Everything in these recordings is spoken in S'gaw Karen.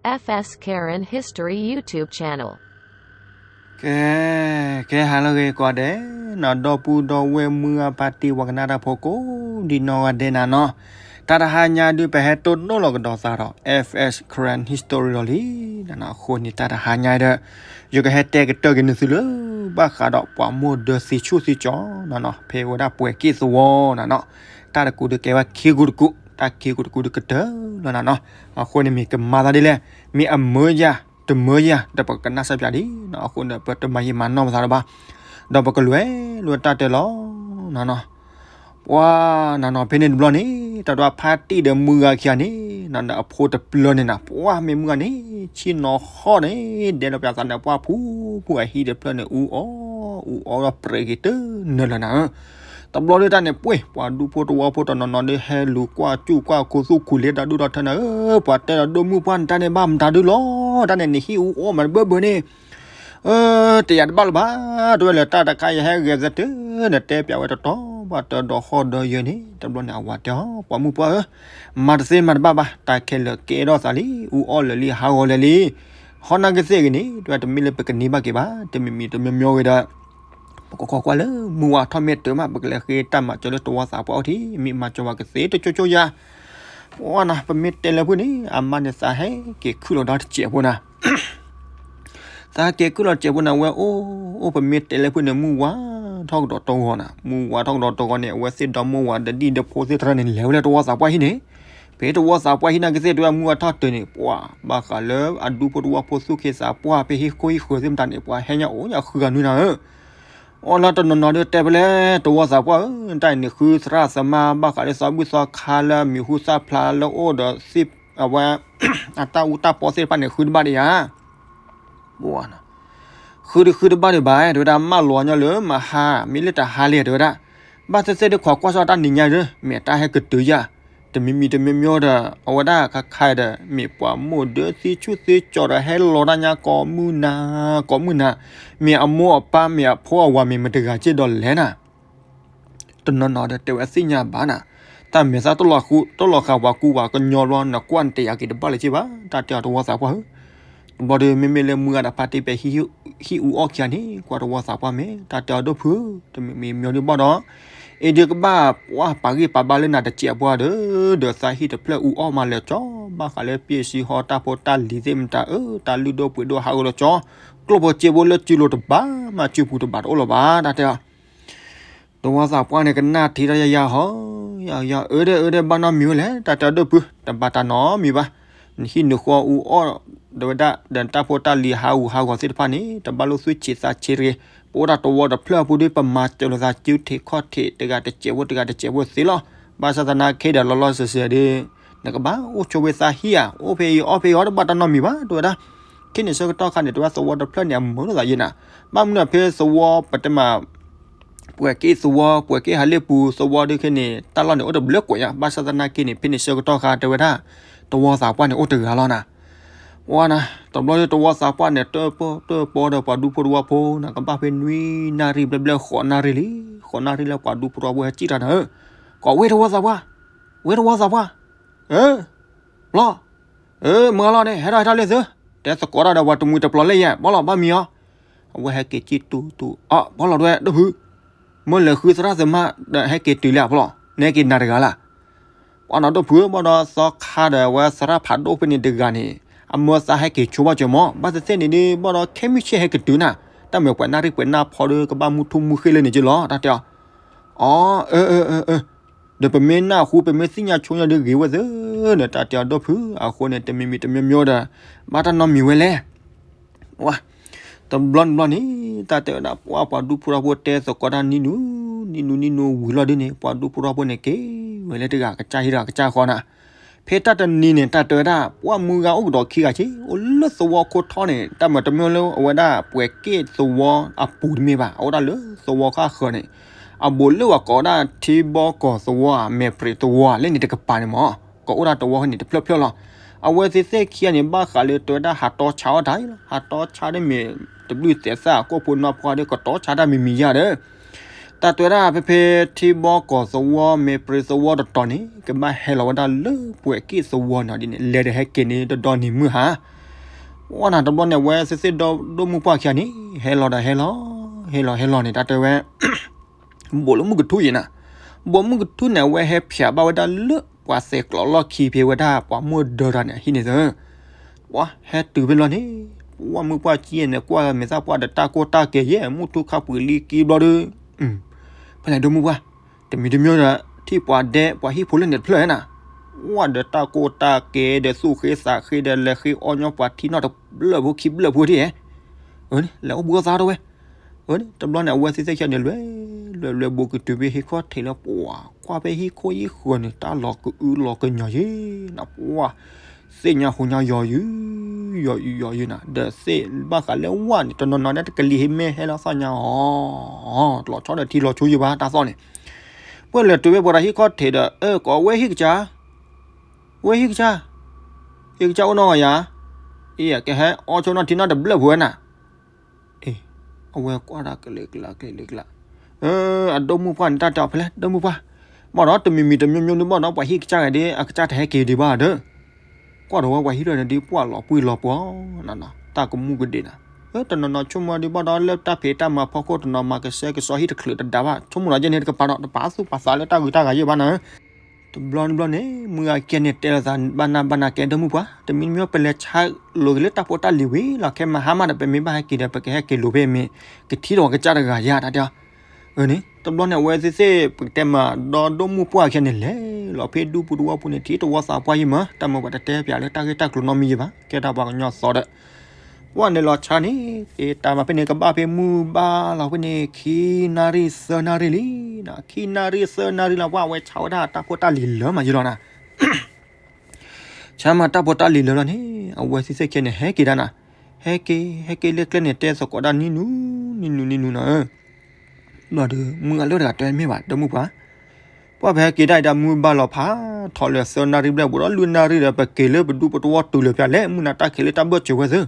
F S Karen History YouTube channel. ကဲ, ကဲဟါလၢအဂ့ၤကိးဂၤဒဲး, ဒီပုၢ်ဒီဝဲၢ်မုၢ်ဂၢ်ဖါတံၢ်ဝဲကနၣ်တၢ်ဖိကိးဒံးနီၢ်ဂၤဒဲးနၤနီၤ, တၢ်တဟါညါဒုး ပဟဲတိၢ်နီၣ်လီၤကဒီးသးဒီး F S Karen History လီၤလံနၤနီၤ. အဃိန့ၣ် တၢ်တဟါညါဒီး ယကဟဲတဲကတၢၢ်က့ၤနသုလၢ ဘၣ်ဃးဒီးပှၤမိၢ်ဒၢသံဆူၣ်သံကၠီနၤနီၤ, ဖဲဝဲဒၣ်ပှဲၤက့ၣ်သဝီနၤနီၤ. တၢ်တကူဒုးကဲဝဲခံကူတကူ, တၢ်ခံကူတကူဒုးကတၢၢ်လီၤနၤနီၤ. အဃိန့ၣ်မ့ၢ်ကမၤသးဒ်လဲၣ်, မ့ၢ်အမၢယၤ တမၢယၤ ဒီးပကနၣ်စၢ်ပၠးဒံးနီၤ. အဃိန့ၣ် ပတမၤယံာ်မၤနီၢ်ပသးလၢၤဘၣ်, ဒီးပကလဲၤလၢတၢ်တဲလီၤနၤနီၤ. ပှၤနၤနီၤ ဖဲန့ၣ်တဘျီန့ၣ် တၢ်ဒွးဖါတံၢ်ဒီးမုၢ်ဂၤခံဂၤန့ၣ် နၤဒီးအဖိတပျၢၤန့ၣ်နၤ, ပှၤမ့ၢ်မုၢ်ဂၤန့ၣ် ဆ့ၣ်နီၤဟီၣ်န့ၣ် ဒဲလီၤပၠးသးန့ၣ် ပှၤဖူဖူအဟံၣ်တဖျၢၣ်န့ၣ် အူအီၣ်အူအီၣ်ဒီးပြဲးက့ၤတနၢၤလၢၤနၤဧၢ. တဘျီဒုးတၢ်န့ၣ်ပှ့ၤ ပှၤဒူဖိတဝီဖိတနီၤနီၤဒုး ဟဲလူၤကွၢ်စူၣ်ကွၢ်ခိသူၣ်ခူလ့တၢ်ဒိၣ်ထီၣ်ထၢနၤဧၢ, ပှၤတဲဒီးဒိၣ်မုၢ်ပှၢ်န့ၣ် တၢ်န့ၣ်ဘၣ်မတၤဒုးလီၤ, တၢ်န့ၣ်နဟံၣ်အူအီၣ်မးတဘၢဘၢန့ၣ် အၢ တယာ်တဘၣ်လၢၤဘၣ်, တဲဝဲလၢတၢ်တခါယဟဲဂဲၤသတး နတဲပၠးဝဲတတီၤဘၣ်တတီၤဒီးဃီဒီးယဲန့ၣ် တဘျီန့ၣ် အဝၤတဲအီၤ ပှၤမုၢ်ပှၢ်ဧၢ, မၤတသ့မၤတဘၣ်ဘၣ်, တၢ်ခဲလၢာ်ကဲထီၣ်သးလံ, အူအီၣ်လၢာ်လံ ဟးဂီၤလၢာ်လံ, ဟီၣ်နၢ်ကသ့ၣ်ဂ့ၤန့ၣ် တဲဝဲတမ့ၢ်လၢပကန့ၢ်ဘၣ်က့ၤဘၣ်, တမံၤမံၤတမံၤမံၤဂ့ၤဒီး ပကခိးကွၢ်လၢမုၢ်ဝါထီၣ်မ့ၢ်တၢၤမး ပကလဲၤဃ့တၢ်မၤစၢၤလၢတဝီသးပှၢ်အိၣ်ထံး, မ့ၢ်မၤစၢၤဝဲကသ့တကၠိကၠိယၤ ပှၤနၤ ပမ့ၢ်တဲလၢဖုၣ်န့ၣ် အမါန့ၣ်သးဟဲက့ၤခုၣ်လီၤဒီးတစဲးဖိနၤ, သးဟဲက့ၤခုၣ်လီၤတစဲးဖိနၤ ဝဲအိၣ်အိၣ် ပမ့ၢ်တဲလၢဖုၣ်န့ၣ် မုၢ်ဝါထီၣ်ကဒီးတဂီၤနၤ, မုၢ်ဝါထီၣ်ကဒီးတဂီၤန့ၣ် အဝဲသ့ၣ်ဒီမိၢ်ဝၤဒီဒံၣ်ဒီဖိသ့ၣ်တဖၣ်န့ၣ် လဲၤဝဲလၢတဝီသးပှၢ်ဟံၣ်န့ၣ်, ဖဲတဝီသးပှၢ်ဟံၣ်နၢ်ကသ့ၣ် တဲဝဲမုၢ်ဝါထီၣ်တၢၤန့ၣ် ပှၤဘၣ်ဃးလၢအဒူဖိတဝီဖိသူၣ်က့သးပှၢ် ဖဲဟံၣ်ခိၣ်ဟံၣ်ဃၢၤသ့ၣ်မတၤန့ၣ် ပှၤဟဲညါအိၣ်ညါဃုဂၤနွံနၤဧၢ အီၤလၢတနီၤနီၤဒုးတဲဖဲလဲၣ် တဝီသးပှၢ်ဧၢ, တၢ်အံၤန့ၣ်ဃုသရၣ်သမါဘၣ်ဃးလၢသးဘုၣ်သးခါလၢအမံၤဟူသၣ်ဖျါလၢအိၣ်ဒီးသ့ၣ်အဝဲ အတၢ်အူတၢ်ပီသ့ၣ်တဖၣ်န့ၣ် ဃုတဘၣ်ဒံးဧါ ဃုတဃုတဘၣ်ဒံးဘၣ် တဲဝဲဒၣ် မၢလီၤညီလၢမဟါ မ့ၢ်လၢတဟါလဲၣ် တဲဝဲဒၣ်, ဘၣ်သ့ၣ်သ့ၣ်ဒုးခိးကွၢ်စၢ်တၢ်နံၤညါဒီး မ့ၢ်အတၢ်ဟဲကတုၤယၤ, တမံၤမံၤတမံၤမံၤဒီး အဝဲဒၣ်ခါခါဒီး မ့ၢ်ပှၤမိၢ်ဒၢသံဆူၣ်သံကၠီဒီး ဟဲလီၤတၢ်ညါကိးမုၢ်နၤ ကိးမုၢ်နၤ, မ့ၢ်အမိၢ်အပၢ် မ့ၢ်အဖိအဝၤ မ့ၢ်မတဂၤက့ဒီးလဲၣ်နၤ တနီၤနီၤဒီးတဲဝဲသ့ၣ်ညါဘၣ်နၤ, တၢ်မဲာ်သၣ်တလီၤဃူ တလီၤဃာ်ပှၤကူပှၤကညီဘျီ နကွၢ်နတဲယၤက့ၤတဘၣ်လၢၤက့ဘၣ်, တၢ်တဲအီၤတဝီသးပှၢ်ဧၢ, တဘျီဒီး မ့မ့ၢ်လၢမုၢ်ဂၤဒီးဖါတံၢ်ဖဲဟံၣ်အူအီၣ်ခံဂၤန့ၣ် ကွၢ်တဝီသးပှၢ်မ့ၢ် တၢ်တဲအီၤဒိၣ်ဖုဧၢ, တမံၤမံၤမံၤဒုးဘၣ်ဒီး အ့ၣ်ဒုးကဘၣ်ပှၤပာ်ဂံၢ်ပာ်ဘါလၢနၤတစဲးပှၢ်ဒီး ဒီးသးဟံၣ်တဖျၢၣ်အူအီၣ်မးလၢာ်ကၠီ, ဘၣ်ဃးလၢပျဲၢ်စံဟီၣ်တၢ်ဖိတၢ်လံၤသ့ၣ်မတၤဧၢ, တၢ်လုၢ်ဒိၣ်ပှ့ၤဒိၣ်ဟးဂီၤလၢာ်ကၠီ, ကျိၣ်ဖိစ့ဖိလၢစုလိၤတဘၣ်မး စုပူၤတဘၣ်တအိၣ်လၢၤဘၣ် တၢ်တဲအီၤ တဝီသးပှၢ်န့ၣ် ကနၣ်ထံးတၢ်ယၤယၤဟီ, ယၤယၤ အၢဒဲးအၢဒဲး ဘၣ်နီတမံၤဝဲလဲၣ်, တၢ်တဲအီၤဒိၣ်ဖု, တဘၣ်တၢ်နီတမံၤဘၣ်, နဟံၣ်နဃီအူအီၣ် ဒီးဝဲဒၣ် ဒီးတၢ်ဖိတၢ်လံၤဟးဂူာ်ဟးဂီၤသ့ၣ်တဖၣ်န့ၣ် တဘၣ်လိၣ်သွံၣ်ဆံးသးဆံးတဂ့ၤ, ပအိၣ်ဒၣ်တဝီတဖျၢၣ်အပူၤဒီး ပမၤစၢၤလိာ်သးစုထံးခီၣ်ထံး တဂၤတစဲးဖိတဂၤတစဲးဖိသ့လီၤ, ဘၣ်ဆၣ်သနာ်က့ဒီး လီၤလီၤဆဲးဆဲးဒီး နကဘၣ်အိၣ်ဆိးဝဲသးဟံၣ်ဧါ, အိၣ်ဖဲအံၤအီၣ်ဖဲအံၤအီၤ တဘၣ်တၢ်နီတမံၤဘၣ် တဲဝဲဒၣ်, ခဲန့ၣ်ဆၢကတီၢ်ခါန့ၣ် တဲဝဲသဝီတဖျၢၣ်န့ၣ် အမုာ်လိာ်သးယဲနၤ, ဘၣ်မနုၤဖဲသဝီပတဲမး ပှဲၤက့ၣ်သဝီ ပှဲၤက့ၣ်ဟးလ့ၣ်ပူၤသဝီဒုးခဲန့ၣ် တၢ်လီၢ်န့ၣ်အိၣ်တဘျုးကွဲးညါ, ဘၣ်ဆၣ်သနာ်က့န့ၣ် ဖဲန့ၣ်ဆၢကတီၢ်ခါတဲဝဲဒၣ် တဝီသးပှၢ်န့ၣ်အိၣ်တဂၤလီၤနၤ, ပှၤနၤ တဘျီဒီးတဝီသးပှၢ်န့ၣ် တၢၣ်ပီၣ်တၢၣ်ပီဒီးပှၤဒူဖိတဝီဖိနၤ ကဘၣ်ဖဲနွံနၣ်ရံၣ်ဘျဲၣ်ဘျဲၣ် ဃိးနၣ်ရံၣ်လံ, ဃိးနၣ်ရံၣ်လၢပှၤဒူဖိတဝီဖိဟဲစံၣ်တၢ်နၤဧၢ, ကိးဝဲတဝီသးပှၢ်, ဝဲတဝီသးပှၢ်, အၢ လီၤ, အၢ မုၢ်လီၤန့ၣ် ဟဲထီၣ်ဟဲထီၣ်လံသု, တဲသကိးတၢ်ဒီးပှၤတမှံၤတပျီၤလၢယဲ ဘၣ်လီၤဘၣ်မံၤအီၤ, အဝဲဟဲက့ၤစံၣ်တူတူ အၢ ဘၣ်လီၤဒွဲၣ်ဒိၣ်ဖု, မ့ၢ်လဲၤဃုသရၣ်သမါဒီးဟဲက့ၤတုၤလံအဖျီၣ် နဟဲက့ၤနၤတဂၤလၢ် ပှၤနီၤဒိၣ်ဖုဧၢ ဘၣ်ဒီးသီခါဒီးအဝဲသရၣ်ဖးဒိၣ်ဖဲန့ၣ်တဂၤန့ၣ် အမၢသးဟဲက့ၤဆိဘၣ်စၢၤမး ဘၣ်သ့ၣ်သ့ၣ်န့ၣ်ဒုး ဘၣ်ဒီးခဲမုၢ်ဆ့ၣ်ဟဲက့ၤတုၤနၤ တၢ်မ့ၢ်ပှဲၤနၣ်ရံၣ်ပှဲၤနၣ်ဖီဒီး ကဘၣ်မူထူမူဃ့လၢန့ၣ်က့လီၤ တၢ်တဲအီၤ အီ အၢ အၢ အၢ အၢ ဒီးပမ့ၢ်နၢ်ဟူ ပမ့ၢ်သ့ၣ်ညါဆိညါဒုးဂ့ၤဝဲသ့ၣ်ဒီး တၢ်တဲအီၤဒိၣ်ဖု အဃိန့ၣ် တမံၤမံၤတမံၤမံၤဒီး ဘၣ်တၢ်နီတမံၤဝဲလဲၣ် ဝါ တဘျီတဘျီန့ၣ် တၢ်တဲဝဲဒၣ် ပှၤပှၤဒူဖိထီဖိတဲသကိးတၢ်နံၤနူၤ နံၤနူၤနံၤနူၤဝံၤလီၤဒုးန့ၣ် ပှၤဒူဖိထီဖိန့ၣ် က့ၤဝဲလၢတဂၤကစၢ်ဟံၣ်တဂၤကစၢ်ဃီနၤ ဖဲတၢ်တနံၤန့ၣ် တၢ်တဲဝဲဒၣ် ပှၤမုၢ်ဂၤအိၣ်ကဒီးခံဂၤဆ့ အိၣ်လၢသဝီခိၣ်ထီန့ၣ် တၢ်မၤတမ့ၢ်လၢအဝဲဒၣ်ပှဲၤက့ၣ်သဝီအပူၤတမ့ၢ်ဘၣ် အအိၣ်ဒၣ်လၢသဝီဃၣ်ဃၢၤန့ၣ် အဘူးလၢပှၤကိးဝဲဒၣ်ထံဘီကီၢ်သဝီ မဲာ်ပြံးသဝီ လၢန့ၣ်တကပၤန့ၣ်မး ကအိၣ်ဒၣ်သဝီန့ၣ်တဖျၢၣ်ဖျၢၣ်လီၤ. အဝဲသ့ၣ်သ့ၣ်ခံဂၤန့ၣ် ဘၣ်ဃးလၢတဲဝဲဒၣ်ဟးတီဆါအီၣ်တၢ်အံၤလီၤ. ဟးတီဆါဒ်မ့ၢ်တဘျုးသဲးသၣ် ကိၣ်ဖိနီၢ်ဖီဒီး ကတီဆါတၢ်မံၤမံၤယါဒီး တၢ်တဲဝဲဒၣ် ဖဲဖဲထံဘီကီၢ်သဝီ မ့ၢ်ပြ့သဝီတတီၤန့ၣ် ကဘၣ်ဟဲလီၤဝဲဒၣ်လၢပှဲၤက့ၣ်သဝီန့ၣ်ဒ်န့ၣ် လဲၤဒီးဟဲက့ၤန့ၣ် တဒီနံၤမုၢ်ဟါ, ဝဲန့ၣ်တဘျီန့ၣ် အဝဲသ့ၣ်သ့ၣ်ဒီဒိၣ်မုၢ်ပှၢ်ခံဂၤန့ၣ် ဟဲလီၤဒီးဟဲလီၤ, ဟဲလီၤဟဲလီၤန့ၣ် တၢ်တဲဝဲ ဘူးလၢမုၢ်ကထူၣ်အံၤနၤ, ဘူးမုၢ်ကထူၣ်န့ၣ် အဝဲဟဲဖျိးဘၣ်ဝဲဒၣ်လၢပှၤသဲးကျိးလီၢ်ခံဖဲဝဲဒၣ်ပှၤမိၢ်ဒၢတၢ်န့ၣ် အဟံၣ်န့ၣ်သၢ ပှၤဟဲတုၤဖဲလီၤန့ၣ်, ပှၤမုၢ်ပှၢ်ကံန့ၣ် ကွၢ်မ့ၢ်သၣ်ပှၢ်ဒီးတၢ်ကိၢ်တၢ်ကဲယဲၢ် မုၢ်ထူၣ်ခါပှ့ၤလံကံဘျီဒီး, ဖဲလဲၣ်ဒိၣ်မုၢ်ပှၢ်, တမံၤတမံၤဒီး ထံၣ်ပှၤဒဲပှၤဟံၣ်ဖိလၢန့ၣ်တဖျၢၣ်နၤ, ဝဲဒီးတၢ်ကိၢ်တၢ်ကဲဒီးသူၣ်ဃ့သးဃ့ဒီး လဲၤဃ့အီၣ်ညီပှၤထံနီၣ်တဘျၢၣ်ဖိခံဘျၢၣ်ဖိဒ်အံၤ, လဲၤအိၣ်ဘှံးအိၣ်သါတဝဲ အၢန့ၣ် တဘျီန့ၣ် အဝဲသ့ၣ်သ့ၣ်ခံဂၤန့ၣ် လွဲၢ်လွဲၢ်ဘူးကတုၤဖဲဟံၣ်ခီၣ်ထံးလၢပှၤကွၢ်ဖဲဟံၣ်ခိၣ်ဟံၣ်ဃၢၤန့ၣ် တၢ်လီၤကအုလီၤကညီၤယံၤနၤ ပှၤသ့ၣ်ညါဟူညါယီၤယုာ်, ယီၤယုာ်ယီၤယုာ်နၤ ဒီးသ့ၣ်ဘၣ်ဃးလၢဝဲန့ၣ် တနီၤနီၤဒၣ်တကလံၤဟ့မ့ၢ်ဟဲလီၤသီၣ်ညါအီၤ, လီၤဆီဒီးထံလီၤဆူယံၤဘၣ်တၢ်သီၣ်န့ၣ်, ပှဲၤလဲၤတုၤဖဲပှၤဒီးဟံၣ်ခီၣ်ထံးဒီး အၢ ကိးဝဲဟံၣ်ကစၢ် ဝဲဟံၣ်ကစၢ်, ဟံၣ်ကစၢ်အိၣ်နီၢ်ဂၤယၤ, အံၤ ကဟဲအီၣ်ဆိနီၣ်ထံနီၣ်တဘျၢၣ်ဖိဝဲနၤ, အ့ အဝဲကွၢ်တၢ်ကလဲၤကျါကလဲၤကျါ, အဒိၣ်မုၢ်ပှၢ်န့ၣ် တၢ်တဲအီၤဖဲလဲၣ် ဒိၣ်မုၢ်ပှၢ်, ဘၣ်ဒီးတမံၤမံၤတမျိုးမျိုးန့ၣ် ဘၣ်ဒီးပှၤဟံၣ်ကစၢ်ဂၤဒ် အကစၢ်တဟဲက့ၤဒံးဘၣ်ဒီး, ကွၢ်ဒီးဝဲပှၤဟံၣ်တဖျၢၣ်န့ၣ်ဒ်ပှၢ်လီၤပှံၢ်လီၤပှီၤ, တၢ်ကမူၣ်ကဒ့ၣ်နၤ, တနီၤနီၤဆိကမိၣ်ဒ်ဘၣ်ဒီးလၢတၢ်ဖံးတၢ်မၤဖီခိၣ် တနီၤမၤကဆှဲကဆှီဟံၣ်တချုးတဒါဘၣ် ဆိကမိၣ်ဒီးယဲန့ၣ်တကပၤဒီး တပာ်သူၣ်ပာ်သးလၢတၢ်ဂုၤတၢ်ဂၤယဲၢ်ဘၣ်နၤ တဘျီတဘျီန့ၣ် မုၢ်ဂၤကဲန့ၣ်တဲလိာ်သးဘၣ်နၢ်ဘၣ်နၤကဲ ဒိၣ်မုၢ်ပှၢ် တမံၤမံၤ ပလဲၤဆါလိၤက့ၤလၢတၢ်ဖိတၢ်လံၤဝံၤလီၤ ခဲမဟါမးဒီး ပမ့ၢ်ဘၣ်ဟဲက့ၤဒီး ပကဟဲက့ၤလိၤဖဲမ့ၢ် ကထံၣ်ဒီးပှၤကစၢ်တဂၤယါ တၢ်တဲအီၤ, အန့ၣ် တဘျီန့ၣ် အဝဲသ့ၣ်သ့ၣ် ပကတဲမး ဒီဒိၣ်မုၢ်ပှၢ်ခဲန့ၣ် လဲၤလီၤဖဲဒူပူၤတဝီပူၤန့ၣ် ထံၣ်တဝီသးပှၢ်ယံၤမး တၢ်မၢပှၤတတဲပၠးလၢတၢ်ဂ့ၢ်တၢ်ကျိၤနီတမံၤယံၤဘၣ် ကဲတၢ်ပှၤကညီသီဒီး ပှၢ်န့ၣ်လီၤဆါန့ၣ် တၢ်မၤဖဲန့ၣ် ကဘၣ်ဖဲမုၢ်ဘၣ်လီၤဖဲန့ၣ် ခံနၣ်ရံၣ်သၢနၣ်ရံၣ်လံ, ခံနၣ်ရံၣ်သၢနၣ်ရံၣ်လီၤ ပှၢ်အဝဲဆါဝဲဒၣ်တၢ်ဖိတၢ်လံၤလၢာ်မးယံၤလီၤနၤ ဆါမးတၢ်ဖိတၢ်လံၤလၢာ်လီၤန့ၣ် အဝဲသ့ၣ်သ့ၣ်ခဲန့ၣ် ဟဲက့ၤဒၣ်နၤ, ဟဲက့ၤ ဟဲက့ၤလၢကျဲန့ၣ် တဲသကိးဒၣ်နံၤနုၤ နံၤနုၤ နံၤနုၤနၤဧၢ, ဘျီဒီး မုၢ်အလၢတဂၤတဲမ့ၢ်ဘၣ် ဒိၣ်မုၢ်ပှၢ်, ပှၢ်ဖဲဟဲက့ၤဒၣ်အံၤဒီး မုၢ်ဘၣ်လီၤဖးထီၣ်လၢာ် သၢနၣ်ရံၣ်ဘျဲၣ်ဘူးဒီး လွံၢ်နၣ်ရံၣ်ဒီး ပက့ၤလၢပဒူပတဝီတုၤလၢာ်ဖဲလဲၣ် မုၢ်နၤတၢ်ခံးလၢတၢ်ဘၢၣ်စၢၤဝဲသ့,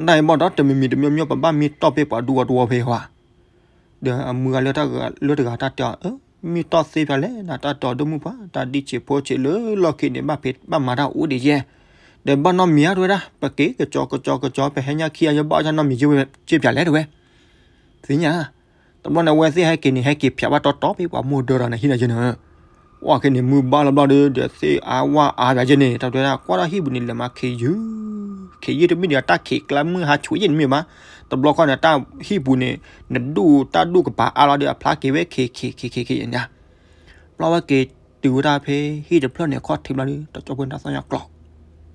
တၢ်အံၤဘၣ်ဒီး တမံၤမံၤတမျိုးမျိုး ပဘၣ်မ့ၢ်တီၢ်ဖဲပှၤဒူပတဝီဖဲဟီဧါ ဒီးအမုၢ်ဂၤလၢတဂၤတၢ်တဲအီၤ အၢ မ့ၢ်တီၢ်သ့ဖဲလဲၣ် နတၢ်တီဒိၣ်မုၢ်ပှၢ် တၢ်ဒ်ဆံးဖိဆံးလၢလီၢ်ခံန့ၣ် ဘၣ်ဖံးဘၣ်မၤတၢ်အိၣ်ဒံးယဲၢ်, ဒီးဘၣ်နီတမံၤဧါတဝဲဒၣ် ပက့ၤကစီၤကစီၤကစီၤ ပဟဲညါခံဂၤယဘၣ်အီၣ်တၢ်နီတမံၤက့ဖဲလဲၣ်တဝဲ သ့ၣ်ညါ တဘျီန့ၣ် အဝဲသ့ၣ်ဟဲက့ၤန့ၣ် ဟဲက့ၤဖျးဘၣ်တီတီဖဲပှၤမိၢ်ဒၢဒီးန့ၣ် ဟံးန့ၢ်ယဲၢ်န့ၣ်, ပှၢ်ခဲန့ၣ် မုၢ်ဘၣ်လီၤဘျီဒီး ဒီးသ့ၣ်အါဝါအါဘၣ်ယဲၢ်န့ၣ် တၢ်တဲဒၣ် ကွၢ်ထီၣ်ဟံၣ်ပူၤန့ၣ် လဲၤမၤခ့ယုၢ်, ခ့ယုၢ်တမ့ၢ်ဒီး တၢ်ခံးကျါမုၢ်ဟါဆူညါတမ့ၢ်ဘၣ်, တဘျီခီန့ၣ် တၢ်ဟံၣ်ပူၤန့ၣ် နဒူၣ်တၢ်ဒူၣ်ကပၤအါလီၤဒီး အဖျါက့ၤဝဲခ့ခ့ခ့ခ့ခ့ယဲၢ်န့ၣ်, ဘျီဝဲက့ၤတုၤဝဲဒၣ်ဖဲဟံၣ်တဖျၢၣ်န့ၣ် ခီၣ်ထံးဘျီဒီး တကၠီဖိန့ၣ်တၢ်သီၣ်ညါကျီၢ် ကျီၢ်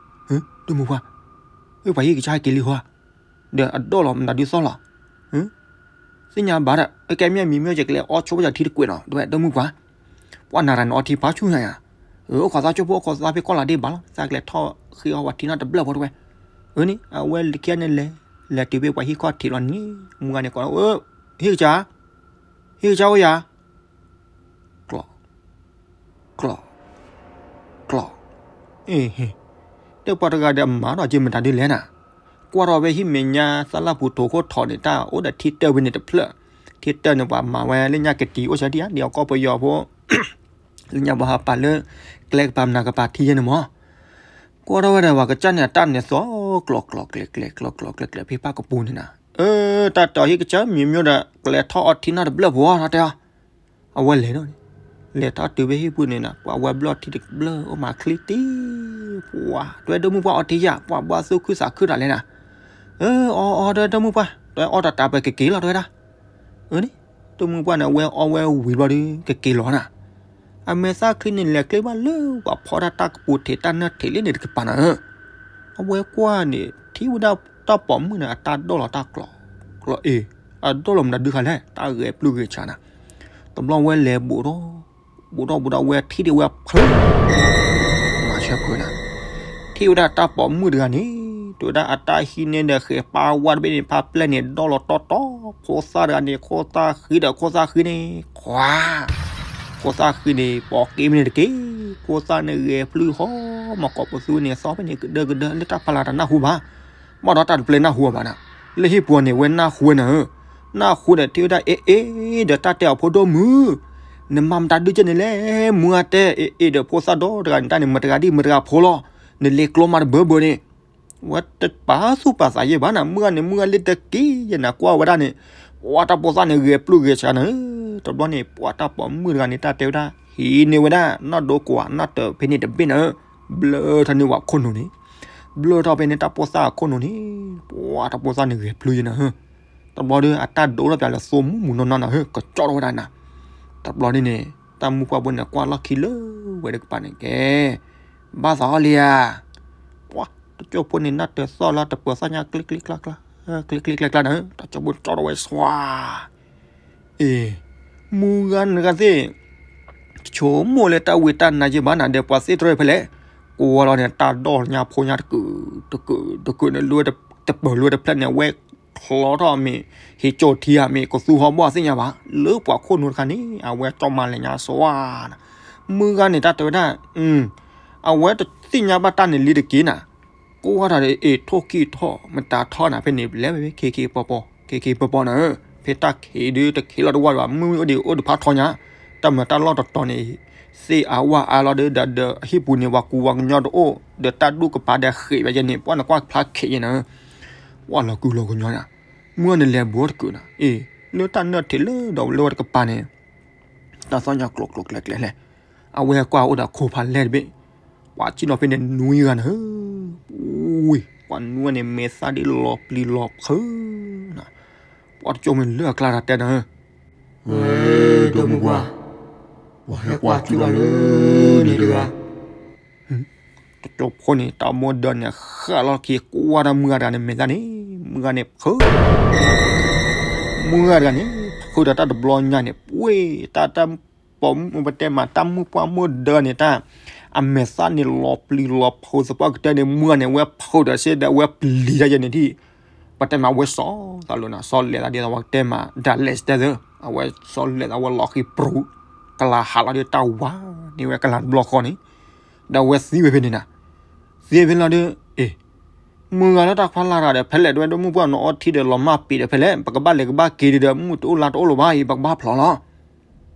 ကျီၢ်, ဒိၣ်မုၢ်ပှၢ်, ပှၤဟံၣ်ကစၢ်ဟဲက့ၤလံဟီဧါ, ဒီးအဒိၣ်လီၤမတၤဒုးသီၣ်လီၤ, သ့ၣ်ညါဘၣ်ဒီး အကဲမ့ၢ်မံၤမ့ၢ်ကလဲၤအီၣ်ဆိပှၤယၤထံတကွဲးနီၤ တဝဲဒိၣ်မုၢ်ပှၢ်, ပှၢ်နၤရၤန့ၣ်အီထံဖးဆူညါယၤ, အိၣ်ခိးသးကၠိဖိအိၣ်ခိးသးဖဲကီၢ်လၤဒ့ဘၣ်လီၤ သးကလဲၤထီၣ်ဃ့အီၣ်ပှၤထံနီတဘျၢၣ်ဖိတဝဲ, အန့ၣ် အဝဲခံဂၤန့ၣ်လဲၤ လဲၤတုၤဖဲပှၤဟံၣ်ခီၣ်ထံးလီၤန့ၣ် မုၢ်ဂၤန့ၣ်ကိးလီၤ ဟံၣ်ကစၢ်, ဟံၣ်ကစၢ်အိၣ်ယၤ ကျီၢ်, ကျီၢ်, ကျီၢ်, အ့ၣ်, ဒီးပှၤတဂၤဒီးမၤထီၣ်က့ၤမတၤဒ်လဲၣ်နၤ, ကွၢ်ထီၣ်ဝဲဟံၣ်မဲာ်ညါသးလၢပူၤထိၣ်ခိၣ်ထီၣ်န့ၣ် တၢ်အိၣ်ဒီးထံတၢၢ်ဝဲန့ၣ်တဖျၢၣ်, ထံတၢၢ်န့ၣ် ပှၤမၤဝဲလၢညါကတံၤအိၣ်ဆၢဒံၣ်ဧါ ဒ်အကီၢ်ပယီၤဖိ လၢညါပှၤဟးပာ်လၢ ကျဲကပၤမနၤကပၤထံယဲၢ်န့ၣ်မး, ကွၢ်ထီၣ်ဝဲဒီးပှၤကစၢ်န့ၣ် အတၢ်န့ၣ်သီၣ်ကျီၢ်ကျီၢ်ကျဲၤကျဲၤ ကျီၢ်ကျီၢ်ကျဲၤကျဲၤ ဖဲဖၣ်ကပူၤန့ၣ်နၤ, အၢ တၢ်တီၤဟံၣ်ကစၢ်မံၤမံၤဒီး ကလဲၤထီၣ်အီထံနီတဘျၢၣ်ဖိတၢ်တဲအီၤ အဝဲလဲၤဒီးန့ၣ်, လဲၤထီၣ်တုၤဖဲဟံၣ်ပူၤန့ၣ်နၤ ပှၤဝဲဘျီၣ်ထံတဘျၢၣ် အိၣ်မးချံတံၢ်, ပှၤ တဝဲဒိၣ်မုၢ်ပှၢ်အီထံယၤ ပှၤဘၣ်သူၣ်ခုသးခုတၢ်လဲၣ်နၤ, အၢ အီအီ တဝဲဒိၣ်မုၢ်ပှၢ် တဝဲအီတၢ်တၢ်ပကက့ၤလီၤတဝဲဒၣ်, အၢန့ၣ် ဒိၣ်မုၢ်ပှၢ်န့ၣ် အဝဲအီဝဲဝံၤဘျီဒီး ကက့ၤလီၤနၤ အမဲာ်သၣ်ချံန့ၣ် လဲၤကျဲဘၣ်လၢပှၤဖီတၢ်တၢ်ကပူၤထံးတၢ်နၢၣ်ထံးလံန့ၣ်တကပၤနၤဧၢ, အဝဲကွၢ်န့ၣ် ထံၣ်ဝဲဒၣ်တၢ်ပိာ်မုၣ်န့ၣ် အတၢ်ဒိၣ်လီၤတၢ်ကျီၢ်ကျီၢ်အ့ၣ်, အဒိၣ်လီၤမတၤဒုခါလဲၣ် တၢ်ဂဲၤပျုၢ်ဂဲၤဆးနၤ, တဘျီဝဲလဲၤဘူးထီၣ် ဘူးထီၣ်ဘူးထီၣ်ဝဲထံၣ်ဒံးဝဲဖျၢၣ် မၤဆၢဖုနၤ, ထံၣ်ဝဲဒၣ်တၢ်ပိာ်မုၣ်တဂၤန့ၣ် တုၤဝဲဒၣ်အတၢ်ဟံးန့ၢ်ဒီးဃဲၤပၢ်ဝါတဘ့ၣ်န့ၣ် ဖးပျဲၢ်န့ၣ် ဒိၣ်လီၤတီတီ, ဖိသၣ်တဂၤန့ၣ် ခိၣ်သၣ်ဃံဒီးခိၣ်သၣ်ဃံန့ၣ် ခွါ, ခိၣ်သၣ်ဃံန့ၣ် ပိာ်က့မ့ၢ်န့ၣ်တက့ၢ်, ဖိသၣ်န့ၣ်ဂဲၤပျုၢ်ဟီ မၤကိးပသူန့ၣ် သီဖဲန့ၣ်ကဒၢကဒၢ လၢတၢ်ဖးလၢ်တၢ်နၢ်ဟူဘၣ်, ဘၣ်ဒီးတၢ်တပျဲနၢ်ဟူဘၣ်နၤ, လၢဟံၣ်ပူၤန့ၣ် ဝဲနၢ်ဟူဝဲနၤဧၢ, နၢ်ဟူဒီးထံၣ်ဝဲဒၣ် အ့ၣ်အ့ၣ်ဒီး တၢ်တဲအီၤ ဖိဒိၣ်မုၣ်, နမၤမတၤဒုကဲန့ၣ်လဲၣ်, မုၢ်ဂၤတဲ အ့ၣ်အ့ၣ်ဒီး ဖိသၣ်ဒီတဂၤန့ၣ် တၢ်န့ၣ် မတဂၤဒံၣ်မတဂၤဖိလီၤ, နလဲၤကျီမးတဘၢဘၢန့ၣ် ဝဲတပာ်သူၣ်ပာ်သးယဲၢ်ဘၣ်နၤ, မုၢ်ဂၤန့ၣ် မုၢ်ဂၤလၢတက့ၢ်ယဲၢ်နၤ ကွၢ်ဝဲဒၣ်န့ၣ်, ပှၤတၢ်ဖိသၣ်န့ၣ် ဂဲၤပျုၢ်ဂဲၤဆှးနၤဧၢ, တဘျီန့ၣ် ပှၤတၢ်ပိာ်မုၣ်တဂၤန့ၣ် တၢ်တဲဝဲဒၣ် ဟံးန့ၢ်ဝဲဒၣ် နီၢ်ဒိကွၢ်နီၢ်တၢၤဖဲန့ၣ်တဘ့ၣ်နၤဧၢ, ဘျၢထီၣ်န့ၢ်ဝဲခိၣ်နူာ်န့ၣ်, ဘျၢထီၣ်ဖဲန့ၣ်တၢ်ဖိသၣ်အခိၣ်နူာ်န့ၣ်, ပှၤတၢ်ဖိသၣ်န့ၣ်ဂဲၤပျုၢ်ယဲၢ်နၤဧၢ, တဘျီဒီး အတၢ်ဒိၣ်ထီၣ်ပၠးလၢသိမူမူနီၢ်နီၢ်နၤဧၢ, ကကၠီၣ်ထီၣ်ဝဲဒၣ်နၤ, တဘျီန့ၣ်န့ၣ် တၢ်မုၣ်ပှၢ်ဖိန့ၣ် ကွၢ်လီၢ်ခံလၢဝဲတကပၤန့ၣ်ကဲ, ဘၣ်သးအီၣ်လံဧါ, ပှၤတကၠိၢ်ဖိန့ၣ် နၢ်တၢၤသီၣ်လၢတပၢၤသီၣ်ညါ ကျ့ကျ့ကျါကျါ, ကျ့ကျ့ကျါကျါနၤဧၢ, တၢ်ကၠိၢ်ဖိကၠီၣ်ထီၣ်ဝဲစွါ အ့, မုၢ်ဂၤနဂၤသ့ၣ်, ဆိကမိၣ်လၢတၢ်ဝံတၢ်နါယဲၢ်ဘၣ်နၤဒီး ပှၤသ့ၣ်တြီဖဲလဲၣ်, ကွၢ်လီၤန့ၣ် တၢ်ဒိၣ်ညါဖိညါတကုာ်, တကုာ်, တကုာ်န့ၣ် တပၢၤလၢတဖျၢၣ်န့ၣ် အဝဲချီထီၣ်မ့ၢ်, ဟ့ၣ်ကၠီၣ်ထံဧါမ့ၢ် ကသူဟီၣ်ဘီၣ်သ့ၣ်ညါဘၣ်, လၢပှၤခိၣ်နူာ်တခါန့ၣ် အဝဲကၠီၣ်မၤလဲၤညါစွါနၤ, မုၢ်ဂၤန့ၣ် တၢ်တဲဝဲဒၣ်, အဝဲတသ့ၣ်ညါဘၣ်တၢ်န့ၣ်လံတက့ၢ်နၤ, ကွၢ်ထီၣ်ဒီး အ့ၣ် ထိၣ်ကံၢ်ထီၣ် မတၤထီၣ်နၤ ဖဲန့ၣ် လဲၤဝဲ ခ့ခ့ပီပီ, ခ့ခ့ပီပီနၤဧၢ, ဖဲတၢ်ခံးဒုးတခံးလီၤတဝီဘၣ် မုၢ်အိၣ်ဒံးအိၣ်တဖၣ်ထီညါ, တၢ်မၤတၢ်လီၢ်တတီၤန့ၣ်, သ့ၣ်အါဝၣ်အါလီၤဒီး ဒီးဟံၣ်ပူၤန့ၣ် ပှၤကူပှၤကညီတအိၣ်, ဒီးတၢ်ဒူၣ်ကပၤဒီးဃ့းဝဲယဲၢ်န့ၣ် ပှၤနကွၢ်ဖျါခံးယဲၢ်နၤဧၢ, ပှၤလီၤကူလီၤကညီနၤ, မုၢ်ဂၤန့ၣ်လဲၤဘူးတကုာ်နၤ, အ့ၣ် လၢတၢ်နၢၣ်ထံးလၢဒီးလၢဝဲတကပၤန့ၣ် တၢ်သီၣ်ညါကျိၤကျိၤကျဲကျဲလဲၣ်, အဝဲကွၢ်အိၣ်ဒီးခိၣ်ဖးလဲၢ်တဘ့ၣ်, ပှၤစံၣ်နီၤဖဲန့ၣ်နွံဂၤနၤဧၢ, ဝံၤ ပှၤနွံဂၤန့ၣ် မဲာ်သၣ်ဒ်လီၤပျံၤလီၤဖုးနၤ, ပှၤတကၠိၢ်မ့ၢ်လၢအကျါတၢ်တဲနၤဧၢ, ဝဲ ဒိၣ်မုၢ်ပှၢ်, ပှၤဟဲကွၢ်ကၠူလီၤလၢန့ၣ်တဂၤ တကၠိၢ်ဖိန့ၣ် တၢ်မိၢ်ဒၢန့ၣ် ဃၣ်လီၤခံ ကွၢ်ဒီးမုၢ်ဂၤတဂၤန့ၣ် မဲာ်သၣ်န့ၣ် မုၢ်ဂၤန့ၣ်ဖုး, မုၢ်ဂၤတဂၤန့ၣ် ဖုးဒီးတၢ်တဘျီညါန့ၣ် ပှ့ၤတၢ်တၢ်ပိာ်မုၣ်ပတဲမး တၢ်မုၣ်ပှၢ်မုၣ်ဒၢန့ၣ် တၢ် အမဲာ်သၣ်န့ၣ်လီၤပျံၤလီၤဖုးသပှၢ်ကတၢၢ်န့ၣ် မုၢ်ဂၤန့ၣ် အဝဲဖုးဒီးစ့ဒီး အဝဲပျံၤတၢ်ယဲၢ်န့ၣ်ဒံး ပတဲမး အဝဲစီၤသးလိၤနၤ စီၤလဲၤသးဒ်သိးပှၤကတဲမး ဒၣ်လဲာ်စတဲသၢ အဝဲစီၤလဲၤသးဝဲလီၤဃံပြူၤ ကလၤဟးလီၤဒီးတၢ်ဝါန့ၢ်ဝဲကလၤတဘျီဃီန့ၣ် ဒီးအဝဲသံဝဲဖဲန့ၣ်နၤ သံဖဲလီၤဒီး အ့ၣ် မုၢ်ဂၤလၢတၢ်ဖျါလၢ်တၢ်ဒီး ဖဲလဲၣ်ဒဝဲဒိၣ်မုၢ်ပှၢ်နအီထံဒီးလီၤမၢ်ပ့ၤဒီးဖဲလဲၣ် ပကဘၣ်လဲၤကဘၣ်က့ၤဒီး မုၢ်တအိၣ်လါတအိၣ်လၢၤဘၣ်အံၤ ပကဘၣ်ဖျိးလီၤ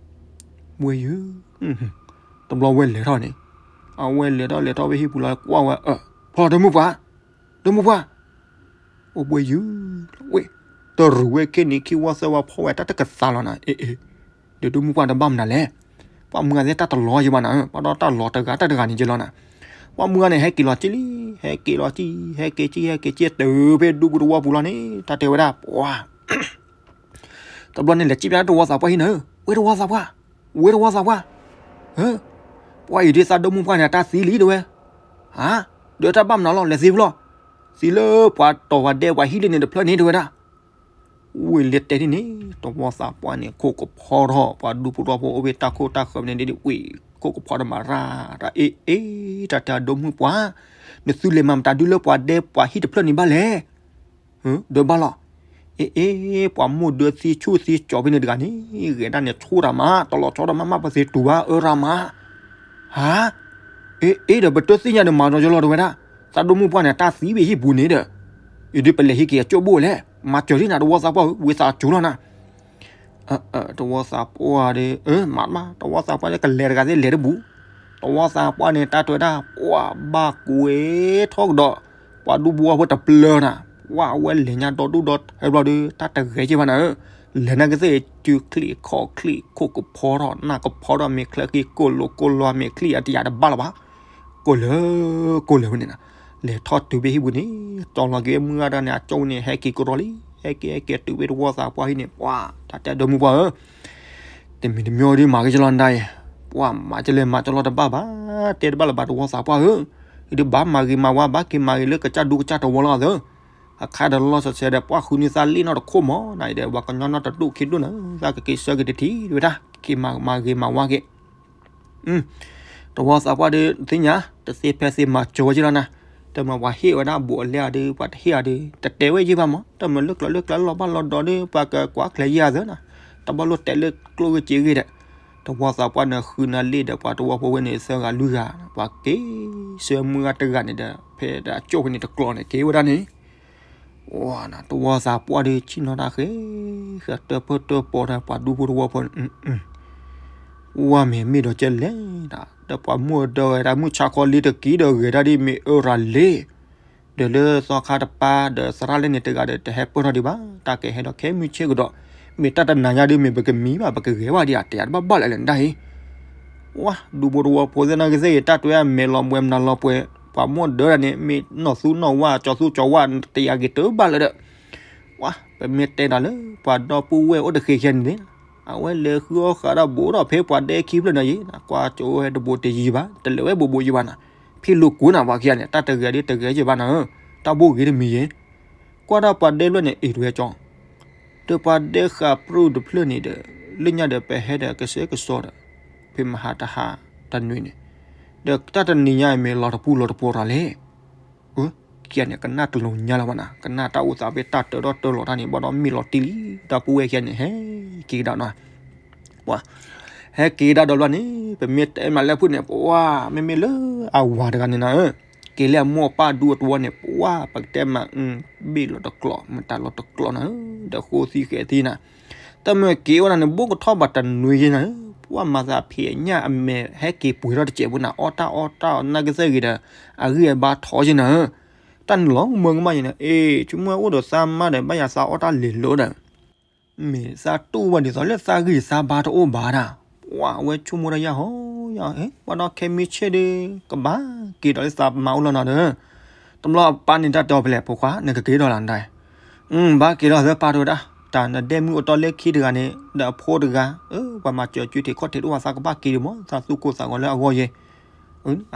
ဝဲယု တဘျီဝဲလဲၤထီၣ်န့ၣ် အဝဲလဲၤထီၣ်လဲၤထီၣ်ဖဲဟံၣ်ပူၤလီၤ ကွၢ်ဝဲ ဖျိးဒိၣ်မုၢ်ပှၢ် ဒိၣ်မုၢ်ပှၢ် အိၣ်ဘှံးယုၢ် ဝ့ၢ် တရူးဝဲခဲနံၤခံဝီသၢဝီဖီဝဲတၢ်တကသါလီၤနၤ အ့ၣ် အ့ၣ် ဒီးဒိၣ်မုၢ်ပှၢ်တဘၣ်မနုၤလဲၣ် ပှၤမုၢ်ဂၤသ့ၣ်တၢ်တလီၤယံၤဘၣ်နၤ ပှၤဒီးတၢ်လီၤတဂၤတၢ်တဂၤန့ၣ်ယံၤလီၤနၤ ပှၤမုၢ်ဂၤန့ၣ် ဟဲက့ၤလီၤကံလံ ဟဲက့ၤလီၤကံ ဟဲက့ၤကံ ဟဲက့ၤကံ တုၤဖဲဒူပူၤတဝီပူၤလီၤန့ၣ် တၢ်တဲဝဲဒၣ် ပှၤ တဘျီန့ၣ်လဲၤစံၣ်ဖျါတဝီသးပှၢ်ဟံၣ်နၤ ဝဲတဝီသးပှၢ် ဝဲတဝီသးပှၢ် ဟၢ ပှၤအံၤဒ်သးဒိၣ်မုၢ်ပှၢ်န့ၣ် အတၢ်သံလံတဲဝဲ ဟါ ဒီးတၢ်ဘၣ်မနုၤလီၤ လဲၤသံဖဲလီၤ သံလၢပှၤတီၤပှၤဒဲပှၤဟံၣ်လၢန့ၣ်တဖျၢၣ်န့ၣ်တဲဝဲဒၣ် ဝံၤလဲၤတဲဒ်န့ၣ် တဝီသးပှၢ်န့ၣ် ခိၣ်ကဖီထီၣ် ပှၤဒူဖိတဝီဖိအိၣ်ဖဲတၢ်ခိၣ်တၢ်ဃၢၤန့ၣ်ဒ်ဝံၤ ခိၣ်ကဖီထီၣ်မၤရၣ် တၢ်အ့ၣ်အ့ၣ် တၢ်တဲအဒိၣ်မုၢ်ပှၢ် နသုလဲၤမၤမတၤဒုလၢပှၤဒဲပှၤဟံၣ်တဖျၢၣ်န့ၣ်ဘၣ်လဲၣ် ဒီးဘၣ်လီၤ အ့ၣ်အ့ၣ် ပှၤမိၢ်ဒၢသံဆူၣ်သံကၠီၤဖဲန့ၣ်တဂၤန့ၣ် ဂဲၤဒၣ်န့ၣ်ဆိတၢ်မး တလီၤဆီဒီးမးမးပသ့တူၢ်ဘၣ်အၢရၢ်မး ဟါ အ့ၣ်အ့ၣ် ဒီးပတသ့ၣ်ညါဒီးမၤဒီးယလီၤတဲဝဲဒၣ် သးဒိၣ်မုၢ်ပှၢ်န့ၣ် တၢ်သံဘၣ်ဟံၣ်ပူၤန့ၣ်ဒီး အံၤဒုးပလဲၤဟံးက့ၤအကၠိၣ်ဘိလဲၣ် မၤစၢၤဒ်နၤတဝီသးပှၢ်ဧၢ ဝံသးစူၤလီၤနၤ တဝီသးပှၢ်ဒီး မၤတဘၣ် တဝီသးပှၢ်လၢကလဲၤတဂၤသ့ၣ်လဲၤတဘူး တဝီသးပှၢ်န့ၣ် တၢ်တဲဝဲဒၣ် ပှၤဘၣ်ကွဲထီၣ်ကဒီး ပှၤဒူဖိဝီဖိတပျၢၤနၤ ပှၤအဝဲလဲၤညါဒီဒူၣ်ဒီထၢဘျီဒီး တၢ်တဂဲၤက့ၤဘၣ်နၤဧၢ လဲၤနာ်က့သ့ၣ် စုချံၣ်ခီၣ်ချံၣ် ခိၣ်ကဖီထီၣ် နၢ်ကဖီထီၣ် မ့ၢ်ချၢခံ ကိၢ်လိာ်ကိၢ်လီၤ မ့ၢ်ချံၣ်အတယာ်တဘၣ်လၢၤဘၣ် ကိၢ်လၢာ် ကိၢ်လၢာ်ဝဲန့ၣ်နၤ လဲၤထီၣ်တုၤဖဲဟံၣ်ပူၤန့ၣ် ကၠီလီၤက့ၤမုၢ်ဂၤတဂၤန့ၣ် အကၠိၣ်န့ၣ် ဟဲက့ၤကရီလံ ဟဲက့ၤဟဲက့ၤတုၤဖဲတဝီသးပှၢ်ဟံၣ်န့ၣ် ပှၤ တၢ်တဲဒိၣ်မုၢ်ပှၢ်ဧၢ တမံၤတမံၤဒ်မၤဂ့ၤကလီၤနဒၣ်အံၤ ပှၤမၤကလဲၤမၤကလီတဘၣ်ဘၣ် တဲတဘၣ်လၢၤဘၣ်တဝီသးပှၢ်ဧၢ ဒ်ဘၣ်မၤဂ့ၤမၤဝါ ဘၣ်က့ၤမၤဂ့ၤလၢကစၢ်ဒူကစၢ်တဝီလီၤသၢ အခါဒီးလီၤလီၤဆဲးဆဲးဒီး ပှၤဃုန့ၢ်သးလံနီတခိၣ်မး နၤအံၤဒီး ပှၤကညီနီတဒူၣ်ခံဒူၣ်နၤ သးကက့ၤဆၢက့ၤတထံၣ်ဝဲဒၣ် က့ၤမၤမၤဂ့ၤမၤဝါက့ၤ တဝီသးပှၢ်ဒီးသ့ၣ်ညါ တသ့ဖဲသ့မၤစၢၤဝဲက့ၤလီၤနၤ တမ့ၢ်ပှၤဟ့ၣ်ဝဲဒၣ်ဘူးအလဲအီၤဒီး ပှၤတဟ့ၣ်အီၤဒီး တတဲဝဲယ့ၢ်ဘၣ်မး တမ့ၢ်လၢကျိၤလၢကျဲလီၤဘၣ်လီၤဒီးဒီး ပှၤကကွၢ်ချဲးယဲၢ်အသးနၤ တဘၣ်လိၣ်တဲလၢကျိၣ်ဂ့ၢ်စ့ဂ့ၢ်ဒီး တဝီသးပှၢ်န့ၣ်ဃုနၤလံဒီး ပှၤတဝီဖိဝဲန့ၣ်သၢဂၤလွံၢ်ဂၤ ပှၤက့ၤဆၢမုၢ်ဂၤတဂၤန့ၣ်ဒီး ဖဲဒၣ်ကၠိၣ်ဖဲန့ၣ်တကျီန့ၣ် က့ၤဝဲဒၣ်န့ၣ် ဝါနၤ တဝီသးပှၢ်ဒီးဆ့ၣ်နီၤတၢ်ဃဲ, ဃဲတၢၢ်ပၢၢ်တၢၢ်ပီၤဒီးပှၤဒူဖိတဝီဖိန့ၣ်, ဝါမ့ၢ်မ့ၢ်ဒီးကဲလဲၣ်, ဒီးပှၤမိၢ်ဒီးဝဲဒၣ်မုၢ်ဆါခီလံတက့ၢ်ဒီးဂဲၤတၢ်ဒ်မ့ၢ်အၢရၤလ့, ဒီးလၢသီခါတပၤဒီးသရၣ်လၢန့ၣ်တဂၤဒီးတဟဲပၢၢ်ထီၣ်ဒံးဘၣ်, တၢ်ကဟဲဒီးခဲမုၢ်ဆ့ၣ်ကဒီး, မ့ၢ်တၢ်တနၤညါဒီးမ့ၢ်ပကမံဘၣ် ပကဂဲၤဘၣ်ဒံးဧါ တယၤတဘၣ်ဘၣ်လၢာ်လၢာ်နဒၣ်အံၤ ဝါ ဒူဖိတဝီဖိသ့ၣ်နီၣ်ကသ့ၣ်ဂ့ၤ တၢ်တွဲအမဲာ်လီၤပှဲၤမနုၤလီၤပှဲၤ, ပှၤမိၢ်ဒၢတၢ်န့ၣ် မ့ၢ်နီၢ်သူနီၢ်ဝါ ကၠီသူကၠီဝါ တယၤဂ့ၤတဘၣ်လၢာ်ဒီး, ဝါ ပမ့ၢ်တဲဒီးလၢ ပှၤဒီပုၢ်ဝဲၢ်အိၣ်တဃ့ခဲန့ၣ်န့ၣ်, အဝဲလဲၤဃုအီၣ်ဃာ်ဒီးဘူးဒီးဖဲပှၤဒဲခံဖျၢၣ်န့ၣ်ယံၤ, ကွၢ်ကၠိဝဲတဘိးတယံၤဘၣ် တလဲၤဝဲဘူးဘူးယံၤဘၣ်နၤ, ဖံးလိာ်ကွံနၤပှၤခံဂၤန့ၣ် တၢ်တဂ့ၤဒ်တဂ့ၤယံၤဘၣ်နၤဧၢ, တၢ်ဘိၣ်ဂ့ၤတမံၤယံၤ, ကွၢ်ဒီးပှၤဒဲဖျၢၣ်န့ၣ် အ့ၣ်တဝဲကၠီ ဒီးပှၤဒဲဃာ်ပြူၢ်တဖျၢၣ်န့ၣ်ဒီး, လၢညါဒီးပဟဲဒီးကစဲကစီဒီး, ဖဲမဟါတဟါတနွံန့ၣ်, ဒီးတၢ်တနံၤညါအံၤမ့ၢ်လီၤတပူၤလီၤတပူၤရၤလဲၣ်, အၢ ခံဂၤန့ၣ် ကနၣ်တလိၤညါလၢၤဘၣ်နၤ, ကနၣ်တၢ်အိၣ်သးဖဲတၢ်တၢထီၣ်တၢလီၤတၢ်န့ၣ် ဘၣ်ဒီးမ့ၢ်လီၤတံၢ်လံ, ဒီပုၢ်ဝဲၢ်ခံဂၤန့ၣ် ဟဲက့ၤကဒါနၤ ပှၤ ဟဲက့ၤကဒါဒီးဘျီန့ၣ် ပမ့ၢ်တဲမးလၢဖုၣ်န့ၣ် ပှၤ မ့မ့ၢ်လၢအဝၤတဂၤန့ၣ်နၤဧၢ, က့ၤလၢအမိၢ်အပၢ်ဒူအတဝီန့ၣ် ပှၤ ပကတဲမး ဘ့ၣ်လီၤတကျိး မတၤလီၤတကျိးနၤဧၢ, ဒီးဃိသံဃဲၤသံနၤ, တၢ်မ့ၢ်က့ၤအိၣ်နၤန့ၣ် ဘိၣ်ကထီၣ်ဘၣ်တနွံယဲနၤဧၢ, ပှၤမၤသးဖံးအညၣ်အမဲာ်ဟဲက့ၤပှ့ၤထီၣ်တစဲးဖိနၤ အီၣ်တၢ်အီၣ်တၢ်အီၣ်နၢ်ကသၢၣ်ဂ့ၤဒီး အဂံၢ်အဘါထီယဲနၤဧၢ, တၢ်န့ၣ်လီၤမၢကမၣ်ယဲနၤ, အ့ ဆိကမိၣ်အိၣ်ဒီးသးမါဒီး ဘၣ်ယၤသးအီၣ်တၢ်လ့ၤလိာ်ဒီး မ့ၢ်သးတူၢ်ဘၣ်ဒ်သိးလၢသးဂံၢ်သးဘါတအိၣ်ဘၣ်ဒၣ်, ပှၤ အဝဲဆိကမိၣ်တၢ်ယၢ်ဟီယၢ်, ပှၤဒီးခဲမုၢ်ဆ့ၣ်ဒီး ကဘၣ်က့ၤဒီးလၢသးမါအိၣ်လီၤနီၤဒီး, တဘျီအပၢ်န့ၣ်တၢ်တဲအီၤဖဲလဲၣ် ဖိခွါ နကက့ၤဒီးလီၤနဒၣ်, ဘၣ်က့ၤဒီးသၢပၢ်တဝဲဒၣ်, တၢ်နဒဲမုၣ်အိၣ်တီၢ်လၢခံတဂၤန့ၣ် ဒီးအဖိတဂၤ, ပှၤမၤစၢၤကၠူထံးခီၣ်ထံးတအိၣ်ဘၣ် သးကဘၣ်က့ၤဒံးမး သးသူၣ်ကိၢ်သးဂီၤလၢအဂီၢ်ယဲ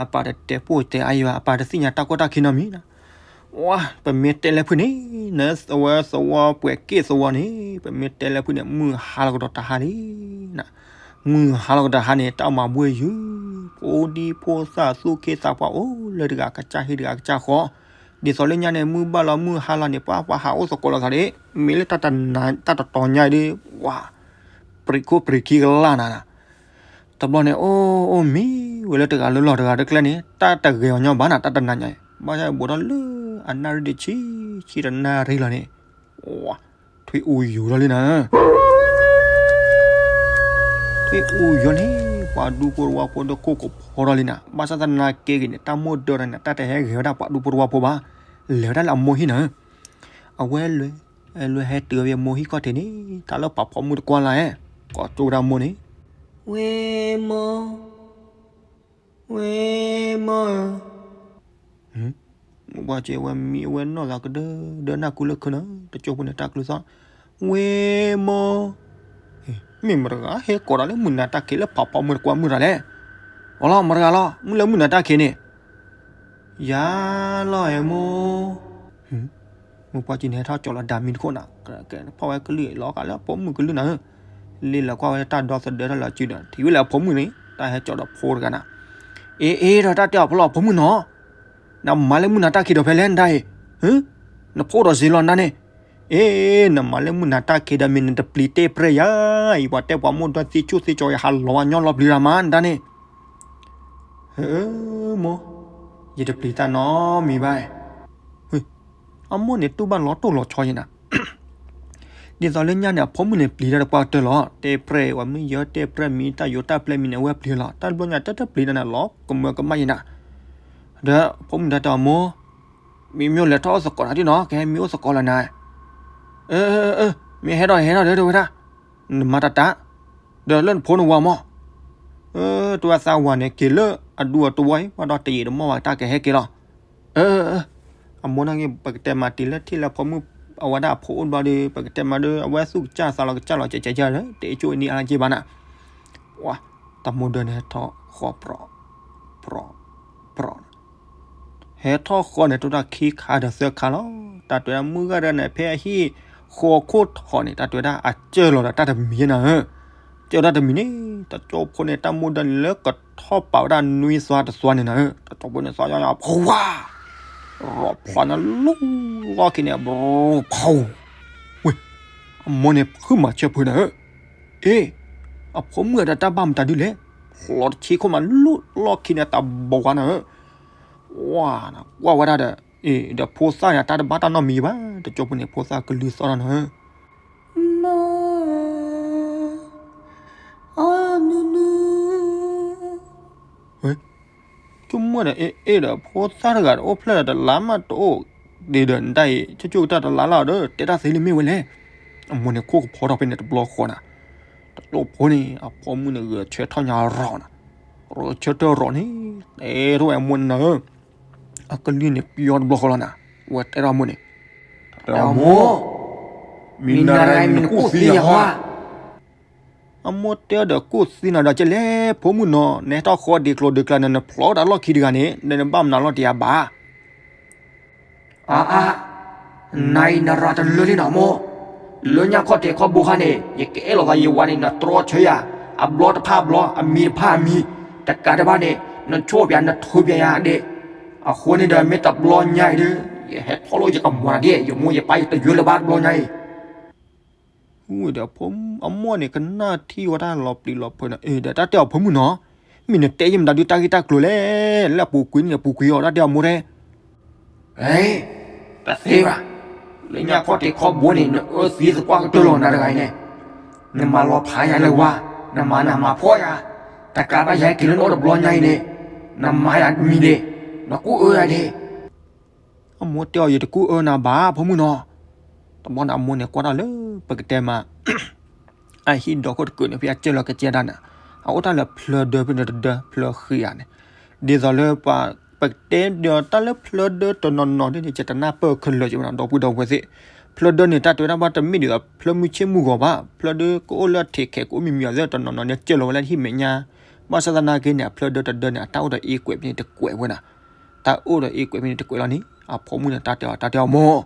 အပၢ်တတဲပိၢ်တဲအါယံၤဘၣ် အပၢ်တသ့ၣ်ညါတၢ်ကီတၢ်ခဲနီတမံၤနီၤ, ဝါ ပမ့ၢ်တဲလၢဖုၣ်န့ၣ်, နသဝီသဝီပှဲၤက့ၣ်သဝီန့ၣ် ပမ့ၢ်တဲလၢဖုၣ်န့ၣ် မုၢ်ဟါလီၤကဒီးတဟါလံ, မုၢ်ဟါလီၤကဒီးတဟါန့ၣ် တၢ်မၤဘှ့ၣ်ယုၢ်, ဖိဒံဖိသၣ်သူၣ်က့သးပှၢ်အိၣ်လၢတဂၤကစၢ်ဟံၣ်တဂၤကစၢ်ဃီ, ဒ်သိးလၢညါန့ၣ် မုၢ်ဘၣ်လီၤမုၢ်ဟါလီၤန့ၣ် ပှၤပှၤဟးအိၣ်သကိးလိာ်သးဒၣ်, မ့ၢ်လၢတၢ်တတီၤညါဒီး, ဝါ ပရံးခိၣ်ပရံးခံကလၢ်နၤ, တဘျီန့ၣ် အိၣ်အိၣ်မံဝဲလၢတဂၤလၢလီၢ်တဂၤတကျဲန့ၣ် တၢ်တဂဲၤအီၤညီဘၣ်နၤ တၢ်တနၤညါ, ဘၣ်ဆၣ်ဘူးထီၣ်လၢအနၣ်ရံၣ်တဆံ, ဆံတနၣ်ရံၣ်လီၤန့ၣ်, ထွံၣ်အူယိာ်ထီၣ်လံနၤ, ထွံၣ်အူယိာ်န့ၣ် ပှၤဒူဖိတဝီဖိဒီးခိၣ်ကဖီထီၣ်လံနၤ, ဘၣ်ဆၣ်သနာ်က့ဂ့ၤန့ၣ် တၢ်မိၢ်ဒၢတၢ်န့ၣ် တၢ်တဟဲဂဲၤဝဲဒၣ်ပှၤဒူဖိတဝီဖိဘၣ်, လဲၤဝဲဒၣ်လၢအမိၢ်ဟံၣ်နၤ, အဝဲလဲၤ လဲၤဟဲတုၤဝဲအမိၢ်ဟံၣ်ခီၣ်ထံးန့ၣ် တၢ်လၢပှၤဖိမုၣ်တကွၢ်လၢ်, ကိးကၠိဝဲဒၣ်မိၢ်န့ၣ်, ဝဲမိၢ်, ဝဲမိၢ်ဧၢ, မိၢ်ပှၢ်က့ အဝဲမံအဝဲနီၢ်သးကဒၢ ဒၢနၢ်ကူလၢခုနီၤ တကၠိဖိန့ၣ်တၢ်ကျူသီ, ဝဲမိၢ်, မ့ၢ်မတဂၤဟဲကိးတၢ်လၢမုၢ်နၤတၢ်ခံးလၢပှၤဖိမုၣ်တကွၢ်မုၢ်တၢ်လဲၣ်, အီလီၤ မတဂၤလီၤ မုၢ်လၢမုၢ်နၤတၢ်ခံးန့ၣ် ယၤလီၤအဲၣ်မိၢ်, မိၢ်ပှၢ်က့န့ၣ် ဟဲထီၣ်ကၠီလီၤဒၣ်မံတခိၣ်နၤ, ကဖီၣ်ဝဲကလုၢ်လီၤဃာ်လၢအဖိမုၣ်ကလုၢ်နၤဧၢ, လ့လီၤကွၢ်ဝဲတၢ်ဒီသဒၢထီၣ်လၢအစုဒီး ထံၣ်ဝဲလၢအဖိမုၣ်န့ၣ် တၢ်ဟဲကၠီဒီးဖိတဂၤနၤ, အ့ အ့ ဒီးတၢ်တဲအီၤဖီလီၤအဖိမုၣ်နီၤ, နမၤလၢမုၢ်နၤတၢ်ခံးဒီးဖဲလဲၣ်နဒၣ်အံၤ, နဖိဒီးစ့လီၤနဒၣ်န့ၣ်, အ့ နမၤလၢမုၢ်နၤတၢ်ခံးဒီးမ့ၢ်နတပျံၤတဲပြဲၢ်ယၤအံၤ ပှၤတဲပှၤမိၢ်ဒီသံဆူၣ်သံကၠီယဟးလီၤဝဲညီလီၤပျံၤတၢ်မးနဒၣ်န့ၣ် မိၢ်, ယတပျံၤတၢ်နီတမံၤဘၣ်, အမိၢ်န့ၣ်တူၢ်ဘၣ်လီၤတိၢ်လီၤဆီယဲနၤ, ဒ်သိးလၢညါန့ၣ် အဖိမုၣ်န့ၣ်ပျံၤတၢ်တပှၢ်ကတၢၢ်လီၤ, တဲပြဲၢ်ဝဲမ့ၢ်ယၢတဲပြဲၢ်မံၤ တၢ်ယိးတၢ်ပျဲမံၤန့ၣ် အဝဲပျံၤလီၤ, တၢ်တဘျီညါတၢ်တပျံၤတၢ်န့ၣ် လီၤကမၢကမၣ်ယဲနၤ, ဒီးဖိမုၣ်တၢ်တဲအီၤမိၢ်, မ့မ့ၢ်လဲၤထီၣ်အိၣ်သကိးနၤဒ်နီၤ ကဟဲမံအိၣ်သကိးလီၤနၤ, အၢ မ့ၢ်ဟဲထီၣ်ဟဲထီၣ်ဒီးတဲဝဲဒၣ်, နမၤတၢ်တၢ်, ဒီးလၢနဖိနဝၤမး, တဲဝဲသးဝၤန့ၣ်က့ၤလၢအဒူအတဝီအံၤ ဘၣ်ဒီးတယံာ်တမီၢ်ဘၣ်တၢ်ကဟဲက့ၤလီၤ, အၢ အမိၢ်န့ၣ်ဂ့ၤ ပကတဲမၤတံၤလၢထံၣ်လၢဖိမုၣ်အဝဲဒၣ်အဖိအိၣ်ဘျီဒီး ပကတဲမၤဒီး အဝဲသူၣ်ကစၢ်သးလီၤကစၢ်လီၤ ကဲကဲကဲဒီး တအ့ၣ်ကၠိအံၤန့ၣ်အါက့ဘၣ်နၤ, ပှၤ တၢ်မိၢ်ဒၢန့ၣ်ဟဲထီၣ်ဃီပြီ, ပြီ, ပြီ ဟဲထီၣ်ဃီန့ၣ် တိၢ်တၢ်ခံခါဒီးသၢခါလီၤ, တၢ်တဲဝဲဒၣ်မုၢ်ဂၤဒၢန့ၣ် ဖဲအဟံၣ်ဃီခိၣ်ထီၣ်န့ၣ် တၢ်တဲဝဲဒၣ်အစၢၢ်လီၤဒီးတၢ်တမံၤနၤဧၢ, စၢၢ်တၢ်တမံၤန့ၣ် တကၠိဖိန့ၣ် တၢ်မိၢ်ဒၢန့ၣ် လၢကထီၣ်ပာ်ဝဲဒၣ်နွံသွါတသွါန့ၣ်နၤဧၢ, တကၠိဖိန့ၣ် သွါယီယီ ဖှါ ရီၣ်ဖျါန့ၣ် လူလီၢ်ခံန့ၣ် ဘြူဖီ ဝ့ၢ် အမိၢ်န့ၣ်ဖုးမၤဆၢဖုးနၤဧၢ, အ့ အဖိမုၣ်အတၢ်ဘၣ်မတၤဒုလဲၣ်, လီၤတဆံခိၣ်မး လူလီၢ်ခံန့ၣ် တၢ်ဘီဝါနၤဧၢ, ဝါ ကွၢ်ဝဲဒၣ်ဒီး အ့ၣ် ဒီးဖိသၣ်န့ၣ် တၢ်တဘၣ်တၢ်နီတမံၤဘၣ်, တကၠိဖိန့ၣ် ဖိသၣ်ကလုၢ်သီၣ်ထီၣ်နီၤဧၢ, မါ, အီနုနု, ဆိကမိၣ်ဒီး အ့ၣ်အ့ၣ်ဒီး ဖိသၣ်တဂၤတအိၣ်ဖျဲၣ်ဒီး တလါမးတအိၣ်ဒံးဒီး နတၢ်အံၤ ဆိဆိကတၢၢ်တလါလီၤဒီး တဲတၢ်သ့လံမ့ၢ်ဝဲလဲၣ်. အမိၢ်န့ၣ်ခိၣ်ကဖီထီၣ်ဖဲန့ၣ်တဘျီဃီနၤ, တကၠိဖိန့ၣ် အဖိမုၣ်န့ၣ် ဂဲၤဆၢထၢၣ်ညါရီၤနၤ, ဂဲၤဆၢထၢၣ်ရီၤန့ၣ် တဲထီၣ်ဝဲအမိၢ်န့ၣ်နၤဧၢ, အကလုၢ်န့ၣ်ပျီတဘျီဃီလီၤနၤ, ဝဲတဲထီၣ်အမိၢ်န့ၣ်, အမိၢ်, မ့ၢ်နၤရၤမ့ၢ်နကိၣ်သ့ယၤဟါ အမိၢ်တဲဒီး ကိၣ်သ့နၤဒီးကဲလဲၣ် ဖိမုၣ်နီၤ, နဟဲထီၣ်ဃီဒ့ကျိၤဒ့ကျါန့ၣ် နဖျီတၢ်လီၢ်ခံတဂၤန့ၣ် ဒီးနဘၣ်မနုၤလီၤတယၤဘၣ်. အါအါ, နၤအံၤနရၤတလၢလံနီၤမိၢ်, လၢညါခီၣ်ထံးခီၣ်ဘိခါန့ၣ် ယကအဲၣ်လိာ်သးယဝၤန့ၣ် နတြီဆၢယၤ, အဘျီတဖၣ်အဘျီ အမံၤတဖၣ်အမံၤ, တကးဒံးဘၣ်န့ၣ် နဆိၣ်ပၠးနထိပၠးယၤဒဲး, အဃိန့ၣ်ဒီးမ့ၢ်တဘျီညါအံၤဒီး ယဟဲထီၣ်လိာ်ယကမၤဒ် ယမိၢ်ယပၢ်ယတယၢလၢၤဘၣ်တဘျီညါအံၤ ဒီးအမိၢ်န့ၣ် ကနၣ်ထံၣ်ဝဲတၢ်လီၤပျံၤလီၤဖုးန့ၣ် အ့ၣ် ဒီးတၢ်တဲအီၤဖိမုၣ်နီၤ, မ့ၢ်နတဲယမတၤဒုးတၢ်ဂ့ၢ်တၢ်ကျိၤလဲၣ်, လၢအပူၤကွံာ်န့ၣ် အပူၤကွံာ်အီၤ တၢ်တဲအီၤမိၢ်တဲ, တသ့ဘၣ်, လၢညါခီၣ်ထံးခီၣ်ဘိန့ၣ် နအၢသံသပှၢ်ကတၢၢ်လီၤနၤတဂၤအံၤန့ၣ်, နမၤလီၤဖးယၤလၢၤဝါ, နမၤနမၤဖှီၣ်ယၤ, တကးဘၣ်ယဟဲက့ၤလၢနအိၣ်တဘျီညါအံၤန့ၣ်, နမၤယၤတမံၤဒဲး, နကူၣ်အၢယၤဒဲး အမိၢ်တဲအီၤ ယတကူၣ်အၢနၤဘၣ် ဖိမုၣ်နီၤ, တဘျီန့ၣ်အမိၢ်န့ၣ် ကွၢ်တၢ်လၢပကတဲမး အဟံၣ်ဒီခိၣ်တကုာ်န့ၣ် ဖဲအစၢၢ်လီၤကစဲဒၣ်န့ၣ် အအိၣ်တၢ်လၢဖျၢၣ်ဒၢဖဲန့ၣ်တဒၢ ဖျၢၣ်ဃံဧါန့ၣ်, ဒ်သိးလၢပှၤ ပကတဲဒီးတၢ်လၢဖျၢၣ်ဒၢတနီၤနီၤဒ်န့ၣ် ယတနၢ်ပၢၢ်ခဲလၢာ်က့ၤဝဲနီၤ ဒီပုၢ်ဒီဝဲၢ်သ့ၣ်, ဖျၢၣ်ဒၢန့ၣ် တၢ်တဲဝဲဒၣ်ဘၣ်တမ့ၢ်ဒ်သိးဖျၢၣ်မုၢ်ဆ့ၣ်မုၢ်ဂီၤဘၣ်, ဖျၢၣ်ဒၢကအိၣ်လၢအထံးခဲး ကအိၣ်မံၤမံၤအီၤသ့ၣ်တနီၤနီၤန့ၣ် စၢၢ်လီၤဝဲလၢဟံၣ်မဲာ်ညါ, ဘၣ်ဆၣ်သနာ်က့န့ၣ် အဖျၢၣ်ဒၢတဒၢန့ၣ် အတၢ်အိၣ်ဒီးအ့ကွဲးဖဲန့ၣ်တကွဲးဝဲနီၤ, တၢ်အိၣ်ဒီးအ့ကွဲးဖဲန့ၣ်တကွဲးလီၤန့ၣ် အဖိမုၣ်န့ၣ် တၢ်တဲအီၤ တၢ်တဲအီၤမိၢ်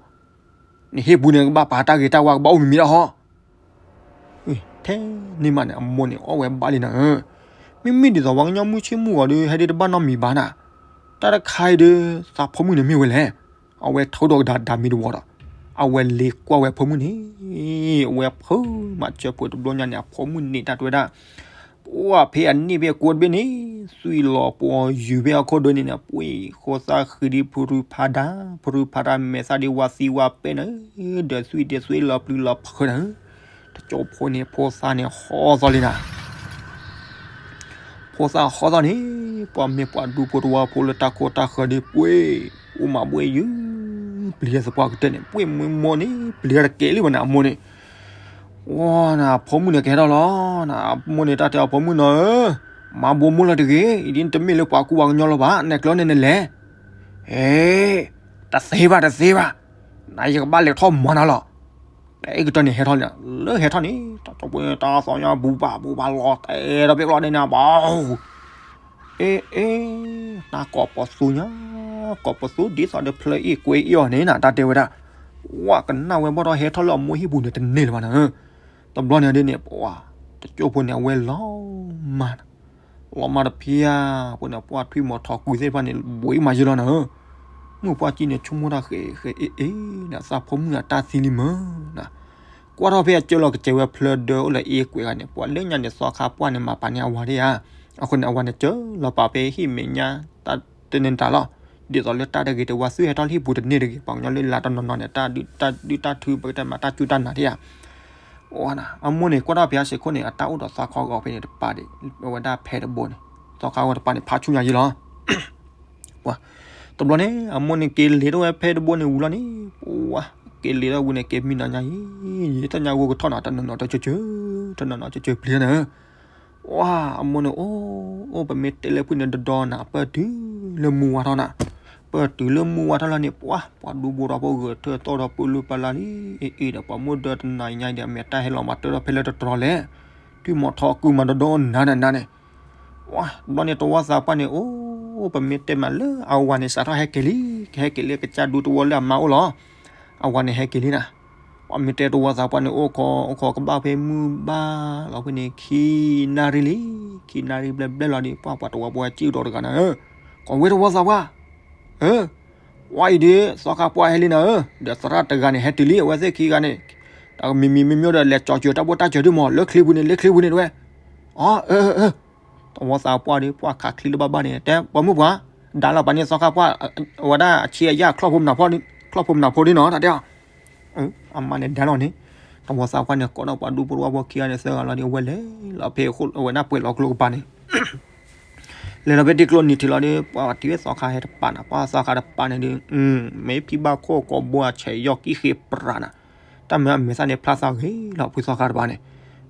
နဟ့ၣ်ပူၤန့ၣ် ကဘၣ်ပာ်တၢ်ဂ့ၤတၢ်ဝါ ကဘၣ်အိၣ်မံၤမံၤဒၣ်ဟီ, ထဲန့ၣ်မးန့ၣ် အမိၢ်န့ၣ်အီၣ်ဝဲဘၣ်လံနၤဧၢ, မ့မ့ၢ်ဒ်သိးပှၤကညီမုၢ်ဆ့ၣ်မုၢ်ဂီၤဒီး ဟဲဒ်တဘၣ်နီတမံၤဘၣ်နၤ, တၢ်တခါအံၤဒီး သးဖိမုၣ်န့ၣ်မ့ၢ်ဝဲလဲၣ်, အဝဲထီၣ်ဒီးကဒါဒါမံၤတဝီဒီး အဝဲလဲၤကွၢ်ဝဲဖိမုၣ်န့ၣ်, အဝဲဖုးမၤစၢၤဖိတဘျီညါန့ၣ် အဖိမုၣ်န့ၣ် တၢ်တဲဝဲဒၣ် ပှၢ်ဖဲအန့ၣ်ဖဲအကိးတဘ့ၣ်န့ၣ် သွံၣ်လီၤပှီၤယုာ်ဖဲအခိၣ်ဒၢန့ၣ်န့ၣ် ပှ့ၤဃိသၣ်ဃံဒ်ဖရူဖးဒၣ်, ဖရူဖးဒၣ်မဲာ်သၣ်ဒ်ဝါသံဝါပဲၢ်နၤ, ဒီးသွံၣ်ဒ်သွံၣ်လီၤပျံၤလီၤဖုးနၤ, တကၠိဖိန့ၣ် ဖိသၣ်န့ၣ်ဟီသီလံနၤ, ဖိသၣ်ဟီသီန့ၣ် ပှၤမ့ၢ်ပှၤဒူဖိတဝီဖိလၢတၢ်ခိတၢ်ဃၢၤဒီး ပှ့ၤအိၣ်မးဘှ့ၣ်ယုာ်, ပျံၤသပှၢ်ကတၢၢ်န့ၣ် ပှ့ၤမုၢ်မိၢ်န့ၣ် ပျံၤတကဲလံဝဲန့ၣ် အမိၢ်န့ၣ် ဝဲနၤ ဖိမုၣ်န့ၣ်ကဟဲထီၣ်လီၤ, အမိၢ်န့ၣ်တၢ်တဲအီၤ ဖိမုၣ်နီၤဧၢ, မၤဘိမိၢ်လၢတဂ့ၤ, အံၤဒ်နတမ့ၢ်လၢပှၤကူပှၤကညီလၢၤဘၣ်, နဲကျၢၤန့ၣ်နလဲၤ, ဟ့, တသ့ဘၣ်တသ့ဘၣ်, နယကဘၣ်လဲၤထီၣ်မၤနၤလီၤ, တအဲၣ်ကတၢၢ်န့ၣ်ဟဲထီၣ်လံ, လၢဟဲထီၣ်န့ၣ် တၢ်တပှဲၤတၢ်သီညါ ဘူဘၣ်ဘူဘၣ်လီၤတဲာ်ဒီးဖဲကျီၢ်ဒဲးန့ၣ် ဘၣ် အ့ အ့ တၢ်ကိးပသူညါ, ကိးပသူဒ်သိးဒီးဖျၢၣ်အ့ၣ်ကွဲအ့ၣ်အီၤန့ၣ်နၤ တၢ်တဲဝဲဒၣ်, ဝဲကနၣ်ဝဲဘၣ်ဒီးဟဲထီၣ်လၢအမိၢ်ဟံၣ်ပူၤန့ၣ် တန့ၢ်လၢၤဘၣ်နၤဧၢ, တဘျီန့ၣ်ဒ်န့ၣ် ပှၤ တကၠိဖိန့ၣ် အဝဲလီၤမၢ် လီၤမၢ်တဖျၢၣ်, အဃိန့ၣ် ပှၢ်ထွံၣ်မီၤထီၣ်ကွံာ်သ့ၣ်တဖၣ်န့ၣ် ဘှံးမးယဲလီၤနၤဧၢ, မုၢ်ပှၢ်ကံၣ်န့ၣ် ဆိကမိၣ်တၢ်ဃဲးဃဲးအ့ၣ်အ့ၣ်န့ၣ် သးဖိမုၣ်အတၢ်သံလံမၢ်နၤ ကွၢ်ထီၣ်ဖဲအစၢၢ်လီၤကစဲးဝဲဖျၢၣ်ဒၢအိၣ်လၢအ့ၣ်ကွဲးဂၤန့ၣ် ပှၤလၢညါန့ၣ် သီခါပှၢ်န့ၣ် မၤပာ်န့ၢ်အဝၤဒၣ်ဧါ, အဃိန့ၣ် အဝၤန့ၣ် စၢၢ်လီၤပာ်ဖဲဟံၣ်မဲာ်ညါ တၢ်တန့ၢ်တၢ်လီၤ, ဒ်သိးလၢတၢ်တဂ့ၤတဝါ သုဟဲထီၣ်လၢဟံၣ်ပူၤတန့ၢ်တဂ့ၤ, ပှၤကညီလၢလၢတနီၤနီၤန့ၣ် တၢ်ဒုးတၢ်ထုပကတဲမး တၢ်စူၢ်တၢ်နာ်ဒၣ်ဧါ, အမိၢ်န့ၣ် ကွၢ်ထီၣ်ဖဲအစ့ၢ်ခိၣ်န့ၣ် အတၢ်အိၣ်ဒီးသီခါဂီၤဖဲန့ၣ်တပၤဒံး, အဝဲဒၣ်ဖဲတဘိန့ၣ်, သီခါဂီၤတပၤန့ၣ် ဖးဆူၣ်ညါယဲလီၤ ပှၤ, တဘျီန့ၣ် အမိၢ်န့ၣ် က့ၤလဲၤထီၣ်ဝဲဖဲတဘိန့ၣ်ဝံၤလီၤန့ၣ်, ပှၤ, က့ၤလဲၤထီၣ်ဝံၤန့ၣ် က့ၤမံနီၤညါအံၤ, ယဲတၢ်ညါဂိၢ်ကထီၣ်နီၤ တနီၤနီၤတကၠၢၢ်ကၠၢၢ်, တနီၤနီၤကၠၢၢ်ကၠၢၢ်ပျံၤန့ၣ်, ပှၤ, အမိၢ်န့ၣ် အိၣ်, အိၣ် ပမ့ၢ်တဲလၢဖုၣ်န့ၣ် ဒီဒီနၤ ပၢၢ်တုၤလၢမုၢ်ဝါထီၣ်နၤ, ပၢၢ်တုၤလၢမုၢ်ဝါထီၣ်လီၤန့ၣ် ပှၤ, ပှၤဒူဖိဒီးဖိဂဲၤထၢၣ်သီၣ်ဒီးပၢၢ်လုၢ်ပၢၢ်လၢ်လံ, အ့ၣ် အ့ၣ် ဒီးပှၤမိၢ်ဒီးတနၤအံၤညါအံၤဒီး အမဲာ်တၢ်ဟဲလီၤမၤတၢထီၣ်ဖဲလၢတတြီလဲၣ်, ထွံၣ်မီၤထီၣ်ကုၢ်မၤဒီဒီနၤန့ၣ်နၤန့ၣ် ပှၤ, တဘျီန့ၣ် တဝီသးပှၢ်န့ၣ် အိၣ်, ပမ့ၢ်တဲမးလၢအဝၤန့ၣ် စးထီၣ်ဟဲက့ၤလံ, ကဟဲက့ၤလၢကစၢ်ဒူတဝီလၢအမါအိၣ်လီၤ, အဝၤန့ၣ်ဟဲက့ၤလံနၤ, ပှၤမ့ၢ်တဲတဝီသးပှၢ်န့ၣ် အိၣ်ခိး အိၣ်ခိးကဘၣ်ဖဲမုၢ်ဘၣ်လီၤဖဲန့ၣ် ခံနၣ်ရံၣ်လံ, ခံနၣ်ရံၣ်ဘျဲၣ်ဘျဲၣ်လီၤဒီး ပှၤ ပှၤတဝီပှၤစံၣ်ဒီးတဂၤနၤဧၢ, ကိးဝဲတဝီသးပှၢ်, ဧၢ ပှၤအံၤဒီး သီခါပှၢ်ဟဲလံနၤဧၢ, ဒီးသရၣ်တဂၤန့ၣ် ဟဲတုၤလံ အဝဲသ့ၣ်ခံဂၤန့ၣ်, တၢ်မံၤမံၤမံၤမံၤဒီး လဲၤကၠီၤစၢၤတၢ်ဘိၣ်တၢ်စၢၤဒုမး လၢချံပူၤန့ၣ် လၢချံပူၤန့ၣ်တဝဲ, အၢ အၢ အၢ တဝီသးပှၢ်ဒီး ပှၢ်ခးချံလၢဘၣ်ဘၣ်န့ၣ် တဲ ပှၤမုၣ်ပှၢ်, ဒါလီၤပာ်န့ၢ်သီခါပှၢ် ဝဲဒၣ်အဆံအယၢ် ချီၣ်ဖိမနၤဖိဒ်နီၤ တၢ်တဲအီၤ အမါန့ၣ်ဒါလီၤန့ၣ် တဝီသးပှၢ်န့ၣ် ကိးဒီးပှၤဒူဖိတဝီဖိခံဂၤန့ၣ် သၢဂၤလီၤဒီး အဝဲလဲၤလီၤဖဲအဝဲဒၣ်ပှဲၤလီၤကျိကပၤန့ၣ် လဲၤလီၤဖဲတံၤကျိနံၤထံးလီၤဒီး ပှၤထံၣ်ဝဲသီခါဟဲတပာ်နၤ ပှၤသီခါတပာ်န့ၣ်ဒီး မ့ၢ်ဖံဘၣ်ခိၣ်ကိးဘိအဆဲးယီၢ်ကံၣ်ဃ့ပြးနၤ တၢ်မၤအမဲာ်သၣ်န့ၣ်ဖျါသးဂ့ၤလီၤ ဖုသီခါတပၤန့ၣ်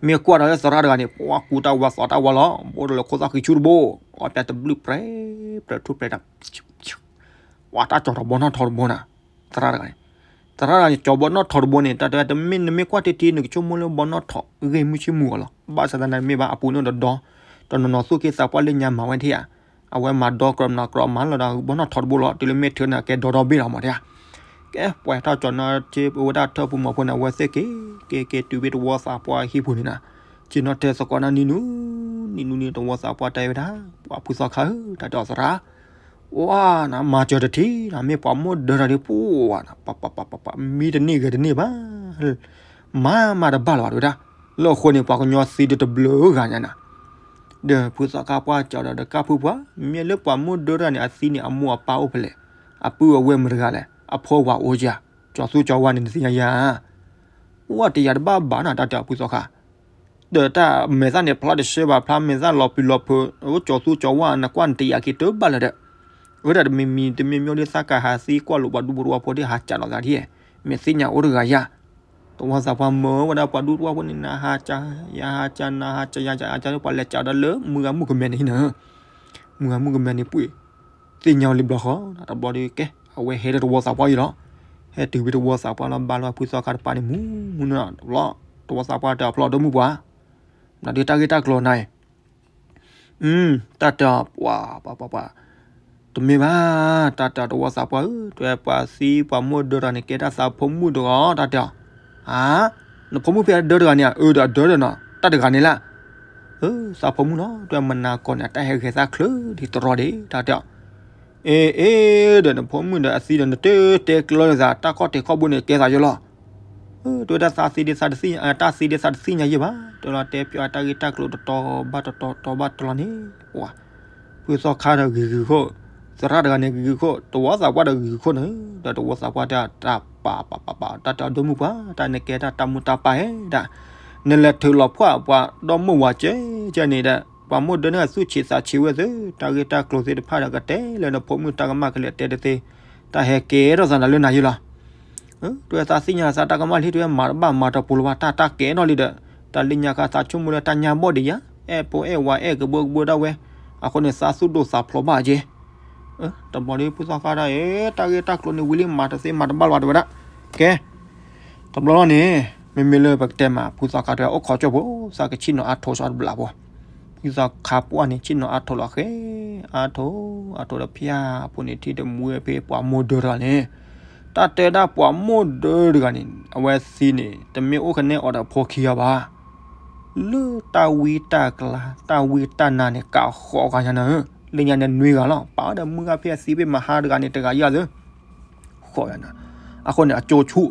မ့ၢ်ကွၢ်ဒီးလၢသရၣ်တဂၤန့ၣ် ပှၤကူတၢ်ဝါသီတၢ်ဝါလီၤ ဘိတလၢခိၣ်သၣ်ဃံဆူတဘိ အီၣ်ပၠးတဘျုးပြဲ ပြဲထူၣ်ပြဲတၢ် ပှၤတၢ်ကၠီၤထီၣ်ဘီနီၣ်ထီတဘိနၤ သရၣ်တဂၤန့ၣ် သရၣ်တဂၤန့ၣ် ကၠီၤဘီနီၣ်ထီတဘိန့ၣ် တၢ်တဲတမ့ၢ်နမ့ၢ်ကွၢ်တ့ၢ်တ့ၢ် နကဆိကမိၣ်လၢဘီနီၣ်ထီ ဂ့ၢ်မုၢ်ဆ့ၣ်မုၢ်ဂီၤလီၤ ဘၣ်ဆၣ်သနာ်က့မ့ၢ်ဘၣ်အပူၤန့ၣ်ဒီးဒီ တနီၤနီၤသူၣ်က့သးပှၢ်လၢညါမၤဝဲဒၣ်ဧါ အဝဲမၤဒီကြၢးမနၤကြၢးမၤလီၤဒီး ဘီနီၣ်ထီတဘိလီၤ တုၤလၢမ့ၢ်ထၢနၤကဲဒီဒီဘ့ၣ်လီၤမးတဲဧါ ကဲပှၤထီၣ်ကၠီၤနီၣ်ထံ ပဝဲဒၣ်ထၢပူၤမီၤဖိန့ၣ် အဝဲသ့ၣ်က့ၤ က့ၤက့ၤတုၤဖဲတဝီသးပှၢ်ဟံၣ်ပူၤန့ၣ်နၤ က့ၤနီၣ်ထဲသကိးနၢ်နံၤနူ နံၤနူနံၤ တဝီသးပှၢ်တဲဝဲဒၣ် ပှၤဖုသီခါဧၢ တၢ်တဲအီၤသရၣ် ဝါနၤ မၤစၢၤတထံၣ်နၤ မ့ၢ်ပှၤမိၢ်ဒၢတဂၤဒီး ပှၤနၤ ပပပပပ မံတန့ၢ်ဂဲၤတန့ၢ်ဘၣ် မၤမၤတဘၣ်လၢၤဘၣ်တဲဝဲဒၣ် လၢအဃိန့ၣ် ပှၤကညီသံဒီးတဘျုးဂၤညါနၤ ဒီးဖုသီခါပှၢ်ကၠီၤဒီးတကၢ်ဖုပှၢ် မ့ၢ်လၢပှၤမိၢ်ဒၢတဂၤန့ၣ် အသံန့ၣ် အမိၢ်အပၢ်အိၣ်ဖဲလဲၣ် အပုၢ်အဝဲၢ်မတၤတဂၤလဲၣ် အဖိဝၤအိၣ်ဧါ ကၠီၤသူကၠီၤဝါန့ၣ် နသ့ၣ်ညါယၤ အိၣ်တယာ်တဘၣ်ဘၣ်နၤ တၢ်တဲအီၤဖုသီခါ ဒီးတၢ်မဲာ်သၣ်န့ၣ် ဖျါတရှဲဘၣ် ဖျါမဲာ်သၣ်လီၤပျံၤလီၤဖုး အိၣ်ကၠီၤသူကၠီၤဝါ နကွၢ်နတယာ်က့ၤတဘၣ်လၢၤဒီး အဝဲဒၣ်တမံၤမံၤတမံၤမံၤဒီး သးကဟးသံကွၢ်လိာ်ပှၤဒူဖိတဝီဖိဒီး ဟးကးလီၤသးဒ် မ့ၢ်သ့ၣ်ညါအိၣ်တဂၤယၤ တဝီသးပှၢ်မၢဝဲဒၣ်ပှၤဒူတဝီဖိန့ၣ် နဟးကး ယဟးကး နဟးကး ယဟးကး ယဟးကး ပှၤလဲၤကးဒီးလၢမုၢ်ဂၤမုၢ်ကမဲန့ၣ်ဟံၣ်နၤ မုၢ်ဂၤမုၢ်ကမဲန့ၣ်ပှ့ၤ သ့ၣ်ညါဝဲလံဘျီဃီ တဘျီဒီးကဲ အဝဲဟဲလၢတဝီသးပှၢ်အံၤလီၤ ဟဲတုၤဖဲတဝီသးပှၢ်လီၤ ဘါလီၤဖုသီခါတပၤန့ၣ် မူမူနၤတဘျီ တဝီသးပှၢ်တဲအီၤဖျီၣ်ဒီမုၢ်ပှၢ် မနုၤဒ်တၢ်ဂ့ၢ်တၢ်ကျိၤနၤအံၤ တၢ်တဲအီၤပှၤပှၤပှၤ တမ့ၢ်ဘၣ် တၢ်တဲအီၤတဝီသးပှၢ်ဧၢ တဲပှၤသံပှၤမိၢ်ဒၢတဂၤန့ၣ် ကဲတၢ်သးဖိမုၣ်တဂၤ တၢ်တဲအီၤ ဧါ နဖိမုၣ်ဖဲအဒၢတဂၤန့ၣ် အၢဒီးအဒၢဒီးနီၤ တၢ်တဂၤန့ၣ်လၢ သးဖိမုၣ်နီၤ တဲမနၤကီၢ်န့ၣ် အတၢ်ဟဲဂဲၤသးချၢဒ်တရီဒီး တၢ်တဲအီၤ အ့ အ့ ဒီးနဖိမုၣ်ဒီးအသံဒီး နတတဲကျၢၤသး တၢ်ခီၣ်ထံးခီၣ်ဘိန့ၣ် ကဲသးယိလီၤ တဲဝဲဒၣ်သးသံဒ်သးတသ့ၣ်ညါ တၢ်သံဒ်သးတသ့ၣ်ညါယဲၢ်ဘၣ် တဲလီၤတဲပၠီတၢ်ဂ့ၢ်တၢ်ကျိၤတတီၤဘၣ်တတီၤတီၤဘၣ်တလီၤန့ၣ် ပှၤ ဖုသီခါဒီးဂ့ၤဂ့ၤခိၣ် သရၣ်တဂၤန့ၣ်ဂ့ၤဂ့ၤခိၣ် တဝီသးပှၢ်ဒီးဂ့ၤဂ့ၤခိၣ်န့ၣ် ဒီးတဝီသးပှၢ်တဲတၢ်ပာ်ပာ်ပာ်ပာ် တၢ်တဲအီၤဒိၣ်မုၢ်ပှၢ် တၢ်နကဲတၢ်တၢ်မူတၢ်ပာ်ဟဲဒၣ် နလဲၤထုးလီၤဖှၣ်ပှၤဒီမိၢ်ဝၤကဲကဲန့ၣ်ဒီး ပှၤမိၢ်ဒၢန့ၣ်သူၣ်ဆံးသးဆံးဝဲသ့ တၢ်ဂ့ၢ်တၢ်ကျိၤသ့ၣ်တဖၣ်ဒီးကတဲလၢနဖိမုၣ်တၢ်ကမၣ်ကလဲၤတဲတသ့ တၢ်ဟဲကဲထီၣ်သးနၤလၢနၤယိလီၤ တဲသးသ့ၣ်ညါသးတၢ်ကမၣ်လံ တဲမၤတဘၣ်မၤတပူၤလၢၤဘၣ် တၢ်တၢ်ကဲထီၣ်လံဒီး တၢ်လၢညါခါသးဆိကမိၣ်လၢတၢ်ညါဘီၣ်ဒံးယါ အဲၣ်ဖိအဲၣ်ဝၤအဲၣ်ကဘၢကဘၢဒၣ်ဝဲ အဃိန့ၣ်သးသူၣ်ဒိၣ်သးဖျိးဘၣ်က့ တဘျီဒီးဖုသီခါဒီး တၢ်ဂ့ၢ်တၢ်ကျိၤန့ၣ်ဝံၤလံ မၤတသ့မၤတဘၣ်လၢၤဘၣ်တဲဝဲဒၣ် ကဲ တဘျီလီၤန့ၣ် မ့မ့ၢ်လၢပကတဲမး ဖုသီခါတဲအိၣ်ခိးကၠိဖိ သးကဆ့ၣ်နီၤအါထိးစီတဘျးဖိ ဖုသီခါပှၢ်န့ၣ် ဆ့ၣ်နီၤအါထိးလီၤဃဲ အါထိး အါထိးဒီးဖၠါဖိန့ၣ် ထံၣ်တမူဝဲဖဲပှၤမိၢ်ဒၢတဂၤန့ၣ် တၢ်တဲဒၣ်ပှၤမိၢ်ဒၢတဂၤန့ၣ် အဝဲသံန့ၣ် တမ့ၢ်အိၣ်ကနဲအီၤဒီးဖိခံဂၤဘၣ် လၢတၢ်ဝံတၢ်ကျါ တၢ်ဝံတၢ်နါန့ၣ် ကးဃီးဂၤညါနၤဧၢ, လၢညါန့ၣ်နွံဂၤလီၤ. ပာ်ဝဲဒီးမုၢ်ဂၤဖဲအသံဖဲမဟါတဂၤန့ၣ် တဂၤယၤသၢ ဃီးယၤနၤ, အဃိန့ၣ် အကၠိဆူၣ်,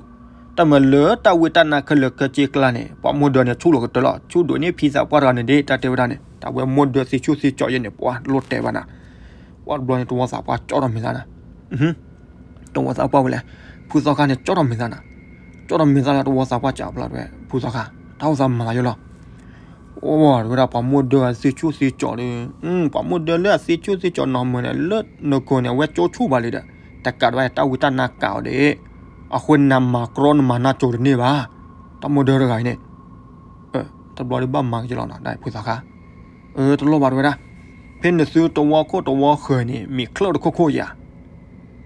တၢ်မၤလၢတၢ်ဝံတၢ်နါခဲလၢာ်ခဲဆ့ကျါန့ၣ် ပှၤမိၢ်ဒၢန့ၣ် ဆူၣ်လီၤကတၢၢ်လီၤ. ဆူၣ်ဒိၣ်န့ၢ်ဖံသးပှၢ်တဂၤန့ၣ်ဒၣ် တၢ်တဲဝဲဒၣ်န့ၣ် တၢ်ဝဲမိၢ်ဒၢသံဆူၣ်သံကၠီယဲန့ၣ် ပှၤလိၣ်တဲဘၣ်နၤ, ပှၤတဘျီန့ၣ် တဝီသးပှၢ်ကၠီထီၣ်မဲာ်သးနၤ တဝီသးပှၢ်ဝဲလဲၣ်, ဖုသီခါန့ၣ် ကၠီထီၣ်မဲာ်သးနၤ, ကၠီထီၣ်မဲာ်သးလၢတဝီသးပှၢ်ကၠီဖျါတဝဲ, ဖုသီခါ တၢ်အိၣ်သးမၤသးယိလီၤ. အိၣ်ဝဲဒၣ်ပှၤမိၢ်ဒၢအသံဆူၣ်သံကၠီဒီး, ပှၤမိၢ်ဒၢလၢအသံဆူၣ်သံကၠီနီၢ်မၢၤန့ၣ် လၢနကိာ်န့ၣ် အဝဲကၠိဆူၣ်ဘၣ်လံဒီး, တကးဒံးဘၣ်တၢ်ဝံတၢ်နါကးအီၤဒီး, အဃိနမၤကြီနမၤနၢ်ကၠိတန့ၢ်ဘၣ်, တၢ်မိၢ်ဒၢတဂၤအံၤန့ၣ် တဘျီဒီးဘၣ်မၤက့ၤလီၤနၤ ဒ်ဖုသီခါ, တလိၣ်ဘၣ်တဝဲဒၣ်, ဖဲနသုတဝီခိၣ်တဝီဃၢၤန့ၣ် မ့ၢ်ချၢၣ်တခိၣ်ခိၣ်ယၤ,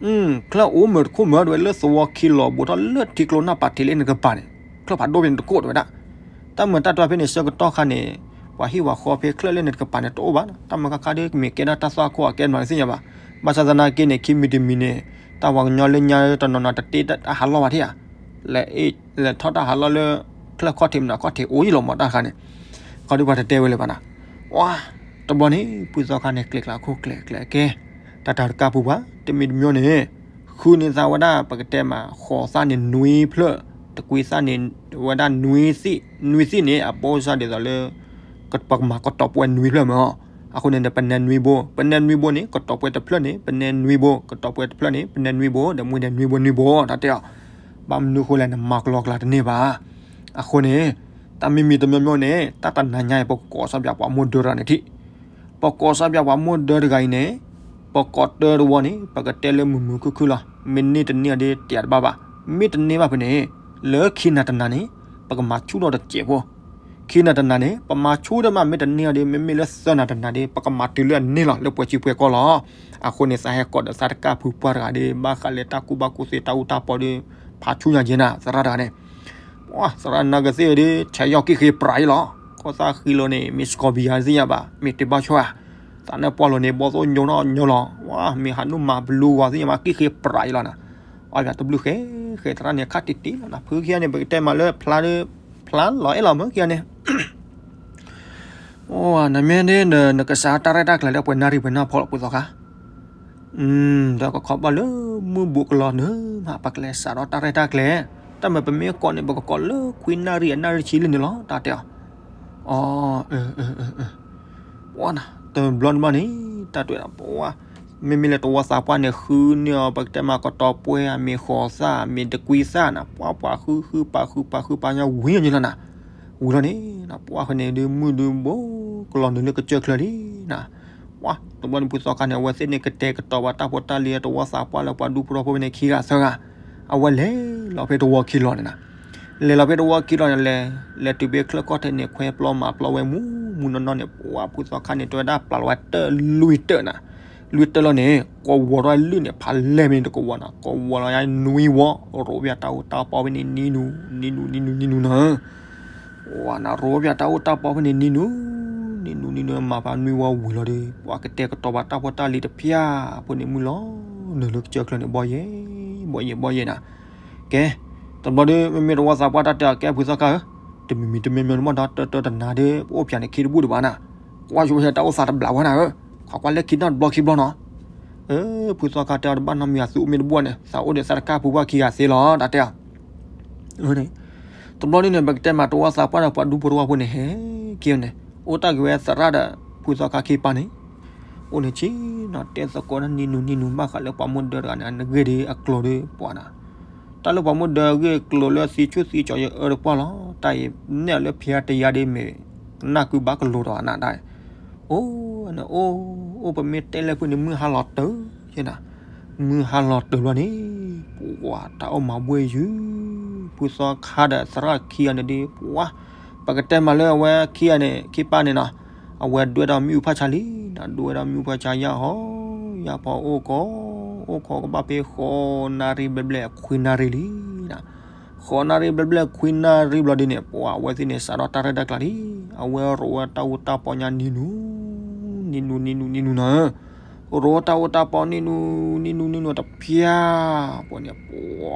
ချၢၣ်အိၣ်မုာ်တခိၣ်မုာ်တဝဲလၢသဝီခံလီၤဘူးထီၣ်လၢထံကျိနၢ်ပၤထံးလၢနကပၤန့ၣ်, ချၢၣ်ဖးဒိၣ်ဖဲန့ၣ်တကိးတဝဲဒၣ်, တၢ်မၤတၢ်တီဖဲန့ၣ်ဆၢကတီၢ်ခါန့ၣ်, ပှၤဟံၣ်ပှၤဃီဖဲချၢၣ်လၢနကပၤန့ၣ်တအိၣ်ဘၣ်, တၢ်မၤခါခါဒီးမ့ၢ်ကဲဒၣ်တၢ်သွၣ်ခိၣ်အကဲမနုၤသ့ၣ်ညါဘၣ်, ဘၣ်ဆၣ်သနာ်က့န့ၣ် ခံမံၤတမံၤန့ၣ်, တၢ်ပှၤကညီလၢညါတနီၤနီၤတတ့တၢ်ဟးလီၢ်ဘၣ်ထံၣ်ဧါ လဲၤထီၣ်တၢ်ဟးလီၢ်လၢ, ချၢၣ်ခီၣ်ထံးမနုၤခီၣ်ထံးအိၣ်ယံၤလီၤမးတၢ်တခါန့ၣ်, ခီဒုးပှၤတတဲဝဲလၢၤဘၣ်နၤ, ဝါ, တဘျီန့ၣ် ဖုသီခါန့ၣ် ကျဲၤကျါခိၣ်ကျဲၤကျဲၤကဲ, တၢ်တၢ်တကးပူၤပှၤ တမံၤတမံၤန့ၣ်, ဃုန့ၢ်သးဝဲဒၣ်ပကတဲမး ဃိးသၣ်န့ၣ်နွံဖျၢၣ်, တကွံသၣ်န့ၣ်, ဝဲဒၣ်နွံသ့ၣ်, နွံသ့ၣ်န့ၣ် အပိစၢ်ဒ်သိးလၢ, ပကမၤကတီၤပဝဲနွံဖျၢၣ်မၢ် အဃိန့ၣ်ဒီး ပနဲနွံဘိ, ပနဲနွံဘိန့ၣ် ကတီၤပှဲၤတဖျၢၣ်န့ၣ် ပနဲနွံဘိ, ကတီၤပှဲၤတဖျၢၣ်န့ၣ် ပနဲနွံဘိ, ဒီးမ့ၢ်ဒီးနွံဘိနွံဘိ တၢ်တဲအီၤ. ဘၣ်မနုၤဃိလဲၣ် နမၤကလီကလီတန့ၢ်ဘၣ်. အဃိန့ၣ် တၢ်မ့ၢ်မံၤတမံၤမံၤန့ၣ် တၢ်တနၤညါအံၤ ပကကိးစၢ်ဘၣ်ပှၤမိၢ်ဒၢတဂၤန့ၣ်ထံၣ်, ပကိးစၢ်ဘၣ်ပှၤမိၢ်ဒၢတဂၤအံၤန့ၣ် ပကိးတၢတဝီန့ၣ် ပကတဲလၢမုာ်မုာ်ခုၣ်ခုၣ်လီၤ. မ့ၢ်န့ၢ်တန့ၢ်အီၤဒီး တယၤတဘၣ်ဘၣ်. မ့ၢ်တန့ၢ်ဘၣ်ဖဲန့ၣ် လၢခံနၤတနၤန့ၣ် ပကမၤဆူၣ်ထီၣ်တစဲးဖိ. ခံနၤတနၤန့ၣ် ပမၤဆူၣ်ထီၣ်မး မ့ၢ်တန့ၢ်အီၤဒီး မ့မ့ၢ်လၢသၢနၤတနၤဒီး ပကမၤတုၤလၢအန့ၢ်လီၤ လၢပှဲၤစံပှဲၤကီၢ်လီၤ. အဃိန့ၣ် သးဟဲကိးဒီးသးတကၢ်ဖုပှၢ်တဂၤဒီး ဘၣ်ဃးလၢတၢ်ကူၣ်ဘၣ်ကူၣ်သ့တၢ်အူတၢ်ပီဒီး ဖးဆူၣ်ညါက့ၤနၤ သရၣ်တဂၤန့ၣ် သရၣ်နါကသ့ၣ်ဒီး ဆဲးယီၣ်ကံၣ်ဃ့ပြးအံၤလီၤ. ကီၢ်သၣ်ဃံလိၤန့ၣ် မ့ၢ်စကီၤဘံယါသ့ၣ်ညါဘၣ်, မ့ၢ်တဘၣ်ဆိၣ်ဧါ, သးနၢ်ပှၢ်လိၤန့ၣ် ဘီၣ်သိၣ်ညိနီၢ်ညိလီၤ. ဝါ မ့ၢ်ဟးနုာ်မၤဘလူဂီၤသ့ၣ်ညါဘၣ် ကံၣ်ဃ့ပြးအံၤလီၤနၤ. အီၣ်ယၤတဘျုးဃဲ ဃဲသရၣ်န့ၣ် ခါတံၢ်တံၢ်လီၤနၤ. ဖုခံဂၤန့ၣ် ပကတဲမးလၢဖျါ ဖျါလီၤအဲၣ်လီၤမ့ၢ်ခံဂၤန့ၣ် အိ နမ့ၢ်န့ၣ် နကစးတၢ်ရဲၣ်တၢ်ကျဲၤလၢပှဲၤနၣ်ရံၣ်ပှဲၤနၣ်ဖီလီၤ ဖုသီခါ. ဒီးကခီဘၣ်လၢမုၢ်ဘူးကလီၤနုာ်မး ပကလဲၤစးထီၣ်တၢ်ရဲၣ်တၢ်ကျဲၤ. တၢ်မ့ၢ်ပမ့ၢ်ကိးန့ၣ် ပကကိးလၢခွံနၣ်ရံၣ်အနၣ်ရံၣ်ဆံလံန့ၣ်လီၤ တၢ်တဲအီၤ. အီ ပှၤနၤ တဘျီတဘျီန့ၣ် တၢ်တဲဒၣ်ပှၤ မ့မ့ၢ်လၢတဝီသးပှၢ်န့ၣ် ဃုန့ၢ်အီၤ ပကတဲမးကတီၤပှဲၤ မ့ၢ်ဃိးသၣ် မ့ၢ်တကွံသၣ်နၤ ပှၤပှၤဃုဃုပာ်ဃုပာ်ဃုပာ်ညါဝံၤညါလီၤနၤ. ဝံၤလီၤန့ၣ် ပှၤဃီန့ၣ်ဒုး မုၢ်ဒုးဘူးကလီၤနုာ်လၢကစၢၢ်ချၢလံနၤ. ပှၤတဘျီန့ၣ် ဖုသီခါန့ၣ် အဝဲသ့ၣ်န့ၣ် ကတဲာ်ကတီၤဘၣ်တၢ်ဖိတၢ်လံၤ တဝီသးပှၢ်လၢပှၤဒူဖိထီဖိန့ၣ် ခံဂၤသၢဂၤ အဝဲလဲၤလီၤဖဲတဝီခံလီၤန့ၣ်နၤ. လဲၤလီၤဖဲတဝီခံလီၤန့ၣ် လဲၤ လဲၤတုၤဖဲချၢၣ်ကီၢ်ထဲန့ၣ် ခွဲပျီမၤပျီဝဲမူမူနီၢ်နီၢ်န့ၣ် ပှၤဖုသီခါန့ၣ် တဲဝဲဒၣ်ပျၢ်လီၤဝဲတၢၢ်လွံၢ်တၢၢ်နၤ. လွံၢ်တၢၢ်လီၤန့ၣ် ကဝီၤထီၣ်လၢန့ၣ် ဖးလဲၢ်မ့ၢ်တကဝီၤနၤ ကဝီၤလီၤယါနွံဝီ ရိးဝဲတၢ်အိၣ်တၢ်ပီဖဲန့ၣ်နံၤနူၤ နံၤနူၤ နံၤနူၤ နံၤနူၤနၤ. ဝါနၤ ရိးဝဲတၢ်အိၣ်တၢ်ပီဖဲန့ၣ်နံၤနူၤ နံၤနူၤ နံၤနူၤ မၤဖးနွံဝီဝံၤလီၤဒီး ပှၤကတဲာ်ကတီၤဘၣ်တၢ်ဖိတၢ်လံၤတဖၠၣ်ဖိန့ၣ် မုၢ်လီၤနုာ်လၢကစၢၢ်ချၢန့ၣ် ဘီယဲ ဘီယဲ ဘီယဲနၤ. ကဲ တဘျီဒီး မ့မ့ၢ်တဝီသးပှၢ်တၢ်တဲအီၤ ကဲဖုသီခါဧၢ, တမံၤမံၤတမံၤမံၤတမီၢ်ဒီး တၢ်တၢ်တနၤဒီး ပအိၣ်ဖျါန့ၣ်ခံတဘူၣ်တဘၣ်နၤ, ကွၢ်ယိယဲတၢ်အိၣ်သးတဘျးဝဲနၤဧၢ, ခွါကွၢ်လဲၣ်ခံနီတဘျီခံဘျီနီၤ. အၢ ဖုသီခါတဲအီၤ တဘၣ်နီတမံၤအသူးမ့ၢ်တဘူၣ်န့ၣ် သးအိၣ်ဒီးသးတကၢ်ဖုပှၢ်ခံဂၤသ့လီၤ တၢ်တဲအီၤ. တဘျီဒ်န့ၣ် ပကတဲမးတဝီသးပှၢ်ဒီးပှၤဒူဖိတဝီဖိန့ၣ် ဟဲက့ၤန့ၣ် အိၣ်တၢ်က့ၤဝဲသရၣ်ဒီးဖုသီခါခံပၢ်န့ၣ် အိၣ်န့ၣ်ဆံနီၤ တဲသကိးတၢ်နံၤနူၤနံၤနူၤ ဘၣ်ဃးလၢပှၤမိၢ်ဒၢတဂၤန့ၣ် အဂ့ၢ်ဒီးအကျိၤဒီးပှၤနၤ, တၢ်လၢပှၤမိၢ်ဒၢအဂ့ၢ်အကျိၤလၢသံဆူၣ်သံကၠီၤယအၢတပှၢ်လီၤ. တၢ်အံၤနဲၣ်လၢဖံးတယါဒ်မ့ၢ် ကနၣ်ကုဘၣ်ကလိၤဒီးအနၢ်ဒၣ်, အိၣ်န့ၣ် အိၣ် အိၣ်ပမ့ၢ်တဲလၢဖုန့ၣ် မုၢ်ဟါလီၤတၢၤယဲနၤ, မုၢ်ဟါလီၤတၢၤဘျီန့ၣ် ပှၤတၢ်အိၣ်မၤဘှ့ၣ်ယုၢ် ဖုသီခါဒီးသရၣ်ခံဂၤန့ၣ်ဒီး ပှၤ ပကတဲမးလၢအဝဲခံဂၤန့ၣ် ခံပၢ်န့ၣ်နီၤ, အဝဲဒွဲၣ်ဒီးမ့ၣ်အူဖးဆါလံနၤ, ဒွဲၣ်ဒီးမ့ၣ်အူဖးဆါယါဟီ ယါဖီအိၣ်ကီး အိၣ်ကီးကဘၣ်ဖဲဃိးနၣ်ရံၣ်ဘျဲၣ်ဘျဲၣ်ခွံနၣ်ရံၣ်လံနၤ, ဃိးနၣ်ရံၣ်ဘျဲၣ်ဘျဲၣ်ခွံနၣ်ရံၣ်ဘျီဒ်န့ၣ် ပှၤအဝဲသ့ၣ်န့ၣ် စးထီၣ်တၢ်ရဲၣ်တၢ်ကျဲၤလံ, အဝဲရိးဝဲတၢ်အူတၢ်ပီညါနံၤနူၤ နံၤနူၤ နံၤနူၤ နံၤနူၤနၤ ရိးတၢ်အိၣ်တၢ်ပီနံၤနူၤ နံၤနူၤ နံၤနူၤ တဖၠၣ်ဖိန့ၣ် ပှ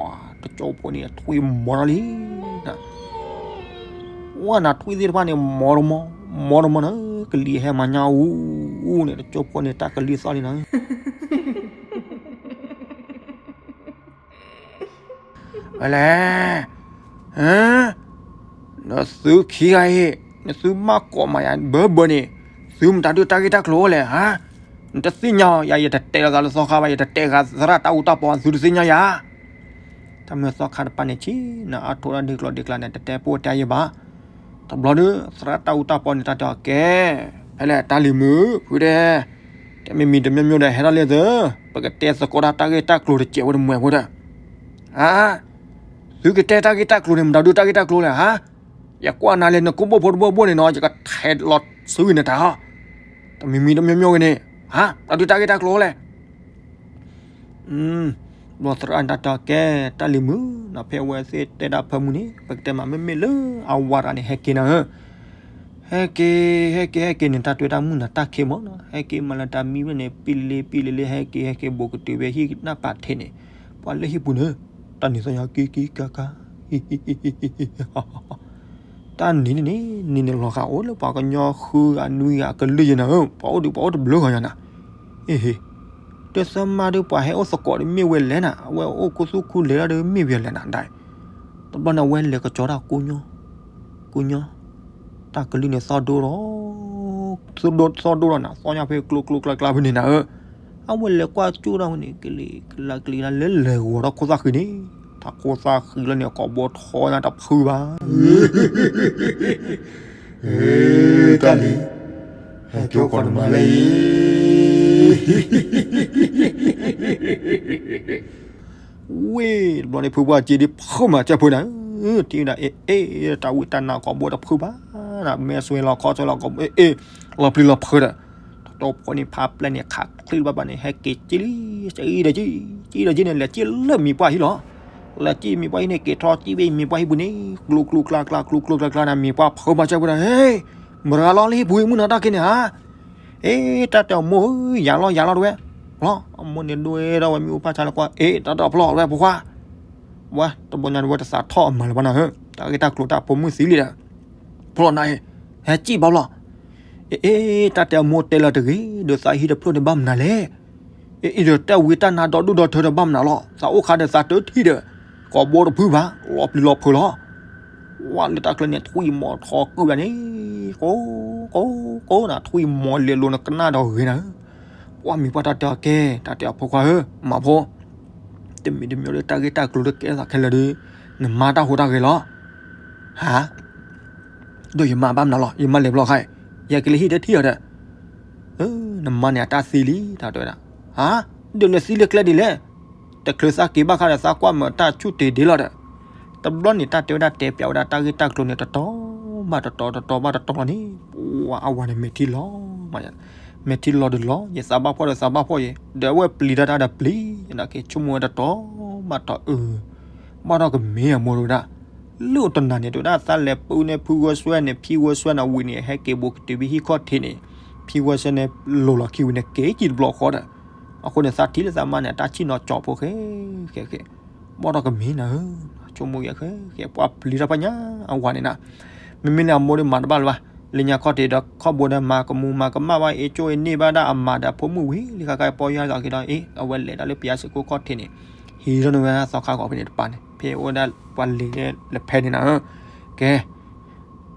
ၤတကၠိဖိန့ၣ် ထွံၣ်မီၤထီၣ်လံနၤ, ဝဲနၤထွံၣ်သ့ၣ်တဖၣ်န့ၣ် မီၤတမီၤ မီၤတမီၤနၤ, ကလံၤဟဲမၤညါအူအူန့ၣ် တကၠိဖိန့ၣ် တၢ်ကလံၤသီၣ်လံနၤ ဝဲလဲၣ်, နသုခံဂၤအံၤ နသုဘၣ်ကိးမးယၤဘၢဘၢန့ၣ်, သုမတၤဒုးတၢ်ဂ့ၢ်တၢ်ကျိၤအိၣ်လဲၣ်ဧါ, နတသ့ၣ်ညါအီၤ ယၤယတတဲလီၤသးလၢသီခါဘၣ်, ယတတဲဃာ်သရၣ်တၢ်အူတၢ်ပီသုတသ့ၣ်ညါယၤ တၢ်မ့ၢ်သီခါတပၤန့ၣ်ဆံးနၤ အါထိးဒၣ်ဒ့ကျိၤဒ့ကျါန့ၣ် တတဲပိၢ်တဲယဲဘၣ်. တဘျီဒီး သရၣ်တၢ်အူတၢ်ပီန့ၣ် တၢ်တဲအီၤကဲ, ဖဲလဲၣ်တၢ်လံၤမုာ် ဖုဒဲး, တမံၤမံၤတမံၤမံၤဒီး ဟဲထီၣ်လံသု, ပကတဲသကိးတၢ်တၢ်ဂ့ၢ်တၢ်ကျိၤတစဲးဖိတမှဲးဖိဒီး, ဧါ, သုကတဲတၢ်ဂ့ၢ်တၢ်ကျိၤန့ၣ် မတၤဒုးတၢ်ဂ့ၢ်တၢ်ကျိၤလဲၣ်ဧါ, ယကွၢ်နၤလဲၣ် နကိၣ်ဘိၣ်ဖိတဘိၣ်ဘိၣ်န့ၣ်နီၤ ယကထဲးလီၤဆူနတၢ်ဟီ, တမံၤမံၤတမံၤမံၤဂ့ၤန့ၣ်, ဧါ, မတၤဒုးတၢ်ဂ့ၢ်တၢ်ကျိၤလဲၣ် ဘျီသရၣ်န့ၣ်တၢ်တဲအီၤကဲ, တၢ်လံၤမုာ်နီၤ ဖဲအဝဲသ့ၣ်တဲဒၣ်ဖၢမုၢ်န့ၣ် ပကတဲမးမ့မ့ၢ်လၢအဝၤတဂၤန့ၣ် ဟဲက့ၤနၤဧၢ, ဟဲက့ၤ ဟဲက့ၤ ဟဲက့ၤန့ၣ် တၢ်တဲဝဲတၢ်မုၢ်နၤတၢ်ခံးမးနီၤ ဟဲက့ၤမးလၢတၢ်မံဘျီန့ၣ် ပံလ့ပံလ့လ့ ဟဲက့ၤ ဟဲက့ၤဘူးကတုၤဖဲဟံၣ်နၢ်ပာ်ထံးန့ၣ်, ပှၤလၢဟံၣ်ပူၤန့ၣ် တၢ်န့ၣ်သီၣ်ညါက့ၤက့ၤကၤကၤ တၢ်နံၤန့ၣ်န့ၣ် နံၤန့ၣ်လီၤဂာ်အိၣ်လၢပှၤကညီဃုဂၤနွံဂၤအကလုၢ်ယဲနၤဧၢ, ပှၤအိၣ်ဒုးပှၤအိၣ်တဘျုးဂၤယၤနၤ, အ့ဟ့, တသၢမါဒုး ပှၤဟဲအိၣ်သကိးဒ်မ့ၢ်ဝဲလဲၣ်နၤ, အဝဲအိၣ်ခူသူၣ်ခူလဲၤဒၣ်ဒ်မ့ၢ်ဝဲလဲၣ်နၤဒၣ်, တဘျီန့ၣ် အဝဲလဲၤကစီၤတၢ်ကိညီ, ကိညီ, တၢ်ကလုၢ်န့ၣ်သီၣ်ဒိၣ်ဒီး သီဒိၣ်သီဒိၣ်လီၤနၤ, သီညါဖဲကျိကျိကျါကျါဖဲန့ၣ်နၤဧၢ, အဝဲလဲၤကွၢ်ကၠိဒီးန့ၣ် ကလံၤကလါကလံၤကလါ လဲၤလဲၤဂီၤဒီးခိၣ်သၣ်ဃံန့ၣ်, ထးခိၣ်သၣ်ဃံလၢန့ၣ်ကိးဘိထီညါတဖုဘၣ်. တၢ်လံၤ, ဟဲကၠိဃီနမါလၢအံၤ ဝ့ၢ်တဘျီန့ၣ် ဖုပှၢ်က့ဒ်ဖုမၤစၢၤဖုနၤ, ထံၣ်ဝဲဒၣ် အ့ၣ်အ့ၣ် တၢ်ဝံတၢ်နါကိးဘိတဖုဘၣ်နၤ, မဲာ်ဆွဲလီၤခီဆွဲလီၤကိးဘိ အ့ၣ်အ့ၣ် လီၤပျံၤလီၤဖုးဒီး တတီဖိန့ၣ် ဖးပျဲၢ်န့ၣ် ခးချံလၢဘၣ်ဘၣ်န့ၣ် ဟဲက့ၤက့လံ, က့ဒီးက့, က့ဒီးက့န့ၣ် လဲၤက့လၢမံၤပှၢ်ဟံၣ်လီၤ. လဲၤက့မံၤပှၢ်ဟံၣ်န့ၣ် က့ၤထီၣ်က့ဝဲမံၤပှၢ်ဟံၣ်ပူၤန့ၣ် ကျိကျိကျါကျါ ကျိကျိကျါကျါနၤ, မံၤပှၢ်ဖုမၤစၢၤဖုဒီး ဟ့ၣ် မတၤဂၤလီၤလံ ဟံၣ်ပူၤဟံၣ်မုၢ်နၤတၢ်က့န့ၣ်ဧါ အ့ တၢ်တဲအမိၢ်ဧၢ, ယၤလီၤယၤလီၤတဝဲ, အမိၢ်န့ၣ်ဒိၣ်ဒီးဝဲမ့ၣ်အူဖးဆါလၢကွၢ်, အ့ တၢ်တဲအဖျီၣ်ဝဲဖိခွါ, ဝဲတဘျီညါတဝဲတသးထီၣ်အမၤလၢၤဘၣ်နၤဧၢ, တၢ်ဂ့ၢ်တၢ်ကျိၤတၢ်ဖိမုၣ်သံလံဒီး, ဖျီၣ်နၤအံၤ, ဟဲကံၣ်ဘၣ်ဖျီၣ်, အ့ တၢ်တဲအမိၢ်တဲလၢတဂ့ၤ, ဒီးသးဟံၣ်တဖျိၣ်န့ၣ်ဘၣ်မနုၤလဲၣ် အ့ ဒီးတၢ်ဝံတၢ်နါဒီဒူၣ်ဒီထၢဒီးဘၣ်မနုၤလီၤ, သးအိၣ်ခါဒီးသးတထံၣ်ဒီး, ကိးဘိတဖုဘၣ်, လီၤပျံၤလီၤဖုးလီၤ. ဝဲလၢတၢ်ကျၢၤန့ၣ် ထွံၣ်မီၤထီကုၢ်ဘၣ်န့ၣ်, ကိး, ကိး, ကိးနၤ, ထွံၣ်မီၤလဲၤလိၤနကနၣ်ဒီးဂ့ၤနၤဧၢ, ပှၢ်မံၤပှၢ်တၢ်တဲအီၤကဲ, တၢ်တဲအီၤဖိခွါဧၢ, မၤဖိ, တမံၤတမံၤဒီးတၢ်ဂ့ၢ်တၢ်ကျိၤလၢကဲထီၣ်သးခဲလၢာ်ဒီး, နမါတၢ်ဟူးတၢ်ဂဲၤလီၤ. ဟါ ဒီးယမါဘၣ်မနုၤလီၤ, ယမါလဲၤဘျီခါအံၤ, ယကလဲၤဟံၣ်တထံၣ်အီၤဒီး, နမါန့ၣ်အတၢ်သံလံ, တၢ်တဲဝဲဒၣ်, ဟါ, ဒီးလဲၤသံလၢကျဲဒ်လဲၣ်, တချုးသးက့ၤဘၣ်ခါဒီးသးကွၢ်မၤတၢ်ဆူၣ်တ့ၤဒ့လီၤဒီး, တဘျီန့ၣ် တၢ်တဲဝဲဒၣ်တဲပျးဝဲဒၣ်တၢ်ဂ့ၢ်တၢ်ကျိၤန့ၣ် တတီၤဘၣ်တတီၤ တတီၤဘၣ်တတီၤလီၤန့ၣ်, ပှၤအဝၤန့ၣ်မဲာ်ထံလီၤ, မဲာ်ထံလီၤဒီးလီၤ, ယသးဘၣ်ဖှီၣ်ဒီးသးဘၣ်ဖှီၣ်ယဲ, ဒီးအဝဲပျံၤတၢ်တၢ်ဒီးပျံၤ, ယနာ်က့ဆိကမိၣ်ဝဲတတီၤဘၣ်တတီၤအၢ ဘၣ်ဒီးကမ့ၢ်အမိၢ်တဝဲဒၣ်, လၢတနၤန့ၣ် တဝဲဒၣ်သးလဲၤပုၢ်န့ၢ်ဖုဂီၤစွဲန့ၣ် ဖံဂီၤစွဲန့ၣ်ဝံၤန့ၣ် ဟဲက့ၤဘူးကတုၤဖဲဟံၣ်ခီၣ်ထံးန့ၣ်, ဖံဂီၤစွဲန့ၣ် လိၤလီၤခံဝံၤန့ၣ် က့ၤကံၣ်တဘျီဃီဒီး, အဃိန့ၣ် သးထံၣ်လၢသးမါန့ၣ် အတၢ်ဆံၣ်နီၤကၠီဖိဃဲ, ဃဲ, ဃဲ, ဘၣ်ဒီးကမ့ၢ်နၤဧၢ, ဆိကမိၣ်ယဲဃဲ, ဃဲ, ပှၤပျံၤတၢ်ဖးညါ အဝၤန့ၣ်နၤ မ့မ့ၢ်လၢအမိၢ်ဒီးမၤတဘၣ်လၢၤဘၣ်, လၢညါခီၣ်ထံးဒီးခီၣ်ဘိဒီးမၤကမူၤမၤကမၣ်ဘၣ် အ့ၣ်ကၠိအ့ၣ်န့ၢ်ဘၣ်ဒၣ်အမၤဒီးအဖိမုၣ်ဝံၤလံ ခါခါအပီၢ်ယွၤသးက့ၤဒီး အ့ၣ် အဝဲလဲၤဒၣ်လၢပယါစ့ၢ်ကီးခီၣ်ထံးန့ၣ်, ဟံးထီၣ်န့ၢ်ဝဲသီခါဂီၤဖဲန့ၣ်တပၤန့ၣ် ဖဲအိၣ်ဝဲဒၣ်ပှၤလံၤလၢဖဲန့ၣ်နၤဧၢ, ကဲ,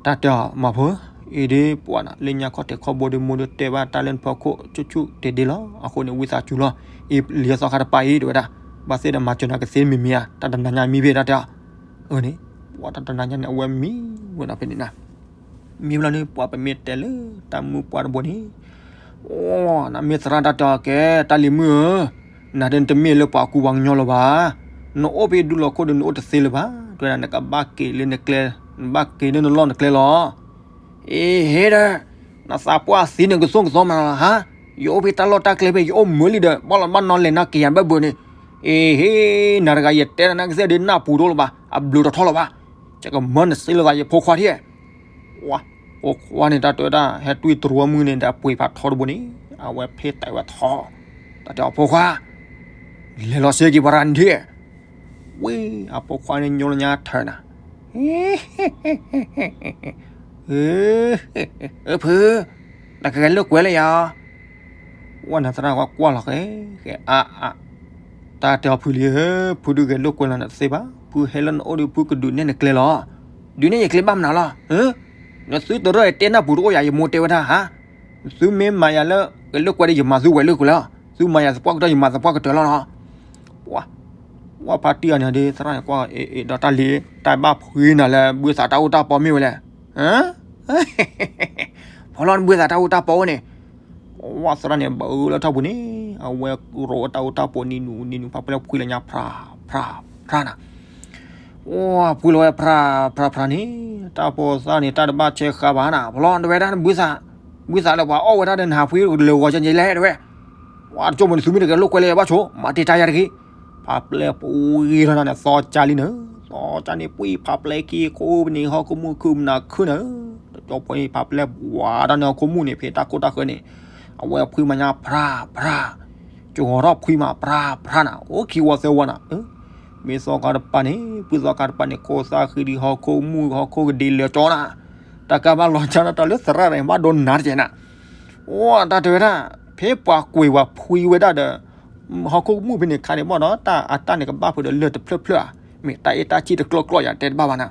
တၢ်တဲအီၤမၤဖိ, အ့ၣ်ဒ်ပှၤနၤ လၢညါခီၣ်ထံးခီၣ်ဘိဒီးမိၢ်ဒီးတဲဘၣ်တၢ်လၢနဖီခိၣ်ဆူၣ်ဆူၣ်တ့ၢ်ဒ့လီၤ, အဃိန့ၣ် ဝံသးစူၤလီၤ, အ့ၣ်လံၤသီခါတပၤအံၤ တဝဲဒၣ်, ဘၣ်သ့ၣ်ဒီးမၤစၢၤနၤကသ့မ့မ့ၢ်ဧါ, တၢ်တနၤညါမံဖဲတၢ်တဲအီၤ, အၢန့ၣ်, ပှၤတၢ်တနၤညါန့ၣ် အဝဲမံဝဲဒၣ်ဖဲန့ၣ်နၤ မ့ၢ်ဘျီန့ၣ် ပှၤပမ့ၢ်တဲလၢတၢ်မုၢ်ပှၢ်တဘိန့ၣ်, အိ, နမ့ၢ်သရၣ်တၢ်တဲအီၤကဲ, တၢ်လံၤမုၣ်ဧၢ, နၤဒ်နတမ့ၢ်လၢပှၤကူပှၤကညီလၢၤဘၣ်, နအိၣ်ဖဲဒူလီၤခိၣ်ဒီးနအိၣ်တသ့လၢၤဘၣ်, တဲဝဲဒၣ် နကဘၣ်က့ၤလၢနကျဲ, နဘၣ်က့ၤလၢနလီၢ်နကျဲလီၤ. အ့ဟ့ဒီး, နသးပှၢ်သံန့ၣ်ကသိၣ်ကသီမးလီၤဟါ, ယအိၣ်ဖဲတၢ်လီၢ်တၢ်ကျဲဖဲ ယအိၣ်မုာ်လံဒီး ဘၣ်လီၤဘၣ်နီၤလဲၤနၤက့ၤယၤဘၣ်ဘၣ်န့ၣ်, အ့ဟ့, နၤတဂၤယတဲနၤကသ့ၣ်ဒ်နၢ်ပူၤတအိၣ်လၢၤဘၣ်, အဘျုးတထီၣ်လၢၤဘၣ်, ယကမၢနသ့လၢၤဘၣ် ယဖိခွါထံၣ် ဝါ, ဖိခွါန့ၣ် တၢ်တဲဝဲဒၣ် ဟဲတွံၢ်တရူးမုၢ်န့ၣ်ဒီး ပှ့ၤဖးထီတဘိန့ၣ်, အဝဲဖ့တၢ်ဝဲထီ, တၢ်တဲအီၤဖိခွါ, လဲၤလီၤစ့က့ၤပှၤရၤနထံၣ်, ဝ့ၢ်အဖိခွါန့ၣ်ညိလၢညါထၢနၤ, အၢ, ဖု, နကဂဲၤလိာ်ကွဲလၢယၤ ဝဲနသရၣ်ဝဲကွၢ်လီၤဃဲ, ဃဲအါအါ, တၢ်တဲအီၤဖုလံဧၢ, ဖုဒုးဂဲၤလိာ်ကွဲလီၤနသ့ဘၣ်, ဖုဟဲလၢနအိၣ်ဒီး ဖုကဒုးနဲၣ်နကျဲလီၤ, ဒုးနဲၣ်ယကျဲဘၣ်မနုၤလီၤ, နသုတရၢၢ်တဲနၢ်ပူၤတအိၣ်ယၤ ယမိၢ်တဲဝဲဒၣ်ဟါ, သုမ့ၢ်မၤယၤလၢ ဂဲၤလိာ်ကွဲဒီး ယမၤသုဝဲလိာ်ကွဲလီၤ, သုမၤယၤသပှၢ်ကတၢၢ် ယမၤသပှၢ်ကတၢၢ်လီၤနီၤ, ဝဲဖါတံၢ်အန့ၣ်ဒီး သရၣ်န့ၣ်ကွၢ်အီၤ ဒီးတၢ်လံၤ တၢ်ဘၣ်ဖှံနၤလၢ ဘုသးတၢ်အိၣ်တၢ်ပီမ့ၢ်ဝဲလဲၣ် ဖီလီၤနဘုသးတၢ်အိၣ်တၢ်ပီအိၣ်န့ၣ်, ဝဲသရၣ်န့ၣ် ဘၣ်အၢလၢထီၣ်ပူၤန့ၣ်, အဝဲရိးဝဲတၢ်အိၣ်တၢ်ပီနံၤနူၤနံၤနူၤ ဖးပျဲၢ်ဖှံလၢညါ ဖြးဖြးဖြးနၤ, ဝဲဖှံလီၤဝဲဖြးဖြးဖြးန့ၣ်, တၢ်ဖိသၣ်န့ၣ် တၢ်တဘၣ်ဆဲးဃာ်ဘၣ်နၤ, ဖီလီၤနဝဲဒၣ်နဘုသး, ဘုသးလၢပှၤအီၣ်ဝဲဒၣ်ဒီး နဟးဖှံလၢဂီၤကဲလဲၣ်တဝဲ, ဝဲတကၠိမိၣ်န့ၣ် သုမ့ၢ်တဂဲၤလိာ်ကွဲလၢယၤဘၣ်ဆိ, မၤတ့ၢ်တၢ်ယၤတဂ့ၤ, ဖးပျဲၢ်ပှံထီၣ်နၤန့ၣ် သီကၢ်လံနၤ, သီကၢ်န့ၣ် ပှံဖးပျဲၢ်ခံခိၣ်ပနံၤ ဟီၣ်ခိၣ်မူၣ်ခုၣ်မနၤခုၣ်နၤ, တကၠိဖိန့ၣ် ဖးပျဲၢ်ဝးတၢ်န့ၣ် ဟီၣ်ခိၣ်မူၣ်န့ၣ် ဖဲတၢ်ခိၣ်တၢ်ဃၢၤန့ၣ်, အဝဲဖှံမးညါဖြးဖြး, ကဂီၤထီၣ်ဖှံမးဖြးဖြးနၤ, အိၣ်ခံဝီသၢဝီနၤ, မ့ၢ်သီခါတပၤန့ၣ် ဖုသီခါတပၤန့ၣ် ခိၣ်သၣ်ဃံဒီး ဟီၣ်ခိၣ်မူၣ်ဟီၣ်ခိၣ်ကဒ့လၢကၠီနၤ, တၢ်ကါဘၣ်လီၤကၢ်နၤ တၢ်လၢသရၣ်န့ၣ် ဘၣ်ဒိနၤတကဲနၤ, အိ တၢ်တဲဝဲဒၣ်, ဖဲပှၤကွဲးဝဲဖှံဝဲဒၣ်ဒီး ဟီၣ်ခိၣ်မူၣ်ဖဲန့ၣ်ခါန့ၣ် ဘၣ်ဒီးတၢ်အတၢ်န့ၣ်ကဘၣ်ဖုးဒီးလၢၢ်တဖျၢၣ်ဖျၢၣ်ဧါ, မ့ၢ်တၢ်အ့ၣ်တၢ်ဆံၣ်တကျီၢ်ကျီၢ်ယၤတဲတဘၣ်ဘၣ်နၤ,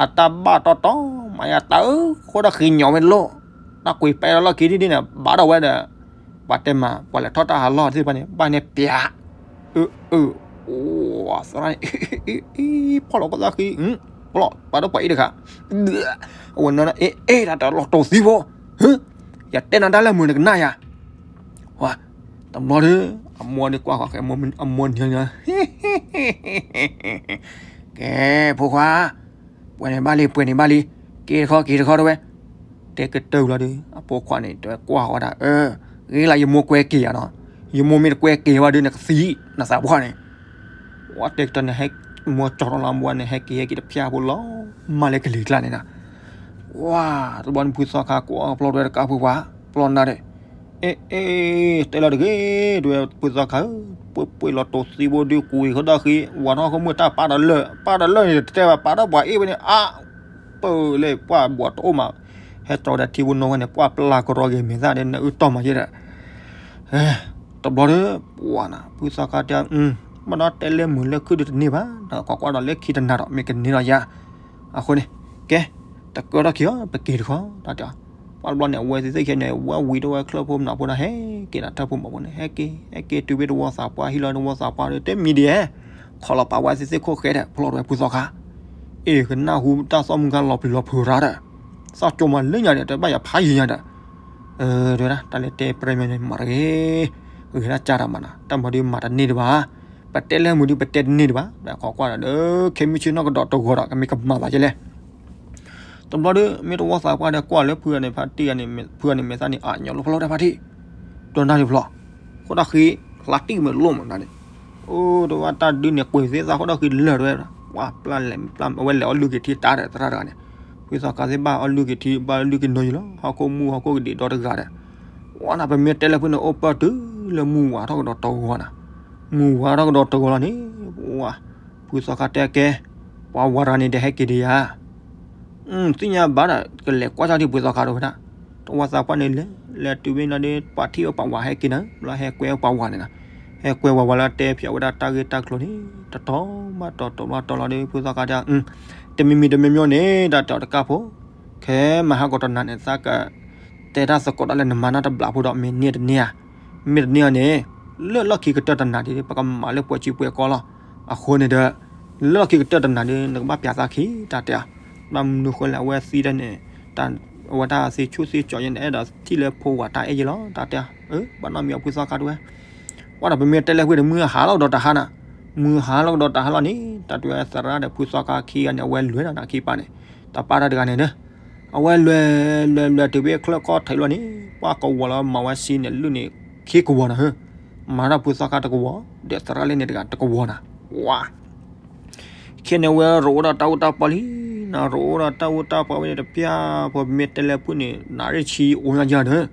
အတၢ်ဘၣ်တီတီမးယၤတၢ်ဧၢ, ဃိဒီးဃ့ညီဝဲလိၣ်, တၢ်ကွံာ်ပဲဒီးလီၢ်ခံဒ်န့ၣ် ဘၣ်ဒီးဝဲဒီး ပှၤတဲမၤ ပှၤလဲၤထီၣ်တၢ်ဟးလီၢ်သ့ၣ်တဖၣ်န့ၣ် ဘၣ်န့ၣ်ပျး အၢ အၢ အိၣ်သရၣ်န့ၣ် ဖီၣ်လီၤကီၢ်သၣ်ဃံ ပျီၢ်ပာ်ဒိၣ်ပှၤအ့ၣ်တခါ အဝဲန့ၣ် အ့ၣ် အ့ၣ် တၢ်တလီၤတိာ်သံဖိ ဟၢ ယတဲနၤတၢ်လၢမုာ်နကနၣ်ယၤ ဝါ တဘျီဒီး အမိၢ်န့ၣ်ကွၢ်ဃီၤဃဲ အမိၢ်န့ၣ် ကဲ ဖိခွါ ပှဲၤန့ၣ်ဘၣ်လံ ပှဲၤန့ၣ်ဘၣ်လံ က့ၤတခီ က့ၤတခီတဝဲ တဲကတၢၢ်လီၤဒီး အဖိခွါန့ၣ် တဝဲကွၢ်ဃီၤဒၣ် အၢ ဂ့ၤလၢယမိၢ်ကွဲက့ၤယၤနီၤ ယမိၢ်မ့ၢ်တကွဲက့ၤဘၣ်ဒီး နကသံ နသးပှၢ်န့ၣ် ဝဲတဲကတၢၢ်န့ၣ် ဟဲ မိၢ်ကၠီထီၣ်လီၤမိၢ်န့ၣ် ဟဲက့ၤဟဲက့ၤတဖျၢၣ်ဖိလီၤ မၤလၢကလံၤကျါန့ၣ်နီၤ ဝါ တဘျီန့ၣ် ဖုသီခါကွၢ်ဖျီၣ်တဝဲတကးဖိခွါ ဖျီၣ်နၤဒီး အ့ အ့ တဲလီၤတဂ့ၤ တဝဲ ဖုသီခါဧၢ ပှ့ၤပှ့ၤလီၤတိာ်သံဖိဒုးကွံာ်ဃီဒီးဃံ ဝၤထီၣ်ဃီမုၢ်တၢ်ပာ်ဒီးလၢၢ် ပာ်ဒီးလၢၢ်န့ၣ် တတဲဘၣ် ပာ်ဒီးပှၤအ့ၣ်ဝဲန့ၣ် အါ ပၢၢ်လၢပှၢ်ဘှီးတအိၣ်မး ဟဲကၠီဒီးထံဖိနီၢ်ဝဲန့ၣ် ပှၢ်ပျၢ်ကရီက့ၤမဲာ်သၣ်ဒီး နအုၣ်တီၢ်မးယဲဒီး တဘျီဒီး ပှၤနၤ ဖုသီခါတဲ မ့ၢ်ဒီးတဲလၢမုာ်လၢခုၣ်ဒုးတန့ၢ်ဘၣ် ဒီးကွၢ်ကွၢ်ဒီးလၢခံတနၤဒီး မ့ၢ်ကန့ၢ်လီၤယၤ အဃိန့ၣ် ကဲ တကၢထီၣ်ခံအီၤ ပက့ၤတခီ တၢ်တဲအီၤ ပှၤတဘျီန့ၣ် အဝဲသ့ၣ်သ့ၣ်ခဲန့ၣ် ဝဲဝံၤတဝဲချၢဖိမနုၤဖိဒီး ဟဲက့ၤနၤထၢၣ်ဖိမီၤဖိန့ၣ် ဟဲက့ၤ ဟဲက့ၤတုၤဖဲတဝီသးပှၢ် ဟံၣ်လီၤတဝီသးပှၢ်ဒီး တဲမံၤဒံးဟဲ ခီလီၤပာ်ဝဲသ့ၣ်သ့ၣ်ခိၣ်ဃဲဒီး ဖျီၣ်တဝဲဖုသီခါ အ့ၣ် ကနၢ်ဟူတၢ်သီၣ်မုၢ်ခါလီၤပျံၤလီၤဖုးရါဒီး သီၣ်ကၠိမးလၢညါန့ၣ် တဘၣ်ယၤဖးယံၤညါဒီး တဝဲဒၣ် တၢ်လဲၤတဲပြဲမ့ၢ်န့ၣ် မၤတဂ့ၤ ဂ့ၤဒၣ်ကၢ်တၢ်မးနၤ တၢ်မၤဒုးမၤတန့ၢ်တဘၣ် ပတဲလၢမုာ်ဒုးပတဲတန့ၢ်တဘၣ် ဒီးကွၢ်ကွၢ်ဒီး ခဲမုၢ်ဆ့ၣ်နီၣ်ကဒီးတဂီၤဒီး ကမ့ၢ်ကမၤသးကဲလဲၣ် တဘျီဒီး မ့ၢ်တဝီသးပှၢ်ဒီးကွၢ်လၢဖုဂၤန့ၣ် ဖါတံၢ်ဂၤန့ၣ် ဖုဂၤန့ၣ်မဲာ်သၣ်န့ၣ် အညီလီၤဖျီၣ်တၢ်ဖါတံၢ် ဒိးနၢ်ဒံးဖျီၣ် ဃိတၢ်ဃံ လါတံၢ်မ့ၢ်လိၣ်မးနၤန့ၣ် အိၣ်တဝဲတၢ်ဒုးန့ၣ် ကွံာ်သ့သးဃိတၢ်ဃံလၢာ်တဝဲ ပှၤပျၢ်လဲၤပျၢ် အဝဲလဲၤအီၣ်လုၢ်က့ၤထံတၢ်ဒီးသရၣ်တဂၤန့ၣ် ဖုသီခါသ့ၣ်ဘၣ်အီၣ်လုၢ်က့ၤထံ ဘၣ်လုၢ်က့ၤနီၤယံၤလီၤ ဟီၣ်ခိၣ်မူဟီၣ်ခိၣ်ကဒံးဒီတဂၤဒီး ဝဲနၤ ပမ့ၢ်တဲလၢဖုန့ၣ် အိၣ်ပၢၢ်တုၤလၢမုၢ်ဝါထီၣ်ကဒီးတဂီၤနၤ မုၢ်ဝါထီၣ်ကဒီးတဂီၤလီၤန့ၣ် ဝါ ဖုသီခါတဲကဲ ပှၤဝၤတဂၤန့ၣ်ဒီးဟဲက့ၤဒံးယၤ သ့ၣ်ညါဘၣ်ဒီး ကလဲၤကွၢ်တၢ်ဒံးဖုသီခါတဝဲဒၣ် တဝီသးပှၢ်န့ၣ်လဲၤ လဲၤတုၤဝဲနီၤဒီး ပှၤထံၣ်အီၤပှၤဝၤဟဲက့ၤနၤ ဘျီဟဲကွဲအီၤပှၤဝၤန့ၣ်နီၤ ဟဲကွဲဝၤဝၤလၢတဲဖျါဝဲဒၣ်တၢ်ဂ့ၢ်တၢ်ကျိၤန့ၣ် တတီၤဘၣ်တီၤ တဘျီတီၤလီၤဒီး ဖုသီခါတဲ တမံၤမံၤတမံၤမံၤန့ၣ် တၢ်တဲအီၤတကးဖိ ခဲမဟါကီးတနၤန့ၣ် သးက တဲတၢ်သကိးဒၣ်လၢနမၤနီၢ်တဘျီဖိဒီး မ့ၢ်န့ၢ်တန့ၢ်ဧါ မ့ၢ်တန့ၢ်အီၤန့ၣ် လၢလီၢ်ခံကတၢၢ်တနၤဒ် ပကမၤလၢပှဲၤစုပှဲၤကီၢ်လီၤ အဃိန့ၣ်ဒီး လၢလီၢ်ခံကတၢၢ်တနၤဒ် နကဘၣ်ပျးသးခံ တၢ်တဲအီၤ ဘၣ်မနုၤဃိလဲၣ် အဝဲသံတၢ်န့ၣ် အဝဲတၢ်သံဆူၣ်သံကၠီၤယဲန့ၣ် အဲၣ်ဒိးထံၣ်လၢဖိဝၤတၢ်အဲၣ်ယဲလီၤ တၢ်တဲအီၤ ဘၣ်နီတမံၤအဖုသီခါတဝဲ ဝဲဒီးပမ့ၢ်တဲလၢဖုဒီး မုၢ်ဟါလီၤကဒီးတဟါနၤ မုၢ်ဟါလီၤကဒီးတဟါလီၤန့ၣ် တၢ်တဲဝဲသရၣ်ဒီးဖုသီခါခံဂၤန့ၣ် အဝဲလဲၤနၤခံပၤန့ၣ် တၢ်ပာ်တၢ်တဂၤန့ၣ်ဒီး အဝဲလဲၤ လဲၤ လဲၤတုၤဖဲချၢၣ်ကီၢ်ထံးလီၤန့ၣ် ပှၤကဝီၤလီၤမၤဝဲစ့န့ၣ် လုၢ်န့ၣ် ခံကဝီၤနၤဧၢ မၤတၢ်ဖုသီခါတကဝီၤ ဒီးသရၣ်လၢန့ၣ်တဂၤတကဝီၤနၤ ဝါ ခဲန့ၣ်ဝဲရိအိၣ်ဒီးတၢ်အိၣ်တၢ်ပီလံ နရိအိၣ်ဒီးတၢ်အိၣ်တၢ်ပီဝဲန့ၣ်တပျၢ် ဖိမ့ၢ်တဲလၢဖုန့ၣ် နရ့ၣ်ဆံအိၣ်ညါယၤဒီး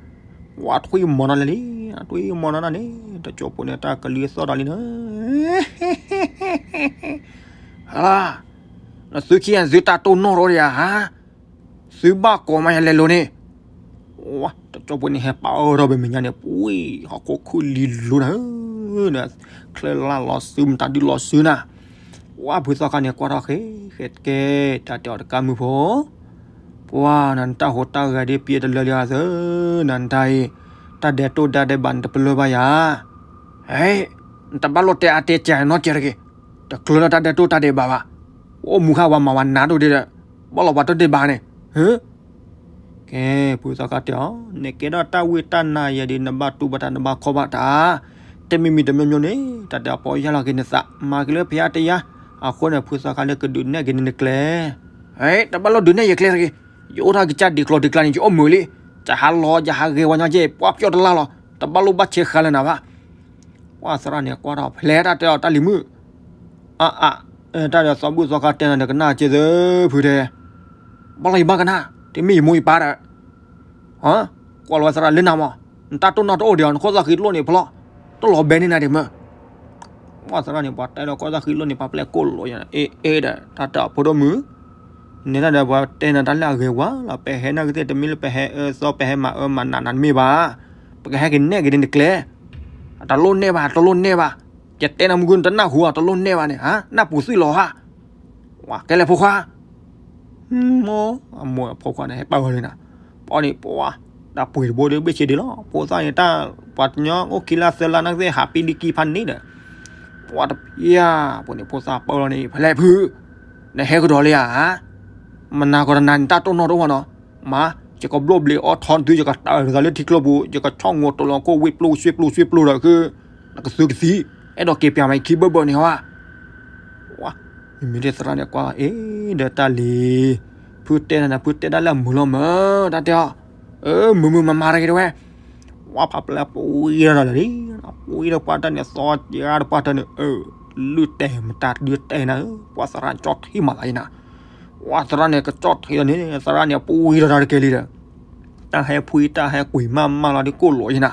ဝါထွံၣ်မီၤနီၤလဲၣ်လံ ထွံၣ်မီၤနီၤန့ၣ် တကၠိဖိန့ၣ် တၢ်ကလုၢ်သီၣ်ဒီးလံနီၤ ဟါ နသုခံဂၤသုတၢ်တိၢ်နီၣ်ရိဒီးဧါ သုဘၣ်ကိးမးယၤလဲၤလိၤန့ၣ် ဝါ တကၠိဖိန့ၣ် ဟဲပာ်အၢထီၣ်ပမဲာ်ညါန့ၣ် ပှံၢ် ဟီၣ်ခိၣ်ခုၣ်လံၤလိၤနၤဧၢ ချၢၣ်လၢ်လီၤစု မတၤဒုလီၤစုနၤ ဝါ ဖုသီခါန့ၣ် ကွၢ်ထီၣ်ဃဲ ဃဲကဲ တၢ်တဲအီၤတကးမုၢ်ဖိ ပှၤနၤ နတၢ်ဟူးတၢ်ဂဲၤဒ်ပျဲတလၢလံဧါသၢ နၤနတၢ်အံၤ တၢ်ဒဲးတိၢ်ဒၣ်ဒဲးဘးနတပလၢၢ်ဘၣ်ယၤ ဟဲ နတဘၣ်လိၣ်တဲအါတဲကဲနီတကဲတဂ့ၤ တကျၢၤလၢတၢ်ဒဲးတိၢ်တၢ်ဒဲးဘးဘၣ် အိၣ်မူခါဝဲမၤဝဲနးဒိၣ်ဒံးဒီး ဘၣ်လီၤပှၤတဒဲးဘးန့ၣ် ဟၢ ကဲ ဖုသီခါတဲအီၤ နကဲထီၣ်တၢ်ဝံတၢ်နါယဲဒ် နဘၣ်တူၢ်ဘၣ်တၢ် နဘၣ်ခီၣ်ဘၣ်တၢ် တမံၤမံၤတမံၤမံၤန့ၣ် တၢ်တဲအီၤ ပီၢ်ယၢ်လီၤက့ၤနသး မၤက့ၤလၢဖဲအါတယါ အဃိန့ၣ် ဖုသီခါလၢကဒုးနဲၣ်က့ၤန့ၣ်နကျဲ ဟဲ တဘၣ်လိၣ်ဒုးနဲၣ်ယကျဲတဂ့ၤ ယအိၣ်ထီၣ်ကစၢ်ဒံးကျိၤဒံးကျါန့ၣ် ယအိၣ်မုာ်လံ ယဟးလီၤ ယဟးဂဲၤဝဲညီကဲ ပှၤပျီၢ်တလၢ်လီၤ တဘၣ်လိၣ်ဘၣ်ဆဲးဃာ်လၢနၤဘၣ် ပှၤသရၣ်န့ၣ် ကွၢ်ထီၣ်ဖျဲးတၢ်တဲအီၤတၢ်လံၤမုၣ် အါအါ တၢ်ဒီးသီဘူၣ်သီခါတဲနၤဒီးကနၣ်က့ၤသၢဖုတဲ ဘၣ်လီၤယဘၣ်ကနၣ် တမ့ၢ်ယမိၢ်ယပၢ်ဒီး ကွၢ်လီၤဝဲသရၣ်လၢနၤမး နတၢ်တိၢ်နီၣ်တအိၣ်ဒံးအီၤ နခိၣ်သီဃံလိၣ်န့ၣ်ဖျီ တလီၤဘဲန့ၢ်နၤဒံးမၢ ပှၤသရၣ်န့ၣ် ပှၤတဲဒီးခိၣ်သီဃံလိၣ်န့ၣ် ပှၤပျဲၢ်ကိၣ်လိာ်ညါ အ့ၣ်အ့ၣ်ဒီး တၢ်တဲအီၤဖိဒိၣ်မုၣ် န့ၣ်တၢ်ဒီးပှၤတဲနၤတၢ်လၢအဂ့ၤဝဲလီၤ ပဟဲနၢ်ကသ့ၣ်တမ့ၢ်လၢပဟဲအၢသီ ပဟဲမၤအၢမၤနးနၤတမ့ၢ်ဘၣ် ပကဟဲက့ၤနဲၣ်က့ၤဒ်နကျဲ အတလိၣ်နဲၣ်ဘၣ် တလိၣ်နဲၣ်ဘၣ် ယတဲနၤမုၢ်ဂုၢ်နတနၢ်ဟူဧါ တလိၣ်နဲၣ်ဘၣ်န့ၣ် ဟါ နၢ်ပူၤသွံၣ်လီၤဟါ ဝါ ကဲလဲၣ်ဖိခွါ မိၢ် အမိၢ်အဖိခွါန့ၣ် ဟဲပာ်ဝဲလံနၤ ပီန့ၣ် ပှၤ တၢ်ပှ့ၤတဘိဒီးဘ့ၣ်ဆ့ဒံးလီၤ. ဖိသၣ်န့ၣ် တၢ်ပှၤကညီအိၣ်ခံလါသၢလါနာ်ကသ့ၣ် ဟးပံဒံကံဖးန့ၣ်ဒီး ပှၤတပျၢ်ဖိန့ၣ် ဖိသၣ်ပၢလီၤန့ၣ် ဖဲလဲၣ်ဖု နဟဲကဒီးလံဧါ. မနၤကီးတနၤန့ၣ် တၢ်တိၢ်နီၣ်တအိၣ်ဘၣ်နီၤ. မ့ၢ် ယကဘျိၣ်ဘျ့အီထီသု ယကတၢ်အၢၣ်သးလၢထံကျိပူၤ ယကဆီၣ်ငိးတိၤလီၤခိၣ် ဝ့ၢ်ပျိၢ် ဆွ့ပျိၢ် ဆွ့ပျိၢ်ဒီး နကသုကသံ အဲၣ်ဒိးက့ၤပျၢ်မးခံဘၢၣ်ဘၢၣ်န့ၣ်ဟါ. မ့မ့ၢ်လၢသရၣ်န့ၣ်ကွၢ် အ့ ဒီးတၢ်လံၤ ဖုတဲနၤ ဖုတဲဒၣ်လၢအမုာ်လီၤမၢ် တၢ်တဲအီၤ. အၢ မုာ်မုာ်မၤမၤတဂ့ၤတဝဲ. ဝဲဖးပျဲပှ့ၤထီၣ်ဒီးလံ ပှ့ၤထီၣ်ပှၢ်တၢ်န့ၣ် သီကၤတပှၢ်တၢ်န့ၣ် အၢ လုၢ်တဲာ်မတၤဒုးတဲာ်နၤဧၢ ပှၤသရၣ်ကၠီၣ်ထံမးသးယနၤ. ဝဲသရၣ်န့ၣ်ကၠီၣ်ထံလီၤန့ၣ် သရၣ်န့ၣ်ပှ့ၤထီၣ်တၢ်တကဲလံဒီး တၢ်ဟဲဖှံတၢ်ဟဲကွံာ်မးမးလီၤဒ်ကိၣ်လိာ်ယနၤ.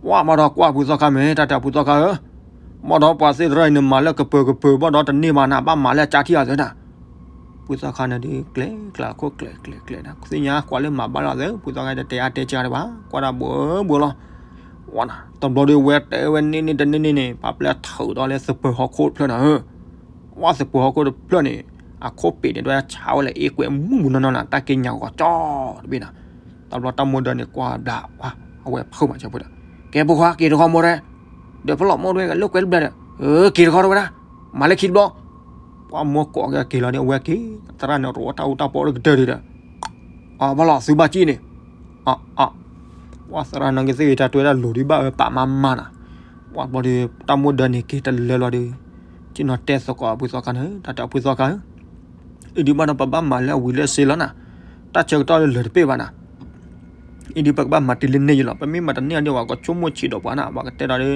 ဝဲမၤဒီးကွၢ်ဖုသီခါမ့ၢ် တၢ်တဲဖုသီခါဧၢ ဘၣ်ဒီးပှၤသ့ၣ်သရၣ်အံၤန့ၣ် မၤလၢကပၢၤကပၢၤ ဘၣ်ဒီးတန့ၢ်ဘၣ်နၤ ဘၣ်မၤလၢအကၢထံၣ်အီၤသၢနၤ. ဖုသီခါန့ၣ်ဒုး ကျဲၤကျါခိၣ်ကျဲၤကျဲၤကျဲၤနၤ သ့ၣ်ညါကွၢ်လၢမၤဘၣ်လီၤသၢ ဖုသီခါတတဲအါတဲကါတဘၣ် ကွၢ်ဒၣ်ဘှီဘှီလီၤ. ဝဲနၤ တဘျီဒုးဝဲတဲဝဲန့ၣ်န့ၣ်တန့ၣ်န့ၣ်န့ၣ် ပှၤပျဲထုးဒီးလၢသပၢၤဟီၣ်ခိၣ်တဖျၢၣ်နၤဧၢ. ဝဲသပၢၤဟီၣ်ခိၣ်တဖျၢၣ်န့ၣ် အခိၣ်ပ့ၤန့ၣ် ဒွဲဆါဝဲလၢအ့ကွဲးမုၢ်မုၢ်နီၢ်နီၢ်နၤ တၢ်က့ညါဂီၤကၠီတဘ့ၣ်နၤ. တဘျီတၢ်မိၢ်ဒၢန့ၣ်ကွၢ်ဘျး အဝဲဖုးမးဆၢဖိဒီး ကဲဖိခွါ က့ၤတခီမိၢ်ဒဲ ဒီးဖဲလီၤမိၢ်ဒဲကလိာ်ကွဲတဘျီဒီး က့ၤတခီတဝဲဒၣ် မၤလၢခံတဘျီ. ပှၤမိၢ်ကိးက့ၤလီၤန့ၣ် အဝဲက့ၤ သရၣ်န့ၣ်တအိၣ်တၢ်အူတၢ်ပီလၢကတၢၢ်ဒံးဒီး အဘၣ်လီၤ သုဘၣ်ကံၣ်န့ၣ် အ အ ပှၤသရၣ်နာ်က့သ့ၣ်ဂ့ၤ တၢ်တွဲဒၣ်လိၤဒံးဘၣ်ဝဲပာ်မၤမၤနၤ. ပှၤဘျီဒီး တၢ်မိၢ်ဒၢန့ၣ်က့ၤတလၢလီၤဒီး က့ၤနီၤတဲသကိးဖုသီခါန့ၣ် တၢ်တဲဖုသီခါဧၢ အံၤဒုးဘၣ်ဒီးပဘၣ်မၤလၢအဝံၤလၢအစ့လီၤနၤ. တၢ်ဆၢကတီၢ်လၢလၢာ်တပ့ၢ်ဘၣ်နၤ အံၤဒုးပကဘၣ်မၤတုၤလၢန့ၣ်ယလီၤ. ပမ့ၢ်မၤတန့ၢ်အီၤဒုး ပှၤကဆိကမိၣ်ဆံးဒီးပှၤနၤ ပှၤကတဲဒီး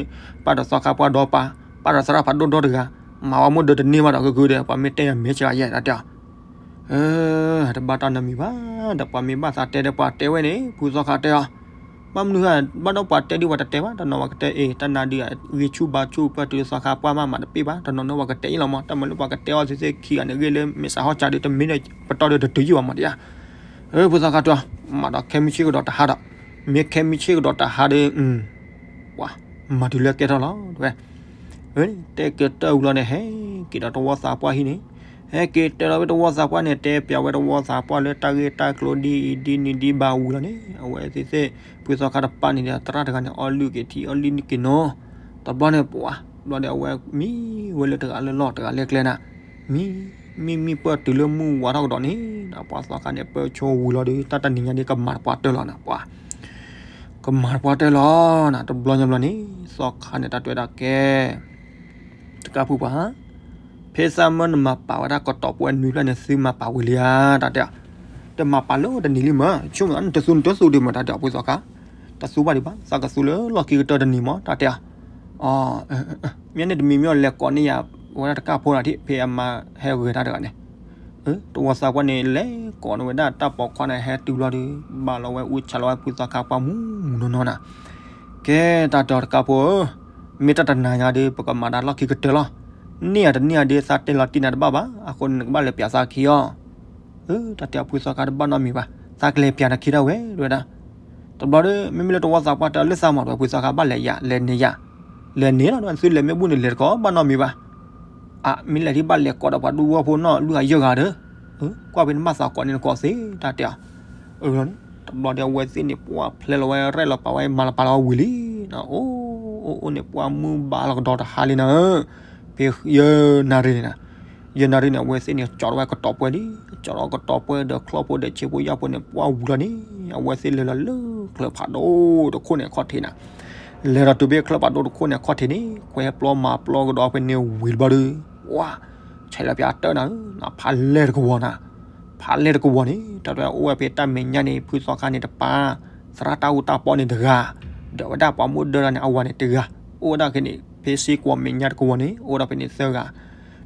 ပၢ်ဒီးသီခါပှၢ်ဒီပၢ် ပၢ်ဒီးသရၣ်ဖးဒိၣ်ဒီတဂၤ မၤဝဲမိၢ်ဒၢတန့ၢ်ဘၣ်ဒီး ကကုဒီး ပှၤမ့ၢ်တဲယၤမ့ၢ်စှၤယဲၢ်တၢ်တဲအီၤ တဘၣ်တၢ်နီတမံၤဘၣ် ဒီးပှၤမ့ၢ်ဘၣ်သးတဲဒီးပှၤတဲဝဲန့ၣ် ဖုသီခါတဲအီၤ ဘၣ်မနုၤဃိ ဘၣ်ဒီးပှၤတဲဒုးပှၤတတဲဘၣ် တနီၤပှၤကတဲအ့ၣ် တၢ်နါဒုးဂံၢ်ဆူၣ်ဘါဆူၣ် ပၢၢ်တုၤလၢသီခါပှၢ်မးမးတပ့ၢ်ဘၣ် တနီၤနီၤပှၤကတဲအ့ၣ်လီၤမး တၢ်မၤလၢပှၤကတဲအီၤသ့ၣ်သ့ၣ်ခံဂၤန့ၣ် ဂ့ၢ်လၢမ့ၢ်စးဟီၣ်စးဒုး တမ့ၢ်ဒီးပတီၢ်ဒီးတတုၤယံာ်ဘၣ်မးတယါ ဖုသီခါတဲအီၤ မၤဒီးခဲမုၢ်ဆ့ၣ်ကဒီးတဟါဒီး မ့ၢ်ခဲမုၢ်ဆ့ၣ်ကဒီးတဟါဒီး ပှၤ မၤတုၤလၢကဲထီၣ်လီၤ တဲကတၢၢ်ဝံၤလီၤန့ၣ် ဟဲက့ၤဒီးတဝီသးပှၢ်ဟံၣ်န့ၣ် ဟဲက့ၤတဲလီၤဝဲတဝီသးပှၢ်န့ၣ် တဲပျးဝဲတဝီသးပှၢ်လၢတၢ်ဂ့ၢ်တၢ်ကျိၤဒ်အံၤဒ်နုၤဒ်ဘၣ်ဝံၤလီၤန့ၣ် အဝဲသ့ၣ်သ့ၣ် ဖုသီခါတပၢ်န့ၣ်ဒီး သရၣ်တဂၤန့ၣ် အီလုၢ်က့ၤထံအီလုၢ်က့ၤနီၤ တဘျီန့ၣ်ပှၤ ဘျီဒီးအဝဲမံဝဲလၢတဂၤလၢလီၢ်တဂၤလၢကျဲနၤ မံ မံမံပၢၢ်တုၤလၢမုၢ်ဝါထီၣ်ကဒီးန့ၣ် ပှၤသီခါန့ၣ် ပၢၢ်ဆိဝံၤလီၤဒီး တၢ်တနံၤညါဒ်ကမၤတပှၢ်တၢၢ်လီၤနၤ ပှၤ ကမၤတပှၢ်တၢၢ်လီၤနၤ တဘျီညါဘျီန့ၣ် သီခါန့ၣ် တၢ်တဲဝဲဒၣ်ကဲ တကးဖုပှၤ ဖဲသးမၢနမၤပာ်ဝဲဒၣ်ကတီၢ်ပှဲၤနွံဖျၢၣ်န့ၣ် သုမၤပာ်ဝံၤလံဧါ တၢ်တဲအီၤ တမၤပာ်လၢတနံၤလံမး ဆိကမိၣ်နတသူနတသူဒံးမး တၢ်တဲအီၤဖုသီခါ တသူဘၣ်ဒံးဘၣ် သးကသူလၢလီၢ်ခံကတၢၢ်တနံၤမး တၢ်တဲအီၤ မ့ၢ်န့ၣ်တမံၤမ့ၢ်အီၤလဲၤကိးန့ၢ်ယၤ ဝဲဒၣ်တကးဖိနၤထံၣ် ဖဲအမါဟဲဂဲၤတၢ်တဂၤန့ၣ် တဝီသးပှၢ်န့ၣ် လဲၤကိးန့ၢ်ဝဲဒၣ်တၢ်ပိာ်ခွါန့ၣ် ဟဲတုၤဘျီဒီး ဘၣ်လီၤဝဲအူဆးလီၤဝဲဖုသီခါပှၢ်မူမူနီၢ်နီၢ်နၤ ကဲတၢ်တဲအီၤတကးဖိဧၢ မ့ၢ်တၢ်တနၤညါဒီး ပကမၤတၢ်လီၢ်ခံကတၢၢ်လီၤ န့ၢ်ယၤတန့ၢ်ယၤဒီး သးတဲလီၤတံၢ်နၤတဘၣ်ဘၣ် အဃိန့ၣ်နကဘၣ်လဲၤပျးသးခံအီၤ တၢ်တဲအီၤဖုသီခါတဘၣ်နီတမံၤဘၣ် သးကလဲၤပျးနခံဒၣ်ဝဲ တဝဲဒၣ် တဘျီဒီး မ့မ့ၢ်လၢတဝီသးပှၢ်တဲအီၤလၢသးမၤတဝဲဖုသီခါဘၣ်လဲၤယၤ လဲၤန့ၢ်ယၤ လဲၤန့ၢ်လီၤ သုလဲၤမ့ၢ်ဘူၣ်န့ၣ် လဲၤတကီးဘၣ်နီတမံၤဘၣ် အ မ့ၢ်လဲၤထံၣ်ဘၣ်လဲၤကိးဒီးပှၤဒူဖိနီၢ်လုၢ်အယၢၢ်ဂၤဒီး ကွၢ်ဖဲနမၢသးကိးန့ၣ်နကိးသ့ တၢ်တဲအီၤ အၢ တဘျီဒီးအဝဲသ့ၣ်န့ၣ် ပှၤဖျဲလီၤဝဲရဲၣ်လီၤပာ်ဝဲမၤလီၤပာ်လီၤဝဲဝံၤလံ အိၣ်အိၣ်အိၣ်န့ၣ် ပှၤမုၢ်ဘၣ်လီၤကဒီးတဟါလံနၤဧၢ ဖဲယဲၢ်နၣ်ရံၣ်န့ၣ်နၤ ယဲၢ်နၣ်ရံၣ်န့ၣ် အဝဲသ့ၣ်န့ၣ် ကၠီထီၣ်ဝဲကတီၤပှဲၤလံ ကၠီထီၣ်ကတီၤပှဲၤဒီးချီၣ်ဖိဒီးဆံးဖိယာ်ဖိန့ၣ် ပှၤဝံၤလီၤန့ၣ် အဝဲသ့ၣ်လဲၤလီၤလၢချၢၣ်ဖးဒိၣ်တခိၣ်န့ၣ်အခီၣ်ထံးနၤ လဲၤဒီးတုၤဖဲချၢၣ်ဖးဒိၣ်တခိၣ်န့ၣ်အခီၣ်ထံးန့ၣ် ကွဲပျီမၤပျီကဒီးဖဲန့ၣ်ဝံၤတဘျီဒီး ပှၤ ဆဲးလီၤပၠးတၢၢ်နၤဧၢ ဖးလဲၢ်တကဝီၤနၤ ဖးလဲၢ်တကဝီၤန့ၣ် တၢ်တဲအိၣ်ဝဲဖဲတၢ်မဲာ်ညါန့ၣ် ဖုသီခါန့ၣ်တပၢ် သရၣ်တၢ်အူတၢ်ပီန့ၣ်တဂၤ ဒီးဝဲဒၣ်ပှၤမိၢ်ဒၢတၢ်န့ၣ် အဝၤန့ၣ်တဂၤ အိၣ်ဝဲဒၣ်ခဲန့ၣ် ဖဲစ့ကဝီၤမဲာ်ညါတကဝီၤန့ၣ် အိၣ်ဝဲဒၣ်ဖဲန့ၣ်သၢဂၤ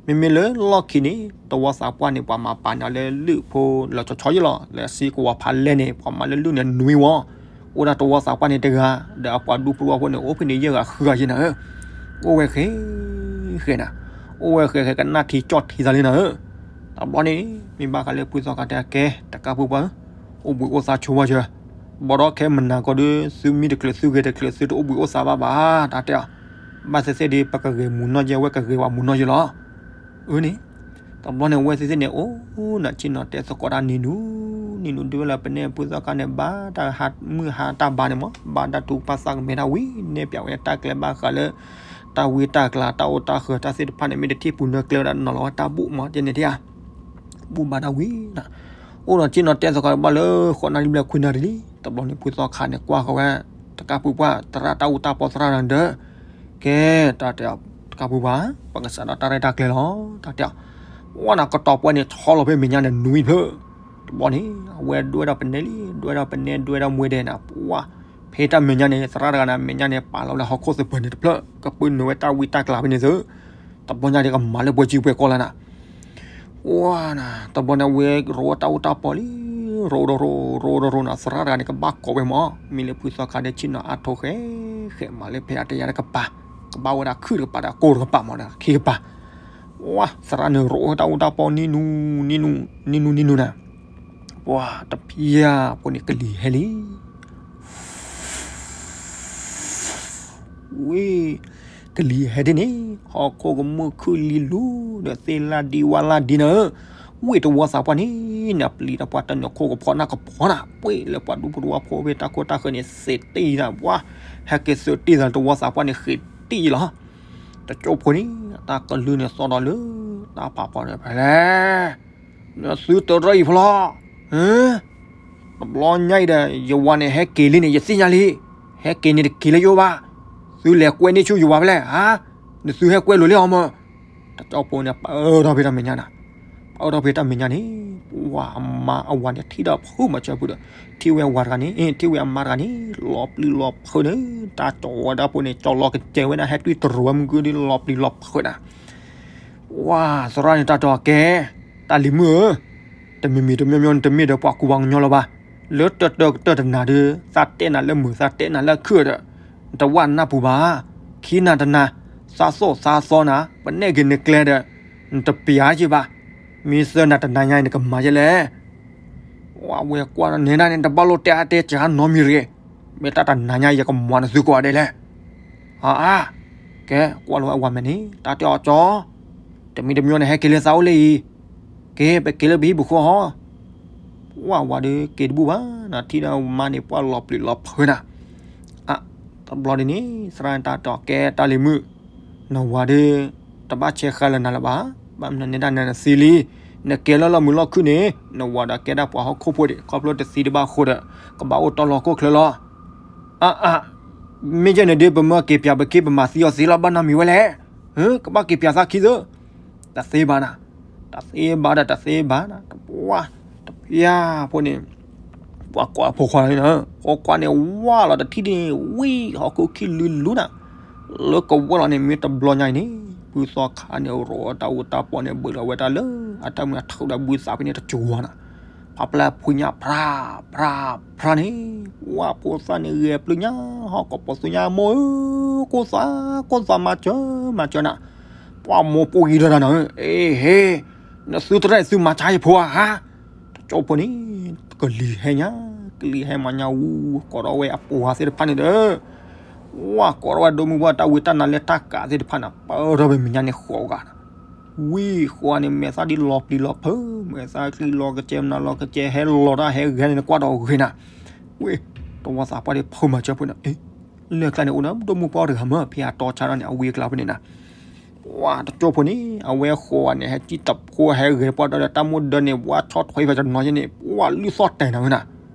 မ့မ့ၢ်လၢလီၢ်ခံန့ၣ် တဝီသးပှၢ်န့ၣ် ပှၤမၤပာ်န့ၢ်လၢလုၢ်ဖိလီၤဆီဆီယဲၢ်လီၤ လၢစ့ကဝီၤဖးလဲၢ်န့ၣ် ပှၤမၤလၢလုၢ်န့ၣ်နွံဝီ အိၣ်ဒၣ်တဝီသးပှၢ်န့ၣ်တဂၤ ဒီးအပှၤဒူဖိတဝီဖိန့ၣ် အိၣ်ဖဲန့ၣ်ယဲၢ်ဂၤဃုဂၤယဲၢ်နၤဧၢ အိၣ်ဝဲဃဲဃဲနၤ အိၣ်ဝဲဃဲဃဲကနၣ်ထံကၠီၣ်ထံသးလံနၤဧၢ တဘျီန့ၣ် မ့ၢ်ဘၣ်ဃးလၢဖုသီခါတဲကဲ တကးဖုပှၤဧၢ အိၣ်ဘှံးအိၣ်သါဆိဝဲယဲၢ် ဘၣ်ဒီးခဲမုၢ်နၤကီးဒီး သုမံတချုးသုဂဲၤတချုးသုတအိၣ်ဘှံးအိၣ်သါဘၣ်ဘၣ် တၢ်တဲအီၤ ဘၣ်သ့ၣ်သ့ၣ်ဒီး ပကဂဲၤမုၢ်နီၢ်ယဲၢ် အဝဲကဂဲၤဝဲမုၢ်နီၢ်ယဲၢ်လီၤ အၢန့ၣ် တဘျီန့ၣ် အဝဲသ့ၣ်သ့ၣ်န့ၣ် အိၣ်နၤဆ့ၣ်နီၤတဲသကိးတၢ်နံၤနူၤ နံၤနူၤဒွဲလၢပနဲ ဖုသီခါန့ၣ် ဘၣ်တၢ်ဟးမုၢ်ဟါတၢ်ဘါန့ၣ်မး ဘၣ်တၢ်တူၢ်ပာ်သးကမဲာ်တၢ်ဝံၤ နဲၣ်ပၠးဝဲတၢ်ကျဲဘၣ်ဃးလၢ တၢ်ဝံတၢ်ကျါ တၢ်အိၣ်တၢ်ဃၢၤတၢ်သ့ၣ်တဖၣ်န့ၣ် မ့ၢ်တထံၣ်ပူၤနၢကျဲဝဲဒၣ်နီၤလီၤဝဲတၢ်ဘူၣ်မး ကဲန့ၣ်ဒၣ် ဘူၣ်ဘါတၢ်ဝံၤနၤ အိၣ်ဒီးက့နီၤတဲသကိးဘၣ်လၢ ဃိးနၣ်ရံၣ်ဘျဲၣ်ခွံနၣ်ရံၣ်လံ တဘျီန့ၣ် ဖုသီခါန့ၣ် ကွၢ်ဃီၤဝဲ တကးပူၤပှၢ် သရၣ်တၢ်အူတၢ်ပီသရၣ်ဒီး ကဲ တၢ်တဲ တကးပူၤပှၢ် ပကစးဒီးတၢ်ရဲၣ်တၢ်ကျဲၤလီၤ တၢ်တဲ ဝဲနၤကတီၤပှၢ်န့ၣ် ဆီလီၤဖဲမဲာ်ညါန့ၣ် နွံဖျၢၣ် တဘျီန့ၣ် အဝဲဒွဲဒီးပနဲလံ ဒွဲဒီးပနဲ ဒွဲဒီးမွဲဒဲးနၤ ပှၢ် ဖဲတၢ်မဲာ်ညါန့ၣ် သရၣ်တဂၤန့ၣ် မဲာ်ညါန့ၣ် ပာ်လီၤလၢဟီၣ်ခိၣ်သပၢၤန့ၣ်တဖျၢၣ် ကပၢနုာ်ဝဲတၢ်ဝံတၢ်ကျါဖဲန့ၣ်သု တဘျီညါဒ်ကမၤလၢပှဲၤစုပှဲၤကီၢ်လၢနၤ ဝဲနၤ တဘျီန့ၣ် အဝဲရိၣ်ဝဲတၢ်အူတၢ်ပီလံ ရိၣ်ဒီးရိၣ် ရိၣ်ဒီးရိၣ်နၤ သရၣ်တဂၤန့ၣ် ကဘၣ်ကိးဝဲမး မ့ၢ်လၢဖုသီခါဒဲးဆ့ၣ်နီၤအါထီၣ်ဃဲ ဃဲမၤလၢဖဲအတယါတကပၤ ကဘၣ်ဝဲဒၣ်ခုၣ်တကပၤဒီးကိၢ်တကပၤမးဒီးခံကပၤ ဝဲ သရၣ်န့ၣ်ရိၣ်ဝဲတၢ်အူတၢ်ပီနံၤနူၤ နံၤနူၤ နံၤနူၤနံၤနူၤနၤ ပှၢ်တဖျၢၣ်ဖိန့ၣ် ကလံၤဟဲလံ ဝ့ၢ် ကလံၤဟဲဒ်န့ၣ် ဟီၣ်ခိၣ်ကမူၣ်ခုၣ်လံလူၤဒီး သ့ၣ်လၢ်ဒံဝါလၢ်ဒံနၤဧၢ ဝ့ၢ်တဝီသးပှၢ်န့ၣ် နပျံၤတၢ်ပှၢ်တၢ်နုာ်ခိၣ်ကဖီနၢ်ကဖီနၤ ပှ့ၤလၢပှၤဒူဖိတဝီဖိဖဲတၢ်ခိၣ်တၢ်ဃၢၤန့ၣ် သ့တ့ၢ်နၤ ပှၢ် ဟဲက့ၤသ့တ့ၢ်သးတဝီသးပှၢ်န့ၣ် ဃ့တ့ၢ်လီၤ တကၠိဖိန့ၣ် တၢ်ကလုၢ်န့ၣ်သီဒီးလၢ တၢ်ဖးဖီန့ၣ် ဖဲလဲၣ် နသုတရၢအံၤဖျီ တဘျီညါအံၤဒီး ယဝၤန့ၣ် ဟဲက့ၤလံန့ၣ် ယသ့ၣ်ညါလံ ဟဲက့ၤန့ၣ်တက့ၤလၢယအိၣ်ဘၣ် သုလဲၤကွဲန့ၢ်ဆူယဝၤဖဲလဲၣ် ဧါ နသုဟဲကွဲလိာ်လံအီၤမး တကၠိဖိန့ၣ် ပၢၢ်ထီၣ်ဖဲတၢ်မဲာ်ညါနၤ ပၢၢ်ထီၣ်ဖဲတၢ်မဲာ်ညါန့ၣ် ပှၢ်အမါအဝၤန့ၣ် ထံၣ်ဒီးဖုမၤစၢၤဖုဒီး ထံၣ်ဝဲအဝၤတဂၤန့ၣ် ထံၣ်ဝဲအမါတဂၤန့ၣ် လီၤပျံၤလီၤဖုးန့ၣ် တၢ်ကၠီဝဲဒၣ်ဖိန့ၣ် ကၠီလီၤကစဲဝဲဒၣ် ဟဲတွံၢ်တရူးဝဲမုၢ်ကုဒ်လီၤပျံၤလီၤဖုးနၤ ဝါ သရၣ်န့ၣ်တၢ်တဲအီၤကဲ တၢ်လံၤမုၣ်ဧၢ, တမ့မ့ၢ်တမညီညီနတမ့ၢ်ဒီးပှၤကူပှၤကညီလၢၤဘၣ်, လၢတၢတၢကတၢၢ်တနၤဒီး သးတဲနၤလၢမုာ် သးတဲနၤလၢခုၣ်ဒီး နတဝၣ်နၢ်ပူၤဘၣ်, ခံနၤတနၤ သးသိၣ်သးသီနၤ ပနဲၣ်က့ၤနကျဲဒီး နတပျးက့ၤဘၣ်, မ့ၢ်သၢနၤတနၤညါအံၤ နကမၤယဲလဲၣ်. ဝဲကွၢ်ဒီးနဲဒၣ်န့ၣ် တဘၣ်လိၣ်တဲအါတဲစှၤနီတမံၤတဂ့ၤ, မ့ၢ်တၢ်တနၤညါအံၤ ယကမၤနသုကိးဂၤဒဲးလဲၣ်. အါအါ, ကဲ ကွၢ်လီၤဝဲအဝၤမဲာ်န့ၣ် တၢ်တဲအီၤကၠီ, တမံၤတမံၤန့ၣ် ဟဲက့ၤလၢသးအိၣ်လၢအံၤ, က့ၤ ပက့ၤလၢပဟံၣ်ပဃီဟီ, ဝဲအဝၤဒီးက့ၤတဘူၣ်ဘၣ်, နထံၣ်ဒီးမါန့ၣ် ပှၢ်လီၤပျံၤလီၤဖုးနၤ, အါ, တဘျီဒ်န့ၣ် သရၣ်န့ၣ်တၢ်တဲအီၤကဲ တၢ်လံၤမုၣ်, နဝၤဒီး တဘၣ်ဆဲးဃာ်လၢနၤလၢၤဘၣ်, ဘၣ်မနုၤနဲဒၣ်နသံလံ, နကဲလၢလီၢ်မုာ်လီၢ်ခုၣ်န့ၣ် နဝၤဒီးကဲဒၣ်ပှၤဟီၣ်ခိၣ်ဖိဒံး ခီဖျိတသံတဘၣ်အဃိဒီး ကဘၣ်အိၣ်တီလီၢ်ခိၣ်ချၢလီၤ. အါအါ, မ့ၢ်ယဲန့ၣ်ဒီး ပမၢက့ၤပျးပက့ၤ ပမၤသံအီၤသ့လီၤ ဘၣ်နီတမံၤဝဲလဲၣ်, ကဘၣ်က့ၤပျးသးခံသၢ, တသ့ဘၣ်နၤ, တသ့ဘၣ်ဒီးတသ့ဘၣ်နၤ, တပှၢ်, တပျၢ်ဖိန့ၣ် ပှၤကိးအဖိခွါန့ၣ်, ဖိခွါန့ၣ် ဝါလီၤတထံၣ်ဒ်န့ၣ် ဝံၣ်ဟီၣ်ခိၣ်ခံလုာ်လုာ်နၤ, လၢကဝီၤလီၤန့ၣ် မ့ၢ်တဘျီညါအံၤန့ၣ် ဖုသီခါန့ၣ် ရိၣ်တၢ်အူတၢ်ပီန့ၣ် ဘုးလီၤဝဲတၢ်လၢ အတၢ်မုၢ်အထူဒီး ဘုသးဖဲန့ၣ်တကဝီၤနၤ, ဖးပျဲၢ်ဖုညၣ်ဖြါ, ဖြါ, ဖြါန့ၣ်, ဝါဖိသၣ်န့ၣ် ဂဲၤပျုၢ်ညါ, ဟီၣ်ကိးပိာ်သူညါမိၢ်ဧၢ, ကိၢ်သး, ကိၢ်သးမၤစၢၤ, မၤစၢၤနၤ, ပှၢ်မိၢ်ပှၢ်ဂံၤဒီးနၤ, အ့ဟ့, နသုတရဲၣ်သုမၤဆါယဖိဧါ တကၠိဖိန့ၣ် ကလံၤဟဲညါ, ကလံၤဟဲမၤညါဝူ, ကိးထီၣ်ဝဲအပှၤသ့ၣ်တဖၣ်န့ၣ်ဒီး, ဝါကိးထီၣ်ဝဲဒိၣ်မုၢ်ဝါ တၢ်ဝံတၢ်နါလၢတၢ်ကးသ့ၣ်တဖၣ်န့ၣ် ပၢၢ်ထီၣ်ဖဲမဲာ်ညါန့ၣ်ဃိးဂၤ, ဝံၣ်ဃိးဂၤန့ၣ် မဲာ်သၣ်ဒ်လီၤပျံၤလီၤဖုး, မဲာ်သၣ်ချံလီၤကစဲး မနၤလီၤကစဲး ဟဲလီၤတၢ်ဟဲဂဲၤန့ၣ် နကွၢ်ဒီးဂ့ၤနၤ, ဝ့ၢ်, တဝီသးပှၢ်ဒ်ဖုမၤစၢၤဖိန့ၣ်, လၢကျါန့ၣ် အိၣ်ဒီးဒိၣ်မုၢ်ပှၢ်တဂၤမး ဖဲအတီဆါဒီးန့ၣ် အဝံအကျါဖဲန့ၣ်နၤ ပှၢ်တကၠိဖိန့ၣ် အဝဲဃိးဂၤန့ၣ် ဟဲကံၣ်တဖိဟဲဂဲၤပှၢ်ဒီးတၢ်မိၢ်ဒၢန့ၣ် ပှၢ်ဆီၣ်ထွဲဖဲတနီၤယဲန့ၣ် ပှၢ်လုၢ်သီၣ်တဲာ်နၤဝဲနၤ,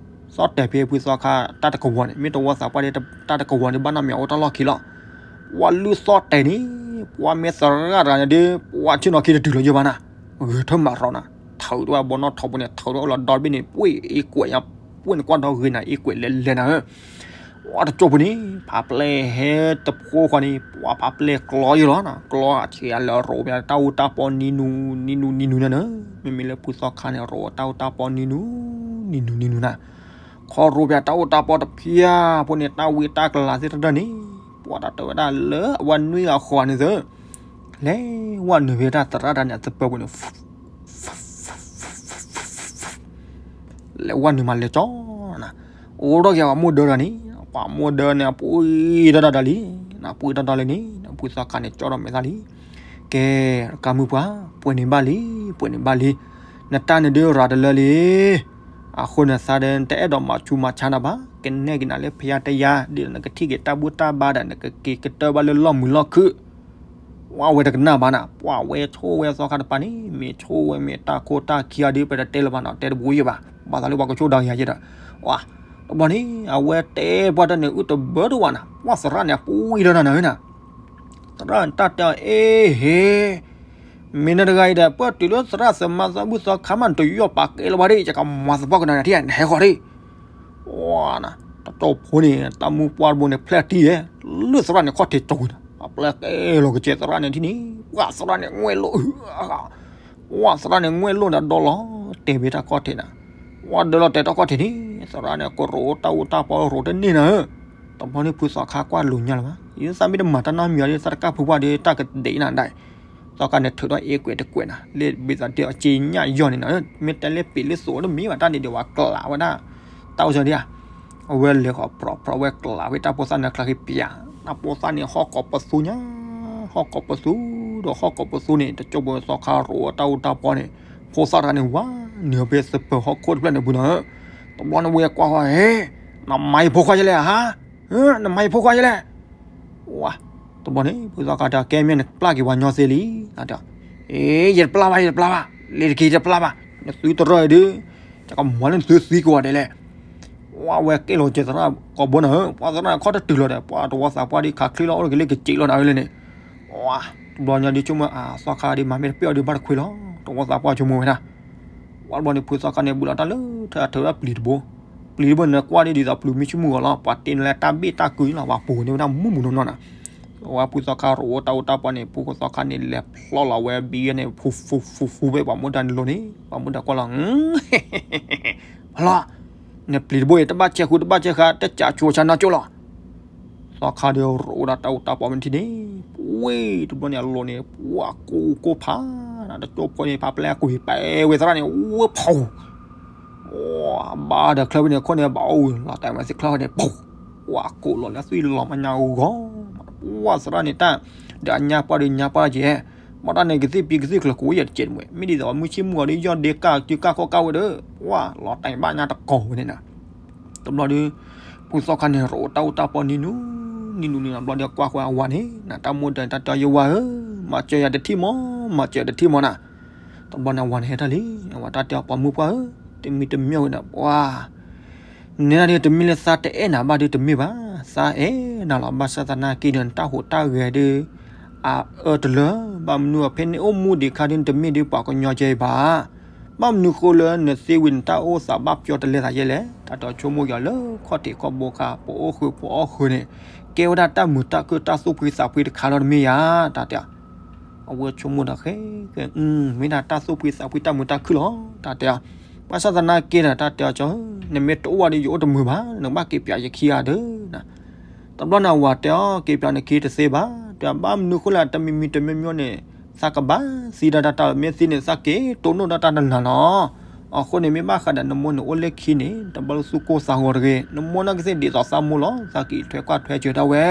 သီၣ်တဲာ်ဖဲဖုသီခါတၢ်တကဝီၤန့ၣ် မ့ၢ်တဝီသးပှၢ်ဒ်တၢ်တကဝီၤန့ၣ် ဘၣ်နီတမံၤအအိၣ်တၢ်လီၢ်ခံလီၤ, ပှၢ်လုၢ်သီၣ်တဲာ်န့ၣ် ပှၢ်မ့ၢ်သရၣ်တဂၤန့ၣ်ဒီး ပှၢ်ဆ့ၣ်နီၤခံတတုၤလီၤယဲဘၣ်နၤ, ဂဲၤထၢၣ်မၤရီနၤ, ထုးထီၣ်ဝဲဘီနီၣ်ထိးပူၤန့ၣ် ထုးထီၣ်လီၤဒီဘ့ၣ်န့ၣ် ပှ့ၤအ့ကွဲးညါ, ပှ့ၤန့ၣ်ကွၢ်ဒီးဂ့ၤနၤ အ့ကွဲးလဲၤလဲၤနၤဧၢ ဝဲတကၠိဖိန့ၣ် ဖးပျဲၢ်ဟဲတဖိဃီန့ၣ် ပှၢ်ဖးပျဲၢ်ကျီယဲလီၤ, ကျီအဆံးအလၢရိၣ်ဖဲတၢ်အူတၢ်ပီနံၤနူၤ နံၤနူၤနံၤနူၤန့ၣ်နၤ, မ့မ့ၢ်လၢဖုသီခါန့ၣ် ရိၣ်တၢ်အူတၢ်ပီနံၤနူၤ နံၤနူၤနံၤနူၤနၤ, ခီရိၣ်ဖဲတၢ်အူတၢ်ပီတဖၣ်ဖိန့ၣ် တၢ်ဝံတၢ်ကျါသ့ၣ်တဖၣ်န့ၣ် ပှၢ်တၢ်တဲဝဲဒၣ်လၢအဝဲနွံဂၤဃီန့ၣ်သၢ လဲၤဝဲနုာ်ဖဲတၢ်သရၣ်တဂၤန့ၣ် အသပၢၤပူၤန့ၣ် လဲၤဝဲနုာ်မးလဲၤကၠီနၤ, အိၣ်ဒီးက့ၤပှၤမိၢ်ဒၢတဂၤန့ၣ်, ပှၤမိၢ်ဒၢန့ၣ် အပှ့ၤတီတီဒီးလံ, နပှ့ၤတီတီလံန့ၣ် နဖုသီခါန့ၣ် ကၠီဒီးမဲာ်သၣ်လံ, ကဲ ကါမုၢ်ပှၢ် ပှဲၤန့ၢ်ဘၣ်လံ, ပှဲၤန့ၢ်ဘၣ်လံ, နတၢ်န့ၣ်ဒုးရၤတလၢလံ, အဃိန့ၣ် သးဒီးတအဲၣ်ဒိးမၤဆူးမၤဆါနၤဘၣ်, ကနဲၣ်က့ၤနၤလၢဖယါတယါ ဒ်သိးနကထံၣ်က့ၤတၢ်ဘူၣ်တၢ်ဘါဒီး နကက့ၤကတၢၢ်ဘၣ်လၢလီၢ်မုာ်လီၢ်ခုၣ်. ဝဲတကနၣ်ဘၣ်နၤ, ပှၤဝဲဆိၣ်ဝဲသီခါတပၤန့ၣ် မ့ၢ်ဆိၣ်ဝဲမ့ၢ်တၢ်ခိၣ်တၢ်ခံဂၤဒီး ပတတဲလၢၤဘၣ်နီၤ, တဲတဘူးယံာ်ဘၣ်, ဘၣ်သးလၢပှၤကဆိၣ်ဒီဂ့ၤယဲဒီး, ဝါ, တဘျီန့ၣ် အဝဲတဲပှၤတၢ်န့ၣ် အုၣ်တဘၢတဝးနၤ, ပှၤသရၣ်န့ၣ် အပူၤအံၤလီၤနၤနၤဧၢနၤ သရၣ်န့ၣ်တၢ်တဲအီၤ အ့ဟ့, မ့ၢ်နတဂၤအံၤဒီး ပှၤတုၤလၢသရၣ်သမါသီဘူၣ်သီခါမး နတယီၣ်ပာ်ကဲလၢၤဘၣ်ဒီး ယကမၤသပှၢ်ကနၤနၤထံၣ် နဟဲဃီၤဒံး. ဝါနၤ, တတီၢ်ဖိန့ၣ် တၢ်မူပှၢ်တဘိန့ၣ် ဖျဲၣ်တံၢ်ယဲ, လၢသရၣ်န့ၣ်ခီၣ်ထံးကၠီၤဝံၤနၤ, အပျဲၢ်ကဲလီၤကစဲးသရၣ်န့ၣ်ထံၣ်န့ၣ်, ပှၤသရၣ်န့ၣ်ငွဲၣ်လိၣ် ဝါသရၣ်န့ၣ်ငွဲၣ်လိၣ်နၤဒီလီၤ, တဲဘၣ်တၢ်ခီၣ်ထံးနၤ, ဝါဒၢလီၤတဲာ်တၢ်ခီၣ်ထံးန့ၣ်, သရၣ်န့ၣ်ကရိးတၢ်အိၣ်တၢ်ပီရိးတန့ၢ်နၤဧၢ. တဘျီန့ၣ် ဖုသီခါကွၢ်လိာ်ညါလၢၤဘၣ်, ယသးမ့ၢ်တမၤတၢ်နီတမံၤအီၤဒီး သးတကၢ်ဖုပှၢ်ဒီး တၢ်ကဒဲးနၤဒၣ်, သီခါန့ၣ်ထုးထီၣ်အ့ကွဲးတကွဲးနၤ, လၢဘၣ်သးတဲအီၤက့ညၣ်ယီၢ်န့ၣ်နၤ, မ့ၢ်တဲလၢပ့ၤလၢသိးတမ့ၢ်ဘၣ် တၢ်န့ၣ်ဒ်ဝဲကျးဝဲဒၣ်, တၢ်အိၣ်စၢၤဒံးဧါ, အဝဲလဲၤဃီၤပြီပြီဝဲကျးဝဲတၢ်ဖိသၣ်န့ၣ်ကျါက့ၤပျး, တၢ်ဖိသၣ်န့ၣ်ဟီၣ်ကိးပသူညါ, ဟီၣ်ကိးပသူ, ဒီးဟီၣ်ကိးပသူန့ၣ် တကၠိၢ်ဖိသီခါရိးတၢ်အိၣ်တၢ်ပီန့ၣ်, ဖိသၣ်တဂၤန့ၣ် ဝါနုာ်ဖဲသပၢၤဟီၣ်ခိၣ်တဖျၢၣ်န့ၣ်ပူၤနၤဧၢ. တဘျီန့ၣ်ဝဲကွၢ်ဃီၤ, ဟဲ, နမၤယဖိခွါယလဲၣ်ဧါ, နမၤယဖိခွါယလဲၣ်. ဝါ, တဘျီန့ၣ် ဖုသီခါတဲ ကဲမ့ၢ်နပျၢ်က့ၤပှၤညီသ့လံ, တဲ, အ့ ယတပျၢ်ဘၣ် ယတပျၢ်ဘၣ်, လ့ၤတက့ၤယတပျၢ်ဘၣ်, နသုတရၢၢ်အံၤဒီး, ယကမၤလၢနသုသံကွၢ်ဒဲးလဲၣ်. ဝါဝဲကဲလီၤကဲသရၣ်ကိးဘိနၤဧၢ, ပှၤသရၣ်ခီၣ်တတုၤလီၤဒီး ပှၤတဝီသးပှၢ်ဒ်ခးချ့လီၤ အိၣ်တက့ၤလၢကစံးလီၤနၤဝဲလဲၣ်န့ၣ်. ဝါ, တဘျီညါဒ်ဆိကမိၣ် အသီခါဒ်မၤမ့ၢ်တပ့ၢ်အီၤဒ်ဘၣ်တခွ့လီၤ, တဝီသးပှၢ်ဆိကမိၣ်ဝဲဒၣ်. ဝါတဘျီန့ၣ် ဖုသီခါန့ၣ် ဘူးလီၤတၢ်လၢထၢအထုးဝဲဒၣ်ပျံၤတဘိ, ပျံၤတဘိန့ၣ် ကွၢ်ဒ်ဒ်သိးပျံၤမ့ၢ်ဆ့ၣ်မုၢ်ဂီၤလီၤ, ပှၤတ့န့ၢ်လၢတၢ်ဘ့ၣ်တၢ်ကုာ်လီၤ, ပှၤပူၤန့ၢ်ဝဲဒၣ်မုၢ်မုၢ်နီၢ်နီၢ်နၤ. ဝဲဖုသီခါရိးတၢ်အိၣ်တၢ်ပီန့ၣ် ဖုသီခါန့ၣ် လဲၤဖျီလီၤဝဲဘံယဲန့ၣ် ဖူဖူဖူဖူဖဲပှၤမူဒါန့ၣ်လိၤန့ၣ်, ပှၤမူဒါကွၢ်လီၤ, ဟလီၤ, နပျံၤတဘိအံၤ တဘၣ်ဆဲးဃုတဘၣ်ဆဲးဃာ် တကးဆိဆါနီၢ်ကၠိလီၤ. သီခါဒီးရိးဝဲဒၣ်တၢ်အိၣ်တၢ်ပီမ့ၢ်ထံၣ်န့ၣ်, ဝ့ၢ်တဘျီန့ၣ်အလိၤန့ၣ် ပှၤကူကိၢ်ဖးနၤ, တကၠိၢ်ဖိန့ၣ် ဖးပျဲၢ်ကွံာ်ပဲဝဲသရၣ်န့ၣ် ဝ့ၢ်ဖီ ဘၣ်ဒီးချၢဝဲန့ၣ် ခိၣ်န့ၣ် ဘၣ်အိၣ်လီၤတဲာ်ဝဲသ့ၣ်ချၢန့ၣ် ပူၤ, ဝါကိးလီၤလၢသွံၣ်လီၤမးညါအူဂီၢ်, ပှၤသရၣ်န့ၣ်တၢ်, ဒီးအညါပှၢ်ဒီးညါပှၢ်ကဲ, ဘၣ်တၢ်န့ၣ်ကသံၣ်ပံၤကသံၣ်ချၢကိးယဲၢ်တကဲးတမှဲး, မ့ၢ်ဒ်သိးမုၢ်ဆ့ၣ်မုၢ်ဂီၤဒီးယီၢ်ဒ့ကၢ်စုကၢ်ခီၣ်ကၢ်ဝဲဒီး, ပှၤလီၤတဲာ်ဘၣ်ညါတကိးဝဲန့ၣ်နၤ. တဘျီဒီး, ဖုသီခါန့ၣ် ရိးတၢ်အိၣ်တၢ်ပီနံၤနူ, နံၤနူနံၤနၤဘျီဒီးကွၢ်ဃီအဝၤန့ၣ်, နတၢ်မိၢ်ဒၢးတၢ်တဲအီၤ ယဝၤဧၢ, မၤစၢၤယၤတထံၣ်မီၢ်, မၤစၢၤယၤတထံၣ်မီၢ်နၤ. တဘျီန့ၣ်အဝၤန့ၣ်ဟဲထီၣ်လံ, အဝၤတၢ်တဲအီၤ ပှၤမုၣ်ပှၢ်ဧၢ, တမံၤတမံၤဝဲဒီး ပှၤ နဲဒၣ်ဒီးတမ့ၢ်လၢသးတအဲၣ်နၤဘၣ်ဒီးတမ့ၢ်ဘၣ်, သးအဲၣ်နၤလီၤ, ဘၣ်ဆၣ်သနာ်က့ဒီး နတၢ်ဟူးတၢ်ဂဲၤဒီး အအၢတလၢ, ဘၣ်မနုၤအဖဲန့ၣ်အိၣ်မူဒံးခါဒီး နတမ့ၢ်ဒ်ပှၤကညီကဲအံၤဘၣ်. ဘၣ်မနုၤဃိလၢနသ့ဝံၤနတၢ်အိၣ်သးဘၣ်ပျီတလဲသးယဲလဲၣ်, တၢ်တဲအီၤဆိကမိၣ်က့ၤအီၤလၢခီၣ်ထံးခီၣ်ဘိခါ ပအိၣ်ဃုာ်ပအိၣ်ဃုာ်န့ၣ်, ကဲဝဲဒၣ်တၢ်မုာ်တၢ်ခုၣ်တၢ်သူၣ်ဖှံသးဖှံတခါလီၤတမ့ၢ်ဧါ, တၢ်တဲ အဝဲဆိကမိၣ်ဒီးဃဲ, မ့ၢ်ဒၣ်တၢ်သူၣ်ဖှံသးဖှံတၢ်မုာ်တၢ်ခုၣ်လီၤ, တၢ်တဲအီၤ. ဘၣ်ဆၣ်သနာ်က့ဒီး တၢ်တဲအီၤကၠီ, နမ့ၢ်တအိၣ်ဝဲဒီးယအိၣ်တမုာ်ဘၣ်, နကဘၣ်က့ၤပျးယခံဂၤဒီး, တဘျီန့ၣ်အဝၤတဲအီၤ က့ၤပျးနခံတသ့ဘၣ်, တဲဘၣ်မနုၤဃိလဲၣ် တမံၤမံၤတမံၤမံၤန့ၣ်, သးကဘၣ်သံဒၣ်တၢ် မ့ၢ်သံန့ၣ် သးက့ၤတိၢ်နီၣ်ဒၣ်တၢ်တနၤလီၤ. အဃိန့ၣ် မ့ၢ်ဘၣ်ဃးဒီးနမိၢ်နအိၣ်လၢခံန့ၣ် တဘၣ်လၢသူၣ်ကိၢ်သးဂီၤတဂ့ၤ, နမိၢ်နာ်က့သ့ၣ်ဒ်သိးသးမိၢ်လီၤ, သးက့ၤထွဲကွၢ်ထွဲစၢၤဒၣ်ဝဲ,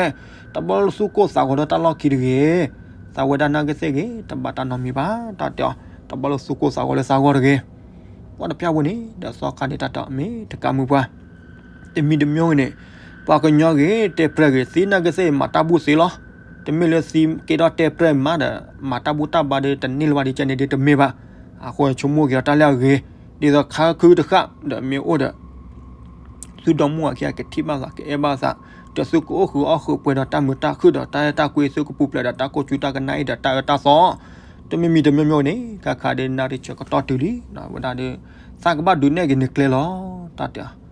တဘၣ်လၢသူၣ်ကိၢ်သးဂီၤဒီးတၢ်လီၢ်ခံတဂ့ၤ, သးဝဲဒၣ်နာ်က့သ့ၣ်ဂ့ၤ တဘၣ်တၢ်နီတမံၤဘၣ်, တၢ်တဲအီၤ, တဘၣ်လၢသူၣ်ကိၢ်သးဂီၤလၢသးဂီၤတဂ့ၤ. ပှၤတဖၣ်ဝဲန့ၣ် ဒီးသီခါန့ၣ် တၢ်တဲအီၤ မ့ၢ်တကးမုၢ်ပှၢ် တမံၤတမံၤဂ့ၤန့ၣ်, ပှၤကညီဂ့ၤ တဲပြဲၢ်ဂ့ၤ သံနာ်က့သ့ၣ် မၤတၢ်ဘူၣ်သ့လီၤ. တမ့ၢ်လၢသံက့ဒီးတဲပြဲၢ်မးဒီး မၤတၢ်ဘူၣ်တၢ်ဘါဒီး တန့ၢ်လၢၤဘၣ်ဒ်ကဲန့ၣ်ဒီး တမ့ၢ်ဘၣ်. အဃိဆိကမိၣ်က့ၤအီၤတၢ်လၢအဂ့ၤ, ဒ်သိးခါခုတဃၣ်ဒီးမ့ၢ်အိၣ်ဒီး သုဒီမါဝၤခံဂၤကထံၣ်ဘၣ်သး ကအဲၣ်ဘၣ်သး, ဒီးသုကအိၣ်ဃုာ်အီၣ်ဃုာ်ပှဲၤဒီးတၢ်မုာ်တၢ်ခုၣ်ဒီးတၢ်အဲၣ်တၢ်ကွံ, သုကပူၤဖျဲးဒီးတၢ်ကိၢ်ဆူတၢ်ကနၣ်အံၤဒီးတၢ်အၢတၢ်သီ တမံၤမံၤတမံၤမံၤန့ၣ် ခါခါဒီးနၣ်ရံၣ်ဆၢကတီၢ်တုၤလံ, ဝဲဒၣ်ဒီး သးကဘၣ်ဒုးနဲၣ်က့ၤနကျဲလီၤ, တၢ်တဲအီၤ.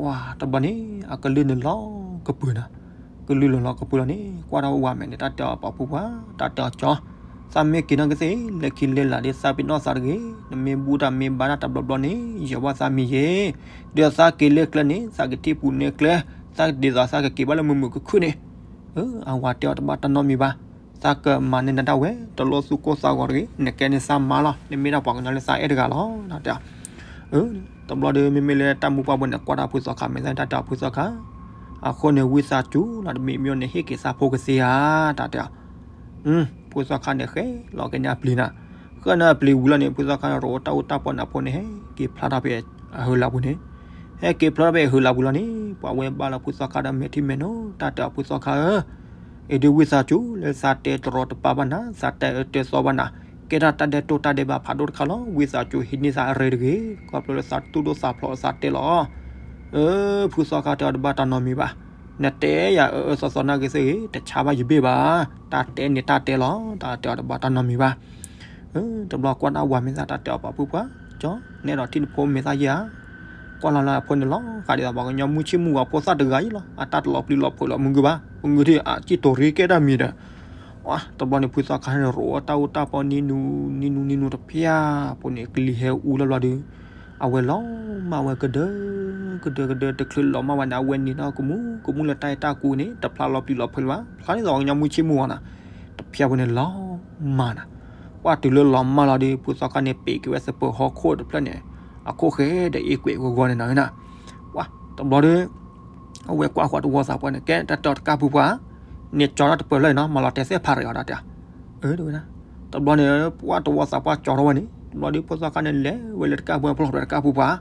ဝါ တဘျီန့ၣ် အကလုၢ်န့ၣ်လီၤကပၢၤနၤ, ကလုၢ်လီၤလီၤကပၢၤလီၤန့ၣ် ကွၢ်ထီၣ်ဝဲဝၤမဲာ်န့ၣ် တၢ်တဲအီၤ ပှၤဖုပှၢ်, တၢ်တဲအီၤကၠီ, သးမ့ၢ်က့ၤနာ်က့သ့ၣ် လဲၤခံလဲၤလးဒီးသးပ့ၤနီၣ်သးတဂ့ၤ, နမ့ၢ်ဘူၣ်တၢ်မ့ၢ်ဘါတၢ်တဘျီဘျီန့ၣ် ယဲၤဘၣ်သးမံၤယဲ, ဒီးသးက့ၤလၢကျဲန့ၣ် သးကထံၣ်ပူၤန့ၢ်ကျဲ, သးဒ်သိးသးကက့ၤဘၣ်လၢမုာ်မုာ်ခုၣ်ခုၣ်န့ၣ် အဝၤတဲအီၤတဘၣ်တၢ်နီတမံၤဘၣ်, သးကမၤန့ၢ်နၤဒၣ်ဝဲ တလိၣ်သူၣ်ကိၢ်သးဂီၤတဂ့ၤ, နကဲန့ၣ်သးမါလီၤ, နမ့ၢ်ဒၣ်ပှၤကညီလၢသးအဲၣ်တဂၤလီၤ, တၢ်တဲအီၤ. တဘျီဒီး မ့မ့ၢ်လၢတၢ်မူပှၢ်ဘိန့ၣ် ကွၢ်တၢ်ဖုသီခါ မ့ၢ်သးတၢ်တဲအီၤဖုသီခါ, အဃိန့ၣ် ဝံသးစူၤလီၤ တမံၤမံၤန့ၣ် ဟ့ၣ်က့ၤသးဖိကသ့ဧါ, တၢ်တဲအီၤ. ဖုသီခါန့ၣ် ဃဲလီၤက့ၤန့ၢ်အပျံၤနၤ, ဃဲန့ၢ်အပျံၤဝံၤလီၤန့ၣ် ဖုသီခါန့ၣ် ရိးတၢ်အိၣ်တၢ်ပီၢ်နၤဖိန့ၣ် ဟဲက့ၤဖျါထီၣ်ဖဲ အဟုလၢပူၤန့ၣ်, ဟဲက့ၤဖျိထီၣ်ဖဲအဟုလၢပူၤလီၤန့ၣ် ပှၤဝဲဘၣ်လီၤဖုသီခါဒီးမဲာ်ထံမဲာ်နိ တၢ်တဲအီၤဖုသီခါဧၢ, အ့ၣ်ဒုးဝံသးစူၤလၢသးတဲတရီတပါဘၣ်နၤ, သးတဲအၢတဲသီဘၣ်နၤ, ကဲထီၣ်တၢ်ဒဲးတိၢ်တၢ်ဒဲးဘးဖးဒိၣ်တခါလီၤ, ဝံသးစူၤဟံးန့ၢ်သးအရ့တဂ့ၤ, ခီဖျိလၢသးတူၢ်ဒိၣ်သးဖျိးသးတဲလီၤ. အၢ ဖုသီခါတဲအီၤတဘၣ်တၢ်နီတမံၤဘၣ်, နတဲယၤအၢအၢသီသီနာ်က့သ့ၣ်ဂ့ၤ တဆါဘၣ်ယဘ့ၣ်ဘၣ်, တၢ်တဲန့ၣ်တၢ်တဲလီၤ, တၢ်တဲအီၤတဘၣ်တၢ်နီတမံၤဘၣ်. တဘျီကွၢ်တၢ်ဝၤမ့ၢ်သးတၢ်တဲအီၤပှၤဖုပှၢ်, ကၠီ နဲဒိးထံၣ်နဖိမ့ၢ်သးယဲဧါ, ကွၢ်လီၤလၢအဖိန့ၣ်လီၤ, ဃးဒ်သိးပှၤကညီမုၢ်ဆ့ၣ်မုၢ်ဂီၤဖိသၣ်တဂၤအံၤလီၤ, အတၢ်တလီၤပျံၤလီၤဖုးလီၤ မုၢ်ဂုၢ်ဘၣ်, မုၢ်ဂုၢ်ထံၣ်အစံၣ်တိၤရ့ကဲတၢ်မံၤဒီး တဘျီန့ၣ် ဖုသီခါန့ၣ် ရိးအီၣ်တၢ်အူတၢ်ပီနံၤနူနံၤနူနံၤနူတဖျၢၣ်ဖိန့ၣ် ကလံၤဟဲအူလီၤဘျီဒီး အဝဲလီၤမၢ်ဝဲကဒၢကဒၢကဒၢ တချုးလီၤမၢ်ဝဲန့ၣ် အဝဲနံၤနီၢ်ကမူကမူလၢတၢ်အဲၣ်တၢ်ကွံန့ၣ် တဖျါလီၤပျံၤလီၤဖုးလၢၤဘၣ်, ဖျါဒ်သိးပှၤကညီမုၢ်ဆ့ၣ်မုၢ်ဂီၤနီၤ, တဖျၢၣ်ဖိန့ၣ်လီၤမၢ်နီၤ, ပှၢ်တုၤလၢလီၤမၢ်လီၤဒီး ဖုသီခါန့ၣ် ပ့ၤက့ၤဝဲသပၢၤဟီၣ်ခိၣ်တဖျၢၣ်န့ၣ် အခိၣ်ဃဲဒီးအ့ၣ်ကွဲးဂီၤဂီၤန့ၣ်နီၤ, ပှၢ်တဘျီဒီး အဝဲကွၢ်ဃီၤတဝီသးပှၢ်န့ၣ် ကဲတၢ်တဲအီၤတကးပူၤပှၢ်, န့ၣ်ကၠီထီၣ်တပၢၤဖျၢၣ်အံၤနီၤ မၤလီၤတဲာ်သ့ၣ်ဖးရ့းအီၤဒီးတဲ, အၢ တဝဲဒၣ်, တဘျီန့ၣ် ပှၢ်တဝီသးပှၢ်ကၠီထီၣ်ဝဲန့ၣ် တဘျီဒီး ဖုသီခါန့ၣ် လဲၤဝဲလၢတကးပူၤ ပလီၢ်ဒီးတကးပူၤပှၢ်,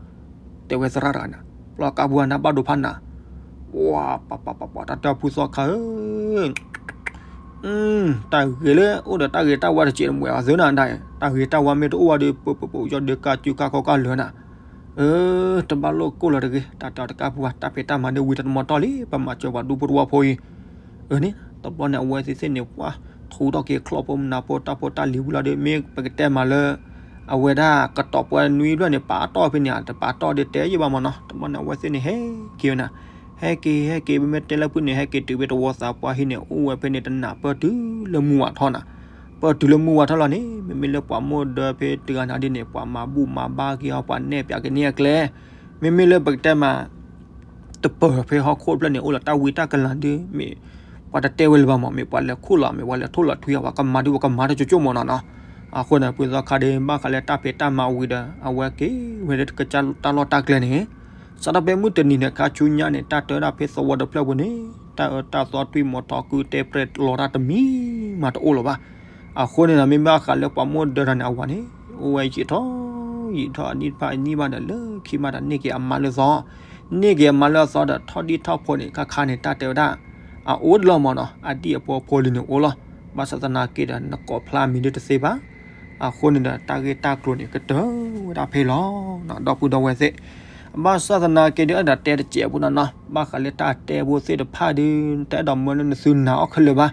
တဲဝဲသရၣ်တဂၤန့ၣ် ပလီၢ်ကးပူၤနၤဘၣ်ဒိဖးနၤ, ပှၢ်ပှၢ်ပှၢ်ပှၢ် တၢ်တဲအီၤဖုသီခါဧၢ တၢ်ဂ့ၤလၢအိၣ်ဒီးတၢ်ဂ့ၤတၢ်ဝါတစဲးတမှဲးဘၣ်သ့နီၤ, တၢ်ဂ့ၤတၢ်ဝါမ့ၢ်တအိၣ်ဘၣ်ဒီး ပပပယီၤဒုးကးစုကါခီကါလၢာ်နၤ, အၢ တဘၣ်လိာ်ကိၢ်လီၤတဂ့ၤ, တၢ်တဲအီၤတကးပူၤဘၣ်, တၢ်ဖံးတၢ်မၤဒ်ဝံၤတမီၤတီၢ်လံ, ပမၤစၢၤပှၤဒူဖိတဝီဖိအံၤ, အၢန့ၣ် တဘျီန့ၣ် အဝဲသ့ၣ်သ့ၣ်န့ၣ် ပှၢ်ထူထီၣ်က့ၤချီၣ်ဖိမနၤဖိ တၢ်ဖိတၢ်လံၤဝံၤလီၤဒီး မ့ၢ်ပကတဲမးလၢ အဝဲဒၣ်ကတီၤပှၢ်နွံဖျၢၣ်န့ၣ် ပာ်တီၢ်ဖဲန့ၣ် တပာ်တီၢ်ဒီးတဲယံာ်ဘၣ်မးနီၤ, တဘျီန့ၣ် အဝဲသ့ၣ်န့ၣ် ဟဲက့ၤဝဲနၤ, ဟဲက့ၤ ဟဲက့ၤ မ့မ့ၢ်တဲလၢဖုန့ၣ် ဟဲက့ၤတုၤဖဲတဝီသးပှၢ်ဟံၣ်န့ၣ် အိၣ်ဝဲဖဲန့ၣ်တနၢ်ပၢၢ်တုၤလၢမုၢ်ဝါထီၣ်နၤ, ပၢၢ်တုၤလၢမုၢ်ဝါထီၣ်လီၤန့ၣ် မ့မ့ၢ်လၢပှၤမိၢ်ဒၢဖဲတဂၤနၤဒ်န့ၣ် ပှၤမၤဘူၣ်မၤဘါက့ၤအီၤ ပှၤနဲၣ်ပၠးက့ၤန့ၢ်အကျဲ, မ့မ့ၢ်လၢပကတဲမး တပၢၤဖဲဟီၣ်ခိၣ်တဖျၢၣ်န့ၣ် အိၣ်လၢတၢ်ဝံတၢ်ကလၤဒုး မ့ၢ်ပှၤတတဲဝဲလၢၤဘၣ်မး, မ့ၢ်ပှၤလဲၤခိၣ်လီၤ မ့ၢ်ပှၤလဲၤထိၣ်လီၤထွံအီၤ ပှၤကမၤဒုးပှၤကမၤတကၠိကၠိမးနီၤနီၤ, အဃိန့ၣ် ဖုသီခါဒီး ဘၣ်ဃးလၢတၢ်ဖံးတၢ်မၤဝံၤဒီး အဝဲက့ၤဝဲလၢကစၢ်တၢ်လီၢ်တၢ်ကျဲန့ၣ်, စးထီၣ်ဖဲမုၢ်တနံၤန့ၣ် ခါဆူညါန့ၣ် တၢ်တဲဝဲဒၣ်ဖဲသဝီတဖျၢၣ်ပူၤန့ၣ် တၢ်အၢတၢ်သီ ထွံၣ်မီၤထီ ကုတဲပြဲၢ်လီၤတၢ်တမံၤမးတအိၣ်လၢၤဘၣ်. အဃိန့ၣ်ဒီး မ့မ့ၢ်ဘၣ်ဃးလၢပှၤမိၢ်ဒၢတဂၤန့ၣ် အဝၤန့ၣ် အိၣ်ဝဲယံာ်ထီၣ်ယံာ်ထီၣ် အနံၣ်တဖၣ်အနံၣ်ဘၣ်ဒီး လၢခံမးဒီး န့ၢ်က့ၤအမါလၢအသီ, န့ၢ်က့ၤအမါလၢအသီဒီး ထီၣ်ဒံၣ်ထီၣ်ဖိန့ၣ် ခါခါန့ၣ် တၢ်တဲဝဲဒၣ် အအိၣ်တလီၢ်မးနီၤ, အဒံၣ်အဖိအဖိလံၤန့ၣ်အိၣ်လီၤ. ဘၣ်ဆၣ်သနာ်က့ဒီး နကိးဖျါမံၤဒုတသ့ဘၣ်. အဃိန့ၣ်ဒီး တၢ်ဂ့ၢ်တၢ်ကျိၤန့ၣ် ကတၢၢ်ဝဲဒၣ်ဖဲလီၤ ဒီပုၢ်ဒီဝဲၢ်သ့ၣ်. ဘၣ်ဆၣ်သနာ်က့ဒီး အဲၣ်ဒိးတဲတစဲးဖိနီၤနီၤ, ဘၣ်ဃးလၢတၢ်တဲဖိသ့ၣ်တဖၣ်ဒီး တအဲၣ်ဒိးမၢလၢနသုနာ်အီၣ်ခဲလၢာ်ဘၣ်.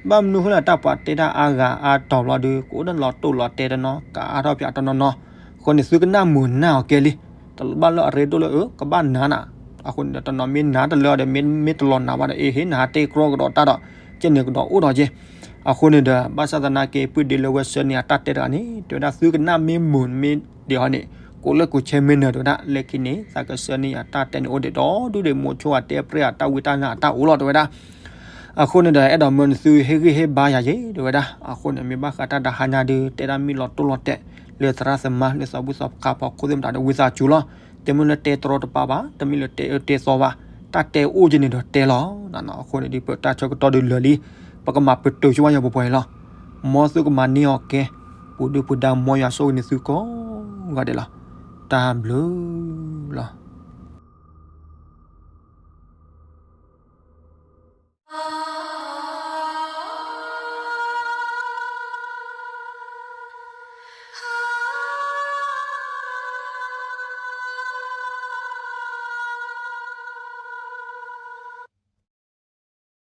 ဘၣ်မနုၤဃိလၢတၢ်ပှၤတဲတၢ်အါဂၤအါတီၤဘျီဒီး ကအိၣ်ဒီးလီၤတိၢ်လီၤတဲတနီၤ ကအါထီၣ်ပၠးတနီၤနီၤ, အဃိန့ၣ် သုကနၣ်မုာ်နၢ်အီၤကဲလံ. တဘၣ်လၢအရ့ဒိၣ်လၢအကဘၣ်နာ်နၤ, အဃိန့ၣ်ဒီး တနီၤမ့ၢ်နာ်တလၢဒီး မ့ၢ်တလီၤနာ်ဘၣ်ဒီး အ့ဟ့ၣ်နၤတ့ကြီကဒီးတၢ်ဒီး ကဲန့ၣ်ကဒီးအိၣ်ဒီးက့. အဃိန့ၣ်ဒီး ဘၣ်ဆၣ်သနာ်က့ ပုၢ်ဒ့လၢဝဲဆှၢန့ၢ်ယၤတၢ်တဲတဂၤန့ၣ် တဲဝဲဒၣ် သုကနၣ်မ့ၢ်မုာ်မ့ၢ်ဒံးဟီန့ၣ် ကိးလၢကိးဆဲမ့ၢ်နၢၤတဲဝဲဒၣ် လၢခံန့ၣ် သးကဆှၢန့ၢ်ယၤတၢ်တဲန့ၣ်အိၣ်ဒံးဒီဒူၣ်ဒံး မိၤဆိအတဲပြဲၢ်အတၢ်ဝံတၢ်နါအတၢ်အိၣ်လီၤ တဲဝဲဒၣ်. အဃိန့ၣ်ဒီး အဲၣ်ဒိးမၢနသုဟ့ၣ်ဂံၢ်ဟ့ၣ်ဘါယၤယ့ တဲဝဲဒၣ်. အဃိန့ၣ် မ့ၢ်ဘၣ်ဃးတၢ်တဟါညါဒီး တဲဒၣ်မ့ၢ်လီၤတိၢ်လီၤတဲာ် လၢသရၣ်သမါ လၢသးဘူၣ်သးဖှီၣ်ဖိသ့ၣ်မတၤဒီး ဝံသးစူၤလီၤ. တမ့ၢ်လၢတဲတရီတပါဘၣ်, တမ့ၢ်လၢတဲအၢတဲသီဘၣ်, တၢ်တဲအိၣ်က့ၤန့ၣ်ဒီးတဲလီၤ. အဃိန့ၣ်ဒီး ပတၢ်ဆၢကတီၢ်ဒီးလၢာ်လံ, ပကမၤပတုာ်ဆိဝဲယၤပှဲၤပှဲၤလီၤ. မ်သုကမၤန့ၢ်အီၤကဲ, ပူၤဒုၣ်ပူၤဒါ မ်ယွၤဆိၣ်ဂ့ၤန့ၢ်သုကိးဂၤဒဲးလီၤ. တၢ်ဘျုးလီၤ.